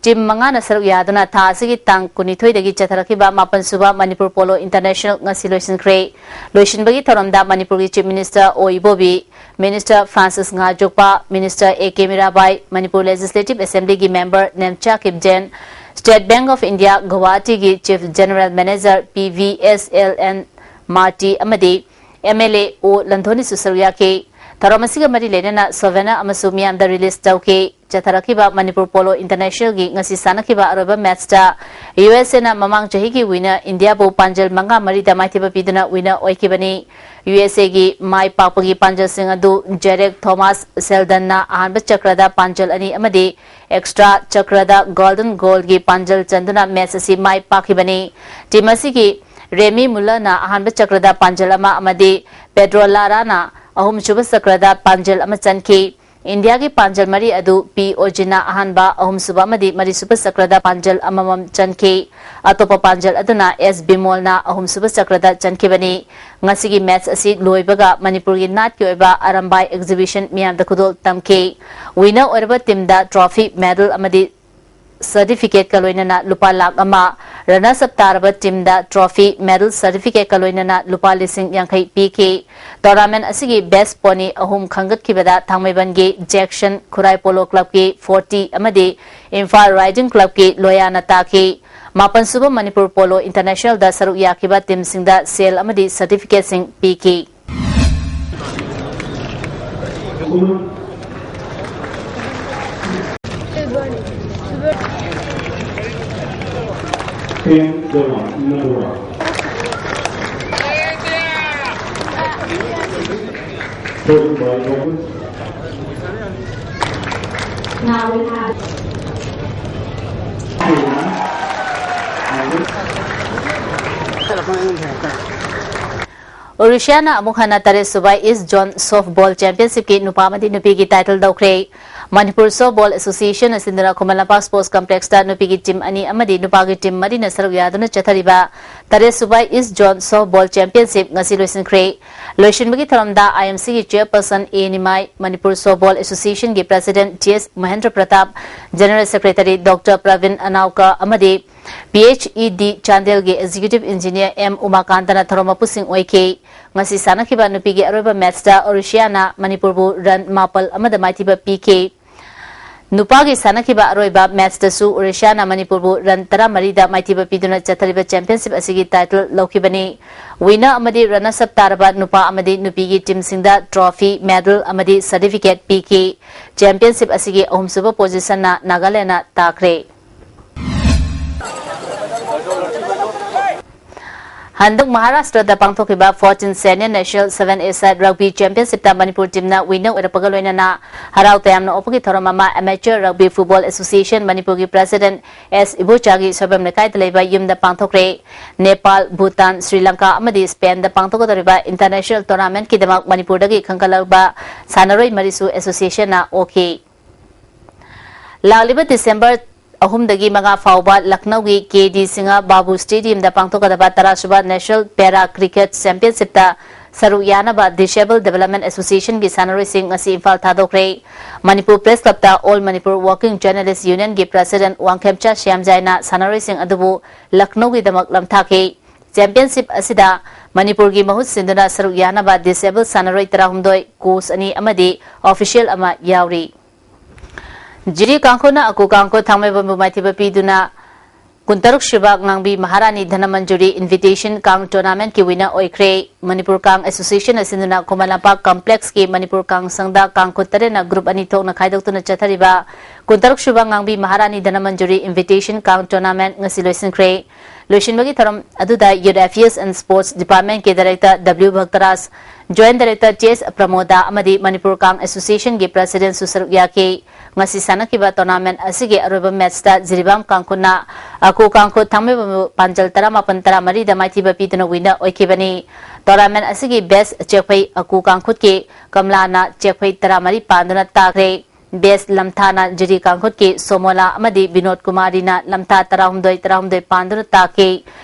ꯇꯤꯝ ꯃꯉꯥꯅ ꯁꯔꯨꯛ ꯌꯥꯗꯨꯅ ꯊꯥ ꯑꯁꯤꯒꯤ ꯇꯥꯡ ꯀꯨꯟꯅꯤꯊꯣꯏꯗꯒꯤ ꯆꯠꯊꯔꯛꯈꯤꯕ ꯃꯥꯄꯟ ꯁꯨꯕ ꯃꯅꯤꯄꯨꯔ ꯄꯣꯂꯣ ꯏꯟꯇꯔꯅꯦꯁꯅꯦꯜ ꯉꯁꯤ ꯂꯣꯏꯁꯤꯟꯈ꯭ꯔꯦ꯫ ꯂꯣꯏꯁꯤꯟꯕꯒꯤ ꯊꯧꯔꯝꯗ ꯃꯅꯤꯄꯨꯔꯒꯤ chief minister O Ibobi, minister Francis Ngajokpa, minister A K Mirabai, Manipur legislative ꯑꯦꯁꯦꯝꯕ꯭ꯂꯤꯒꯤ member Nemcha Kipgen, state bank of India ꯒꯨꯋꯥꯍꯥꯇꯤꯒꯤ chief general manager P V S L N Murty ꯑꯃꯗꯤ ꯑꯦꯝ ꯑꯦꯜ ꯑꯦ ꯑꯣ ꯂꯟꯊꯣꯏꯅꯁꯨ ꯁꯔꯨꯛ ꯌꯥꯈꯤ꯫ ꯊꯧꯔꯝ ꯑꯁꯤꯒ ꯃꯔꯤ ꯂꯩꯅꯅ ꯁꯣꯚꯦꯅꯥ ꯑꯃꯁꯨ ꯃꯤꯌꯥꯝꯗ ꯔꯤꯂꯤꯖ ꯇꯧꯈꯤ꯫ ꯆꯠꯊꯔꯛꯈꯤꯕ ꯃꯅꯤꯄꯨꯔ ꯄꯣꯂꯣ ꯏꯟꯇꯔꯅꯦꯁꯅꯦꯜꯒꯤ ꯉꯁꯤ ꯁꯥꯟꯅꯈꯤꯕ ꯑꯔꯣꯏꯕ ꯃꯦꯠꯆꯇ ꯌꯨ ꯑꯦꯁ ꯑꯦꯅ ꯃꯃꯥꯡ ꯆꯍꯤꯒꯤ ꯋꯤꯅꯔ ꯏꯟꯗꯤꯌꯥꯕꯨ ꯄꯥꯟꯖꯜ ꯃꯉꯥ ꯃꯔꯤꯗ ꯃꯥꯏꯊꯤꯕ ꯄꯤꯗꯨꯅ ꯋꯤꯅꯔ ꯑꯣꯏꯈꯤꯕꯅꯤ꯫ ꯌꯨ ꯑꯦꯁ ꯑꯦꯒꯤ ꯃꯥꯏ ꯄꯥꯛꯄꯒꯤ ꯄꯥꯟꯖꯜꯁꯤꯡ ꯑꯗꯨ ꯖꯦꯔꯦꯛ ꯊꯣꯃꯥꯁ ꯁꯦꯜꯗꯟꯅ ꯑꯍꯥꯟꯕ ꯆꯀ꯭ꯔꯗ ꯄꯥꯟꯖꯜ ꯑꯅꯤ ꯑꯃꯗꯤ ꯑꯦꯛꯁꯇ꯭ꯔꯥ ꯆꯀ꯭ꯔꯗ ꯒꯣꯜꯗꯟ ꯒꯣꯜꯒꯤ ꯄꯥꯟꯖꯜ ꯆꯟꯗꯨꯅ ꯃꯦꯠꯆ ꯑꯁꯤ ꯃꯥꯏ ꯄꯥꯛꯈꯤꯕꯅꯤ꯫ ꯇꯤꯝ ꯑꯁꯤꯒꯤ ꯔꯦꯃꯤ ꯃꯨꯂꯔꯅ ꯑꯍꯥꯟꯕ ꯆꯀ꯭ꯔꯗ ꯄꯥꯟꯖꯜ ꯑꯃ ꯑꯃꯗꯤ ꯄꯦꯗ꯭ꯔꯣ ꯂꯥꯔꯥꯅ ꯑꯍꯨꯝꯁꯨꯕ ꯆꯀ꯭ꯔꯗ ꯄꯥꯟꯖꯜ ꯑꯃ ꯆꯟꯈꯤ꯫ ꯏꯟꯗꯤꯌꯥꯒꯤ ꯄꯥꯟꯖꯜ ꯃꯔꯤ ꯑꯗꯨ ꯄꯤ ꯑꯣꯖꯤꯟꯅ ꯑꯍꯥꯟꯕ, ꯑꯍꯨꯝꯁꯨꯕ ꯑꯃꯗꯤ ꯃꯔꯤꯁꯨꯕ ꯆꯀ꯭ꯔꯗ ꯄꯥꯟꯖꯜ ꯑꯃꯃꯝ ꯆꯟꯈꯤ꯫ ꯑꯇꯣꯞꯄ ꯄꯥꯟꯖꯜ ꯑꯗꯨꯅ ꯑꯦꯁ ꯕꯤꯃꯣꯜꯅ ꯑꯍꯨꯝꯁꯨꯕ ꯆꯀ꯭ꯔꯗ ꯆꯟꯈꯤꯕꯅꯤ꯫ ꯉꯁꯤꯒꯤ ꯃꯦꯠꯆ ꯑꯁꯤ ꯂꯣꯏꯕꯒ ꯃꯅꯤꯄꯨꯔꯒꯤ ꯅꯥꯠꯀꯤ ꯑꯣꯏꯕ ꯑꯔꯝꯕꯥꯏ ꯑꯦꯛꯖꯤꯕꯤꯁꯟ ꯃꯤꯌꯥꯝꯗ ꯈꯨꯗꯣꯜ ꯇꯝꯈꯤ꯫ ꯋꯤꯅꯔ ꯑꯣꯏꯔꯕ ꯇꯤꯝꯗ ꯇ꯭ꯔꯣꯐꯤ, ꯃꯦꯗꯜ ꯑꯃꯗꯤ ꯁꯔꯇꯤꯐꯤꯀꯦꯠꯀ ꯂꯣꯏꯅꯅ ꯂꯨꯄꯥ ꯂꯥꯈ ꯑꯃ, ꯔꯅꯔꯁ ꯑꯞ ꯇꯥꯔꯕ ꯇꯤꯝꯗ ꯇ꯭ꯔꯣꯐꯤ, ꯃꯦꯗꯜ, ꯁꯔꯇꯤꯐꯤꯀꯦꯠꯀ ꯂꯣꯏꯅꯅ ꯂꯨꯄꯥ ꯂꯤꯁꯤꯡ ꯌꯥꯡꯈꯩ ꯄꯤꯈꯤ꯫ ꯇꯣꯔꯅꯥꯃꯦꯟ ꯑꯁꯤꯒꯤ ꯕꯦꯁ ꯄꯣꯅꯤ ꯑꯍꯨꯝ ꯈꯟꯒꯠꯈꯤꯕꯗ ꯊꯥꯡꯃꯩꯕꯟꯒꯤ ꯖꯦꯛꯁꯟ ꯈꯨꯔꯥꯏ ꯄꯣꯂꯣ ꯀ꯭ꯂꯕꯀꯤ ꯐꯣꯔꯇꯤ ꯑꯃꯗꯤ ꯏꯝꯐꯥꯜ ꯔꯥꯏꯖꯤꯡ ꯀ꯭ꯂꯕꯀꯤ ꯂꯣꯌꯥꯅ ꯇꯥꯈꯤ꯫ ꯃꯥꯄꯟ ꯁꯨꯕ ꯃꯅꯤꯄꯨꯔ ꯄꯣꯂꯣ ꯏꯟꯇꯔꯅꯦꯁꯅꯦꯜꯗ ꯁꯔꯨꯛ ꯌꯥꯈꯤꯕ ꯇꯤꯝꯁꯤꯡꯗ ꯁꯦꯜ ꯑꯃꯗꯤ ꯁꯔꯇꯤꯐꯤꯀꯦꯠꯁꯤꯡ ꯄꯤꯈꯤ꯫ ꯑꯣꯔꯤꯁꯤꯌꯥꯅ ꯑꯃꯨꯛ ꯍꯟꯅ ꯇꯔꯦꯠ ꯁꯨꯕ ꯏꯁ ꯖꯣꯟ ꯁꯣꯐꯕꯣꯜ ꯆꯦꯝꯄꯤꯌꯟꯁꯤꯞꯀꯤ ꯅꯨꯄꯥ ꯑꯃꯗꯤ ꯅꯨꯄꯤꯒꯤ ꯇꯥꯏꯇꯜ ꯂꯧꯈ꯭ꯔꯦ꯫ ꯃꯅꯤꯄꯨꯔ ꯁꯣꯐꯕꯣꯜ ꯑꯦꯁꯣꯁꯤꯌꯦꯁꯟꯅ ꯁꯤꯟꯗꯨꯅ ꯈꯨꯃꯟ ꯂꯝꯄꯥꯛ ꯁ꯭ꯄꯣꯔꯠꯁ ꯀꯝꯄ꯭ꯂꯦꯛꯁꯇ ꯅꯨꯄꯤꯒꯤ ꯇꯤꯝ ꯑꯅꯤ ꯑꯃꯗꯤ ꯅꯨꯄꯥꯒꯤ ꯇꯤꯝ ꯃꯔꯤꯅ ꯁꯔꯨꯛ ꯌꯥꯗꯨꯅ ꯆꯠꯊꯔꯤꯕ ꯇꯔꯦꯠ ꯁꯨꯕ ꯏꯁ ꯖꯣꯟ ꯁꯣꯐꯕꯣꯜ ꯆꯦꯝꯄꯤꯌꯟꯁꯤꯞ ꯉꯁꯤ ꯂꯣꯏꯁꯤꯟꯈ꯭ꯔꯦ꯫ ꯂꯣꯏꯁꯤꯟꯕꯒꯤ ꯊꯧꯔꯝꯗ ꯑꯥꯏ ꯑꯦꯝ ꯁꯤꯒꯤ chairperson A Nimai, Manipur softball ꯑꯦꯁꯣꯁꯤꯌꯦꯁꯟꯒꯤ president T S Mahendra Pratap, general secretary doctor Prabin ꯑꯅꯥꯎꯀ ꯑꯃꯗꯤ ꯄꯤ ꯑꯩꯆ ꯏ ꯗꯤ ꯆꯥꯟꯗꯦꯜꯒꯤ ꯑꯦꯛꯖꯤꯀ꯭ꯌꯨꯇꯤꯚ ꯏꯟꯖꯤꯅꯤꯌꯔ ꯑꯦꯝ ꯎꯃꯥꯀꯥꯟꯇꯅ ꯊꯧꯔꯝ ꯃꯄꯨꯁꯤꯡ ꯑꯣꯏꯈꯤ꯫ ꯉꯁꯤ ꯁꯥꯟꯅꯈꯤꯕ ꯅꯨꯄꯤꯒꯤ ꯑꯔꯣꯏꯕ ꯃꯦꯠꯆꯇ ꯑꯣꯔꯤꯁꯤꯌꯥꯅ ꯃꯅꯤꯄꯨꯔꯕꯨ ꯔꯟ ꯃꯥꯄꯜ ꯑꯃꯗ ꯃꯥꯏꯊꯤꯕ ꯄꯤꯈꯤ꯫ ꯅꯨꯄꯥꯒꯤ ꯁꯥꯟꯅꯈꯤꯕ ꯑꯔꯣꯏꯕ ꯃꯦꯠꯆꯇꯁꯨ ꯑꯣꯔꯤꯁꯤꯌꯥꯅ ꯃꯅꯤꯄꯨꯔꯕꯨ ꯔꯟ ꯇꯔꯥꯃꯔꯤꯗ ꯃꯥꯏꯊꯤꯕ ꯄꯤꯗꯨꯅ ꯆꯠꯊꯔꯤꯕ ꯆꯦꯝꯄꯤꯌꯟꯁꯤꯞ ꯑꯁꯤꯒꯤ ꯇꯥꯏꯇꯜ ꯂꯧꯈꯤꯕꯅꯤ꯫ ꯋꯤꯅꯔ ꯑꯃꯗꯤ ꯔꯟꯅꯔꯁ ꯑꯞ ꯇꯥꯔꯕ ꯅꯨꯄꯥ ꯑꯃꯗꯤ ꯅꯨꯄꯤꯒꯤ ꯇꯤꯝꯁꯤꯡꯗ ꯇ꯭ꯔꯣꯐꯤ, ꯃꯦꯗꯜ ꯑꯃꯗꯤ ꯁꯔꯇꯤꯐꯤꯀꯦꯠ ꯄꯤꯈꯤ꯫ ꯆꯦꯝꯄꯤꯌꯟꯁꯤꯞ ꯑꯁꯤꯒꯤ ꯑꯍꯨꯝꯁꯨꯕ ꯄꯣꯖꯤꯁꯟꯅ ꯅꯥꯒꯥꯂꯦꯟꯗꯅ ꯇꯥꯈ꯭ꯔꯦ꯫ ꯍꯟꯗꯛ ꯃꯍꯥꯔꯥꯁꯇ꯭ꯔꯗ ꯄꯥꯡꯊꯣꯛꯈꯤꯕ fourteen Senior National seven A side Rugby Championshipꯇ ꯃꯅꯤꯄꯨꯔ ꯇꯤꯝꯅ ꯋꯤꯅꯔ ꯑꯣꯏꯔꯛꯄꯒ ꯂꯣꯏꯅꯅ ꯍꯔꯥꯎ ꯇꯌꯥꯝꯅ ꯑꯣꯛꯄꯒꯤ ꯊꯧꯔꯝ ꯑꯃ Amateur Rugby Football Association ꯃꯅꯤꯄꯨꯔꯒꯤ ꯄ꯭ꯔꯁꯤꯗꯦꯟꯠ ꯑꯦꯁ ꯏꯕꯣꯆꯥꯒꯤ ꯁꯣꯏꯕꯝ ꯂꯩꯀꯥꯏꯗ ꯂꯩꯕ ꯌꯨꯝꯗ ꯄꯥꯡꯊꯣꯛꯈ꯭ꯔꯦ꯫ ꯅꯦꯄꯥꯜ, ꯚꯨꯇꯥꯟ, ꯁ꯭ꯔꯤ ꯂꯪꯀꯥ ꯑꯃꯗꯤ ꯁ꯭ꯄꯦꯟꯗ ꯄꯥꯡꯊꯣꯛꯀꯗꯧꯔꯤꯕ ꯏꯟꯇꯔꯅꯦꯁꯅꯦꯜ ꯇꯣꯔꯅꯥꯃꯦꯟꯠꯀꯤꯗꯃꯛ ꯃꯅꯤꯄꯨꯔꯗꯒꯤ ꯈꯟꯒꯠꯂꯕ ꯁꯥꯟꯅꯔꯣꯏ ꯃꯔꯤꯁꯨ ꯑꯦꯁꯣꯁꯤꯌꯦꯁꯟꯅ ꯑꯣꯛꯈꯤ꯫ ꯂꯥꯛꯂꯤꯕ ꯗꯤꯁꯦꯝꯕꯔ ꯑꯍꯨꯝꯗꯒꯤ ꯃꯉꯥ ꯐꯥꯎꯕ ꯂꯈꯅꯧꯒꯤ ꯀꯦ ꯗꯤ ꯁꯤꯡꯍ ꯕꯥꯕꯨ ꯁ꯭ꯇꯦꯗꯤꯌꯝꯗ ꯄꯥꯡꯊꯣꯛꯀꯗꯕ ꯇꯔꯥꯁꯨꯕ ꯅꯦꯁꯅꯦꯜ ꯄꯦꯔꯥ ꯀ꯭ꯔꯤꯀꯦꯠ ꯆꯦꯝꯄꯤꯌꯟꯁꯤꯞꯇ ꯁꯔꯨꯛ ꯌꯥꯅꯕ ꯗꯤꯁꯦꯕꯜ ꯗꯤꯕꯦꯂꯞꯃꯦꯟꯠ ꯑꯦꯁꯣꯁꯤꯌꯦꯁꯟꯒꯤ ꯁꯥꯟꯅꯔꯣꯏꯁꯤꯡ ꯉꯁꯤ ꯏꯝꯐꯥꯜ ꯊꯥꯗꯣꯛꯈ꯭ꯔꯦ꯫ ꯃꯅꯤꯄꯨꯔ ꯄ꯭ꯔꯦꯁ ꯀ꯭ꯂꯕꯇ ꯑꯣꯜ ꯃꯅꯤꯄꯨꯔ ꯋꯥꯔꯀꯤꯡ ꯖꯔꯅꯦꯂꯤꯁ ꯌꯨꯅꯤꯌꯟꯒꯤ ꯄ꯭ꯔꯁꯤꯗꯦꯟꯠ ꯋꯥꯡꯈꯦꯝꯆꯥ ꯁ꯭ꯌꯥꯝꯖꯥꯏꯅ ꯁꯥꯟꯅꯔꯣꯏꯁꯤꯡ ꯑꯗꯨꯕꯨ ꯂꯈꯅꯧꯒꯤꯗꯃꯛ ꯂꯝꯊꯥꯈꯤ꯫ ꯆꯦꯝꯄꯤꯌꯟꯁꯤꯞ ꯑꯁꯤꯗ ꯃꯅꯤꯄꯨꯔꯒꯤ ꯃꯍꯨꯠ ꯁꯤꯟꯗꯨꯅ ꯁꯔꯨꯛ ꯌꯥꯅꯕ ꯗꯤꯁꯦꯕꯜ ꯁꯥꯟꯅꯔꯣꯏ ꯇꯔꯥꯍꯨꯝꯗꯣꯏ, ꯀꯣꯆ ꯑꯅꯤ ꯑꯃꯗꯤ ꯑꯣꯐꯤꯁꯤꯌꯦꯜ ꯑꯃ ꯌꯥꯎꯔꯤ꯫ ꯖꯤꯔꯤ ꯀꯥꯡꯈꯨꯠꯅ ꯑꯀꯨ ꯀꯥꯡꯈꯨꯠ ꯊꯥꯡꯃꯩꯕꯟꯕꯨ ꯃꯥꯏꯊꯤꯕ ꯄꯤꯗꯨꯅ ꯀꯨꯟꯇꯔꯨꯛ ꯁꯨꯕ ꯉꯥꯡꯕꯤ ꯃꯍꯥꯔꯥꯅꯤ ꯙꯅꯃꯟꯖꯨꯔꯤ ꯏꯟꯚꯤꯇꯦꯁꯟ ꯀꯥꯡ ꯇꯣꯔꯅꯥꯃꯦꯟꯠꯀꯤ ꯋꯤꯅꯔ ꯑꯣꯏꯈ꯭ꯔꯦ꯫ ꯃꯅꯤꯄꯨꯔ ꯀꯥꯡ ꯑꯦꯁꯣꯁꯤꯌꯦꯁꯟꯅ ꯁꯤꯟꯗꯨꯅ ꯈꯨꯃꯟ ꯂꯝꯄꯥꯛ ꯀꯝꯄ꯭ꯂꯦꯛꯁꯀꯤ ꯃꯅꯤꯄꯨꯔ ꯀꯥꯡ ꯁꯪꯗ ꯀꯥꯡꯈꯨꯠ ꯇꯔꯦꯠꯅ ꯒ꯭ꯔꯨꯞ ꯑꯅꯤ ꯊꯣꯛꯅ ꯈꯥꯏꯗꯣꯛꯇꯨꯅ ꯆꯠꯊꯔꯤꯕ ꯀꯨꯟꯇꯔꯨꯛ ꯁꯨꯕ ꯉꯥꯡꯕꯤ ꯃꯍꯥꯔꯥꯅꯤ ꯙꯅꯃꯟꯖꯨꯔꯤ ꯏꯟꯚꯤꯇꯦꯁꯟ ꯀꯥꯡ ꯇꯣꯔꯅꯥꯃꯦꯟꯠ ꯉꯁꯤ ꯂꯣꯏꯁꯤꯟꯈ꯭ꯔꯦ꯫ ꯂꯣꯏꯁꯤꯟꯕꯒꯤ ꯊꯧꯔꯝ ꯑꯗꯨꯗ Youth Affairs and Sports Departmentꯀꯤ Director W Bhaktaraj, Joint Director T S Pramoda ꯑꯃꯗꯤ ꯃꯅꯤꯄꯨꯔ ꯀꯥꯡ ꯑꯦꯁꯣꯁꯤꯌꯦꯁꯟꯒꯤ ꯄ꯭ꯔꯁꯤꯗꯦꯟꯠꯁꯨ ꯁꯔꯨꯛ ꯌꯥꯈꯤ꯫ ꯉꯁꯤ ꯁꯥꯟꯅꯈꯤꯕ ꯇꯣꯔꯅꯥꯃꯦꯟꯠ ꯑꯁꯤꯒꯤ ꯑꯔꯣꯏꯕ ꯃꯦꯠꯆꯇ ꯖꯤꯔꯤꯕꯥꯝ ꯀꯥꯡꯈꯨꯠꯅ ꯑꯀꯨ ꯀꯥꯡꯈꯨꯠ ꯊꯥꯡꯃꯩꯕꯟꯕꯨ ꯄꯥꯟꯖꯜ ꯇꯔꯥꯃꯥꯄꯜ ꯇꯔꯥꯃꯔꯤꯗ ꯃꯥꯏꯊꯤꯕ ꯄꯤꯗꯨꯅ ꯋꯤꯅꯔ ꯑꯣꯏꯈꯤꯕꯅꯤ꯫ ꯇꯣꯔꯅꯥꯃꯦꯟꯠ ꯑꯁꯤꯒꯤ ꯕꯦꯁ ꯆꯦꯛꯐꯩ ꯑꯀꯨ ꯀꯥꯡꯈꯨꯠꯀꯤ ꯀꯝꯂꯥꯅ ꯆꯦꯛꯐꯩ ꯇꯔꯥꯃꯔꯤ ꯄꯥꯟꯗꯨꯅ ꯇꯥꯈ꯭ꯔꯦ꯫ ꯕꯦꯁ ꯂꯝꯊꯥꯅ ꯖꯤꯔꯤ ꯀꯥꯡꯈꯨꯠꯀꯤ ꯁꯣꯃꯣꯂꯥ ꯑꯃꯗꯤ ꯕꯤꯅꯣꯗ ꯀꯨꯃꯥꯔꯤꯅ ꯂꯝꯊꯥ ꯇꯔꯥꯍꯨꯝꯗꯣꯏ ꯇꯔꯥꯍꯨꯝꯗꯣꯏ ꯄꯥꯟꯗꯨꯅ ꯇꯥꯈꯤ꯫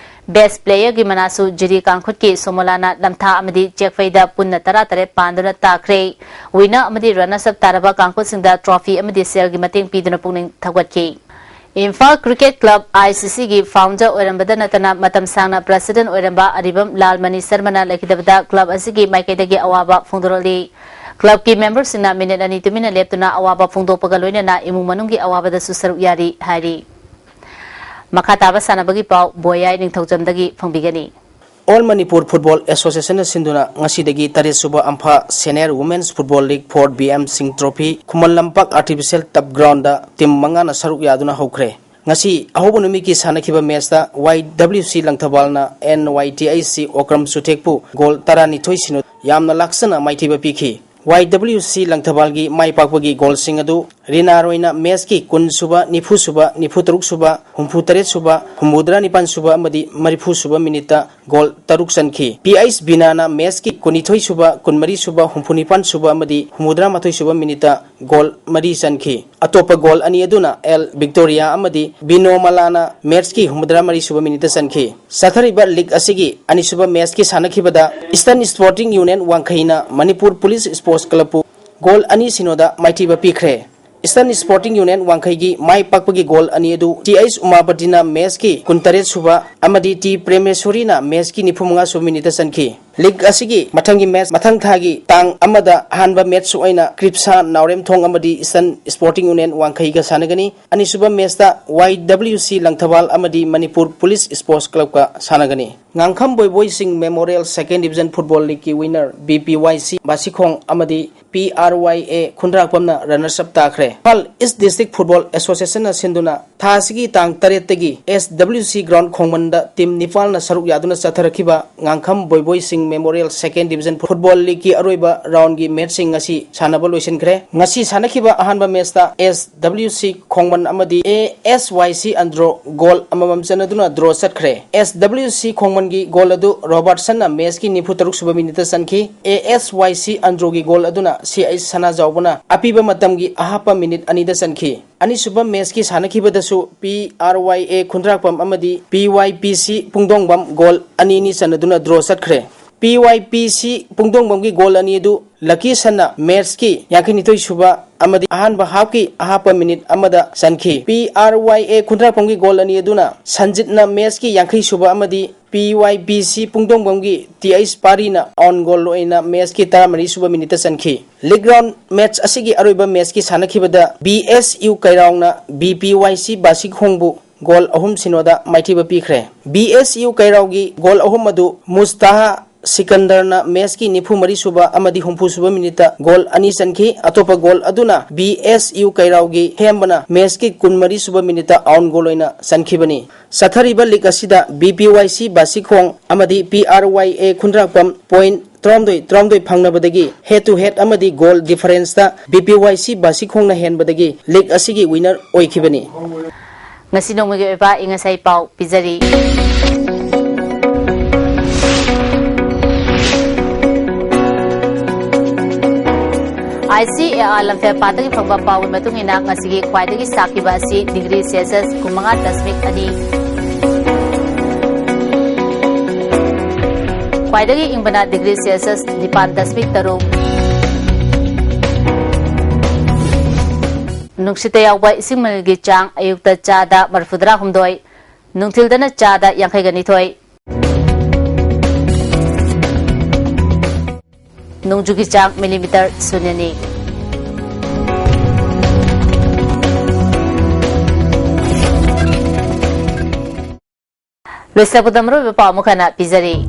ꯕꯦꯁ ꯄ꯭ꯂꯦꯌꯔꯒꯤ ꯃꯅꯥꯁꯨ ꯖꯤꯔꯤ ꯀꯥꯡꯈꯨꯠꯀꯤ ꯁꯣꯃꯣꯂꯥꯅ ꯂꯝꯊꯥ ꯑꯃꯗꯤ ꯆꯦꯛꯐꯩꯗ ꯄꯨꯟꯅ ꯇꯔꯥꯇꯔꯦꯠ ꯄꯥꯟꯗꯨꯅ ꯇꯥꯈ꯭ꯔꯦ꯫ ꯋꯤꯟꯅꯔ ꯑꯃꯗꯤ ꯔꯟꯅꯔꯁ ꯑꯞ ꯇꯥꯔꯕ ꯀꯥꯡꯈꯨꯠꯁꯤꯡꯗ ꯇ꯭ꯔꯣꯐꯤ ꯑꯃꯗꯤ ꯁꯦꯜꯒꯤ ꯃꯇꯦꯡ ꯄꯤꯗꯨꯅ ꯄꯨꯛꯅꯤꯡ ꯊꯧꯒꯠꯈꯤ꯫ Imphal cricket club, I C ꯁꯤꯒꯤ ꯐꯥꯎꯟꯗꯔ ꯑꯣꯏꯔꯝꯕꯗ ꯅꯠꯇꯅ ꯃꯇꯝ ꯁꯥꯡꯅ ꯄ꯭ꯔꯦꯁꯤꯗꯦꯟꯠ ꯑꯣꯏꯔꯝꯕ ꯑꯔꯤꯕꯝ ꯂꯥꯜꯃꯅꯤ ꯁꯔꯃꯅ ꯂꯩꯈꯤꯗꯕꯗ ꯀ꯭ꯂꯕ ꯑꯁꯤꯒꯤ ꯃꯥꯏꯀꯩꯗꯒꯤ ꯑꯋꯥꯕ ꯐꯣꯡꯗꯣꯔꯛꯂꯤ꯫ ꯀ꯭ꯂꯕꯀꯤ ꯃꯦꯝꯕꯔꯁꯤꯡꯅ ꯃꯤꯅꯤꯠ ꯑꯅꯤ ꯇꯨꯃꯤꯟꯅ ꯂꯦꯞꯇꯨꯅ ꯑꯋꯥꯕ ꯐꯣꯡꯗꯣꯛꯄꯒ ꯂꯣꯏꯅꯅ ꯏꯃꯨꯡ ꯃꯅꯨꯡꯒꯤ ꯑꯋꯥꯕꯗꯁꯨ ꯁꯔꯨꯛ ꯌꯥꯔꯤ ꯍꯥꯏꯔꯤ꯫ ꯃꯈꯥ ꯇꯥꯕ ꯁꯥꯟꯅꯕꯒꯤ ꯄꯥꯎ ꯕꯣꯌꯥꯏ ꯅꯤꯡꯊꯧꯖꯝꯗꯒꯤ ꯐꯪꯕꯤꯒꯅꯤ꯫ All Manipur Football Associationꯅ ꯁꯤꯟꯗꯨꯅ ꯉꯁꯤꯗꯒꯤ ꯇꯔꯦꯠ ꯁꯨꯕ ꯑꯝꯐꯥ Senior Women's Football League for B M Singh Trophy Khuman Lampak Artificial Turf Groundꯗ team ꯃꯉꯥꯅ ꯁꯔꯨꯛ ꯌꯥꯗꯨꯅ ꯍꯧꯈ꯭ꯔꯦ꯫ ꯉꯁꯤ ꯑꯍꯧꯕ ꯅꯨꯃꯤꯠꯀꯤ ꯁꯥꯟꯅꯈꯤꯕ matchꯇ Y W C ꯂꯪꯊꯕꯥꯜꯅ N Y T I C Okram ꯆꯨꯊꯦꯛꯄꯨ goal ꯇꯔꯥꯅꯤꯊꯣꯏ ꯁꯤꯅꯣ ꯌꯥꯝꯅ ꯂꯥꯛꯆꯅ ꯃꯥꯏꯊꯤꯕ ꯄꯤꯈꯤ꯫ Y W C ꯂꯪꯊꯕꯥꯜꯒꯤ ꯃꯥꯏ ꯄꯥꯛꯄꯒꯤ goalꯁꯤꯡ ꯑꯗꯨ ꯔꯤꯅꯥ ꯔꯣꯏꯅ matchꯀꯤ ꯀꯨꯟ ꯁꯨꯕ, ꯅꯤꯐꯨ ꯁꯨꯕ, ꯅꯤꯐꯨ ꯇꯔꯨꯛ ꯁꯨꯕ, ꯍꯨꯝꯐꯨ ꯇꯔꯦꯠ ꯁꯨꯕ, ꯍꯨꯝꯐꯨ ꯇꯔꯥ ꯅꯤꯄꯥꯟ ꯁꯨꯕ ꯑꯃꯗꯤ ꯃꯔꯤꯐꯨ ꯁꯨꯕ minuteꯇ goal ꯇꯔꯨꯛ ꯆꯟꯈꯤ꯫ P H ꯕꯤꯅꯥꯅ matchꯀꯤ ꯀꯨꯟꯅꯤꯊꯣꯏ ꯁꯨꯕ, ꯀꯨꯟꯃꯔꯤ ꯁꯨꯕ, ꯍꯨꯝꯐꯨ ꯅꯤꯄꯥꯟ ꯁꯨꯕ ꯑꯃꯗꯤ ꯍꯨꯝꯐꯨꯇꯔꯥ ꯃꯥꯊꯣꯏ ꯁꯨꯕ minuteꯇ goal ꯃꯔꯤ ꯆꯟꯈꯤ꯫ ꯑꯇꯣꯞꯄ goal ꯑꯅꯤ ꯑꯗꯨꯅ L Victoria ꯑꯃꯗꯤ ꯕꯤꯅꯣꯃꯂꯥꯅ matchꯀꯤ ꯍꯨꯝꯐꯨꯇꯔꯥ ꯃꯔꯤ ꯁꯨꯕ minuteꯇ ꯆꯟꯈꯤ꯫ ꯆꯠꯊꯔꯤꯕ league ꯑꯁꯤꯒꯤ ꯑꯅꯤꯁꯨꯕ matchꯀꯤ ꯁꯥꯟꯅꯈꯤꯕꯗ Eastern Sporting Union ꯋꯥꯡꯈꯩꯅ Manipur Police Sports Clubꯄꯨ goal ꯑꯅꯤ ꯁꯤꯅꯣꯗ ꯃꯥꯏꯊꯤꯕ ꯄꯤꯈ꯭ꯔꯦ꯫ Eastern Sporting Union ꯋꯥꯡꯈꯩꯒꯤ ꯃꯥꯏ ꯄꯥꯛꯄꯒꯤ goal ꯑꯅꯤ ꯑꯗꯨ T H ꯎꯃꯥꯄꯇꯤꯅ matchꯀꯤ ꯀꯨꯟꯇꯔꯦꯠ ꯁꯨꯕ ꯑꯃꯗꯤ T ꯄ꯭ꯔꯦꯃꯦꯁꯣꯔꯤꯅ matchꯀꯤ ꯅꯤꯐꯨꯃꯉꯥ ꯁꯨꯕ minuteꯇ ꯆꯟꯈꯤ꯫ League ꯑꯁꯤꯒꯤ ꯃꯊꯪꯒꯤ match ꯃꯊꯪ ꯊꯥꯒꯤ ꯇꯥꯡ ꯑꯃꯗ ꯑꯍꯥꯟꯕ match ꯑꯣꯏꯅ ꯀ꯭ꯔꯤꯞꯁꯥ ꯅꯥꯎꯔꯦꯝꯊꯣꯡ ꯑꯃꯗꯤ Eastern Sporting Union ꯋꯥꯡꯈꯩꯒ ꯁꯥꯟꯅꯒꯅꯤ꯫ ꯑꯅꯤꯁꯨꯕ matchꯇ Y W C ꯂꯪꯊꯕꯥꯜ ꯑꯃꯗꯤ ꯃꯅꯤꯄꯨꯔ Police Sports Clubꯀ ꯁꯥꯟꯅꯒꯅꯤ꯫ ꯉꯥꯡꯈꯝ ꯕꯣꯏꯕꯣꯏꯁꯤꯡ Memorial Second Division Football Leagueꯀꯤ winner B P Y C ꯕꯥꯁꯤꯈꯣꯡ ꯑꯃꯗꯤ P R Y A ꯈꯨꯟꯗ꯭ꯔꯥꯛꯄꯝꯅ runners up ꯇꯥꯈ꯭ꯔꯦ꯫ ꯏꯝꯐꯥꯜ East District Football Associationꯅ ꯁꯤꯟꯗꯨꯅ ꯊꯥ ꯑꯁꯤꯒꯤ ꯇꯥꯡ ꯇꯔꯦꯠꯇꯒꯤ S W C ground ꯈꯣꯡꯃꯟꯗ team ꯅꯤꯄꯥꯜꯅ ꯁꯔꯨꯛ ꯌꯥꯗꯨꯅ ꯆꯠꯊꯔꯛꯈꯤꯕ ꯉꯥꯡꯈꯝ ꯕꯣꯏꯕꯣꯏꯁꯤꯡ Memorial Second Division Football League ꯀꯤ ꯑꯔꯣꯏꯕ round ꯀꯤ match ꯁꯤꯡ ꯉꯁꯤ ꯁꯥꯟꯅꯕ ꯂꯣꯏꯁꯤꯟꯈ꯭ꯔꯦ꯫ ꯉꯁꯤ ꯁꯥꯟꯅꯈꯤꯕ ꯑꯍꯥꯟꯕ match ꯇ S W C ꯈꯣꯡꯃꯟ ꯑꯃꯗꯤ A S Y C Andro goal ꯑꯃꯃꯝ ꯆꯟꯅꯗꯨꯅ draw ꯆꯠꯈ꯭ꯔꯦ꯫ S W C ꯈꯣꯡꯃꯟꯒꯤ goal ꯑꯗꯨ ꯔꯣꯕꯥꯔꯠꯁꯟꯅ match ꯀꯤ ꯅꯤꯐꯨ ꯇꯔꯨꯛ ꯁꯨꯕ minute ꯇ ꯆꯟꯈꯤ꯫ A S Y C ꯑꯟꯗ꯭ꯔꯣꯒꯤ goal ꯑꯗꯨꯅ C H ꯁꯅꯥꯖꯥꯎꯕꯅ ꯑꯄꯤꯕ ꯃꯇꯝꯒꯤ ꯑꯍꯥꯞꯄ minute ꯑꯅꯤꯗ ꯆꯟꯈꯤ꯫ ꯑꯅꯤꯁꯨꯕ match ꯀꯤ ꯁꯥꯟꯅꯈꯤꯕꯗꯁꯨ P R Y A ꯈꯨꯟꯗ꯭ꯔꯥꯛꯄꯝ ꯑꯃꯗꯤ P Y P C ꯄꯨꯡꯗꯣꯡꯕꯝ goal ꯑꯅꯤ ꯑꯅꯤ ꯆꯟꯅꯗꯨꯅ draw ꯆꯠꯈ꯭ꯔꯦ꯫ P Y P C ꯄꯨꯡꯗꯣꯡꯕꯝꯒꯤ goal ꯑꯅꯤ ꯑꯗꯨ ꯂꯀꯤ ꯁꯟꯅ match ꯀꯤ ꯌꯥꯡꯈꯩꯅꯤꯊꯣꯏ ꯁꯨꯕ ꯑꯃꯗꯤ ꯑꯍꯥꯟꯕ half ꯀꯤ ꯑꯍꯥꯞꯄ minute ꯑꯃꯗ ꯆꯟꯈꯤ꯫ P R Y A ꯈꯨꯟꯗ꯭ꯔꯥꯛꯄꯝꯒꯤ goal ꯑꯅꯤ ꯑꯗꯨꯅ ꯁꯟꯖꯤꯠꯅ match ꯀꯤ ꯌꯥꯡꯈꯩ ꯁꯨꯕ ꯑꯃꯗꯤ P Y P C ꯄꯨꯡꯗꯣꯡꯕꯝꯒꯤ T H ꯄꯥꯔꯤꯅ own goal ꯑꯣꯏꯅ match ꯀꯤ ꯇꯔꯥꯃꯔꯤ ꯁꯨꯕ minute ꯇ ꯆꯟꯈꯤ꯫ League round match ꯑꯁꯤꯒꯤ ꯑꯔꯣꯏꯕ match ꯀꯤ ꯁꯥꯟꯅꯈꯤꯕꯗ B S U ꯀꯩꯔꯥꯎꯅ B P Y C ꯕꯥꯁꯤꯈꯣꯡꯕꯨ goal ꯑꯍꯨꯝ ꯁꯤꯅꯣꯗ ꯃꯥꯏꯊꯤꯕ ꯄꯤꯈ꯭ꯔꯦ꯫ B S U ꯀꯩꯔꯥꯎꯒꯤ goal ꯑꯍꯨꯝ ꯑꯗꯨ ꯃꯨꯁꯇꯥꯍꯥ ꯁꯤꯀꯟꯗꯔꯅ match ꯀꯤ ꯅꯤꯐꯨ ꯃꯔꯤ ꯁꯨꯕ ꯑꯃꯗꯤ ꯍꯨꯝꯐꯨ ꯁꯨꯕ minute ꯇ goal ꯑꯅꯤ ꯆꯟꯈꯤ꯫ ꯑꯇꯣꯞꯄ goal ꯑꯗꯨꯅ B S U ꯀꯩꯔꯥꯎꯒꯤ ꯍꯦꯝꯕꯅ match ꯀꯤ ꯀꯨꯟ ꯃꯔꯤ ꯁꯨꯕ minute ꯇ own goal ꯑꯣꯏꯅ ꯆꯟꯈꯤꯕꯅꯤ꯫ ꯆꯠꯊꯔꯤꯕ league ꯑꯁꯤꯗ B P Y C ꯕꯥꯁꯤꯈꯣꯡ ꯑꯃꯗꯤ P R Y A Khundrakpam point ꯇꯔꯥꯍꯨꯝꯗꯣꯏ ꯇꯔꯥꯍꯨꯝꯗꯣꯏ ꯐꯪꯅꯕꯗꯒꯤ head to head ꯑꯃꯗꯤ goal difference ꯇ B P Y C ꯕꯥꯁꯤꯈꯣꯡꯅ ꯍꯦꯟꯕꯗꯒꯤ league ꯑꯁꯤꯒꯤ winner ꯑꯣꯏꯈꯤꯕꯅꯤ꯫ ꯉꯁꯤ ꯅꯣꯡꯃꯒꯤ ꯑꯣꯏꯕ ꯑꯏꯪ ꯑꯁꯥꯒꯤ ꯄꯥꯎ ꯄꯤꯖꯔꯤ꯫ I C A R ꯂꯝꯐꯦꯜ ꯄꯥꯠꯇꯒꯤ ꯐꯪꯕ ꯄꯥꯎꯒꯤ ꯃꯇꯨꯡ ꯏꯟꯅ ꯉꯁꯤꯒꯤ ꯈ꯭ꯋꯥꯏꯗꯒꯤ ꯁꯥꯈꯤꯕ ꯑꯁꯤ degree Celsius ꯀꯨꯟꯃꯉꯥ ꯗꯁꯃꯤꯛ ꯑꯅꯤ, ꯈ꯭ꯋꯥꯏꯗꯒꯤ ꯏꯪꯕꯅ degree Celsius ꯅꯤꯄꯥꯟ ꯗꯁꯃꯤꯛ ꯇꯔꯨꯛ꯫ ꯅꯨꯡꯁꯤꯠꯇ ꯌꯥꯎꯕ ꯏꯁꯤꯡ ꯃꯅꯤꯜꯒꯤ ꯆꯥꯡ ꯑꯌꯨꯛꯇ ꯆꯥꯗ ꯃꯔꯤꯐꯨꯇꯔꯥ ꯍꯨꯝꯗꯣꯏ, ꯅꯨꯡꯊꯤꯜꯗꯅ ꯆꯥꯗ ꯌꯥꯡꯈꯩꯒ ꯅꯤꯊꯣꯏ꯫ ꯅꯣꯡꯖꯨꯒꯤ ꯆꯥꯡ millimeter ꯁꯨꯞꯅ ꯑꯅꯤ꯫ ꯂꯣꯏꯁꯤꯜꯂꯛꯄꯗ ꯃꯔꯨꯑꯣꯏꯕ ꯄꯥꯎ ꯑꯃꯨꯛ ꯍꯟꯅ ꯄꯤꯖꯔꯤ꯫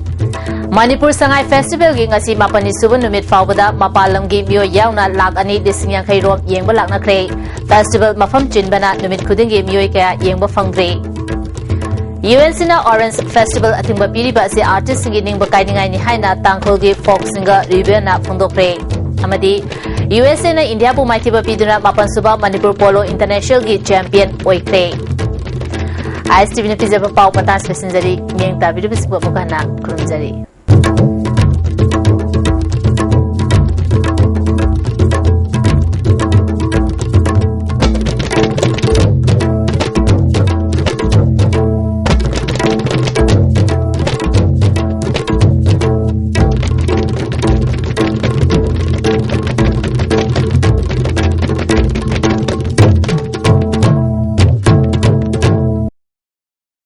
ꯃꯅꯤꯄꯨꯔ ꯁꯉꯥꯏ festival ꯒꯤ ꯉꯁꯤ ꯃꯥꯄꯟꯅꯤ ꯁꯨꯕ ꯅꯨꯃꯤꯠ ꯐꯥꯎꯕꯗ ꯃꯄꯥꯟ ꯂꯝꯒꯤ ꯃꯤꯑꯣꯏ ꯌꯥꯎꯅ ꯂꯥꯈ ꯑꯅꯤ ꯂꯤꯁꯤꯡ ꯌꯥꯡꯈꯩ ꯔꯣꯝ ꯌꯦꯡꯕ ꯂꯥꯛꯅꯈ꯭ꯔꯦ꯫ Festival ꯃꯐꯝ ꯆꯤꯟꯕꯅ ꯅꯨꯃꯤꯠ ꯈꯨꯗꯤꯡꯒꯤ ꯃꯤꯑꯣꯏ ꯀꯌꯥ ꯌꯦꯡꯕ ꯐꯪꯗ꯭ꯔꯤ꯫ UNCꯅ Orange Festival ꯑꯊꯤꯡꯕ ꯄꯤꯔꯤꯕ ꯑꯁꯤ artistꯁꯤꯡꯒꯤ ꯅꯤꯡꯕ ꯀꯥꯏꯅꯤꯡꯉꯥꯏꯅꯤ ꯍꯥꯏꯅ ꯇꯥꯡꯈꯨꯜꯒꯤ folk singer ꯔꯤꯕꯦꯜꯅ ꯐꯣꯡꯗꯣꯛꯈ꯭ꯔꯦ꯫ ꯑꯃꯗꯤ USAꯅ ꯏꯟꯗꯤꯌꯥꯕꯨ ꯃꯥꯏꯊꯤꯕ ꯄꯤꯗꯨꯅ ꯃꯥꯄꯟ ꯁꯨꯕ ꯃꯅꯤꯄꯨꯔ Polo Internationalꯒꯤ champion ꯑꯣꯏꯈ꯭ꯔꯦ꯫ ISTVꯅ ꯄꯤꯖꯕ ꯄꯥꯎ ꯃꯇꯥꯡ ꯂꯣꯏꯁꯤꯟꯖꯔꯤ꯫ ꯃꯤꯠꯌꯦꯡ ꯇꯥꯕꯤꯔꯤꯕꯁꯤꯡꯕꯨ ꯑꯃꯨꯛ ꯍꯟꯅ ꯈꯨꯔꯨꯝꯖꯔꯤ꯫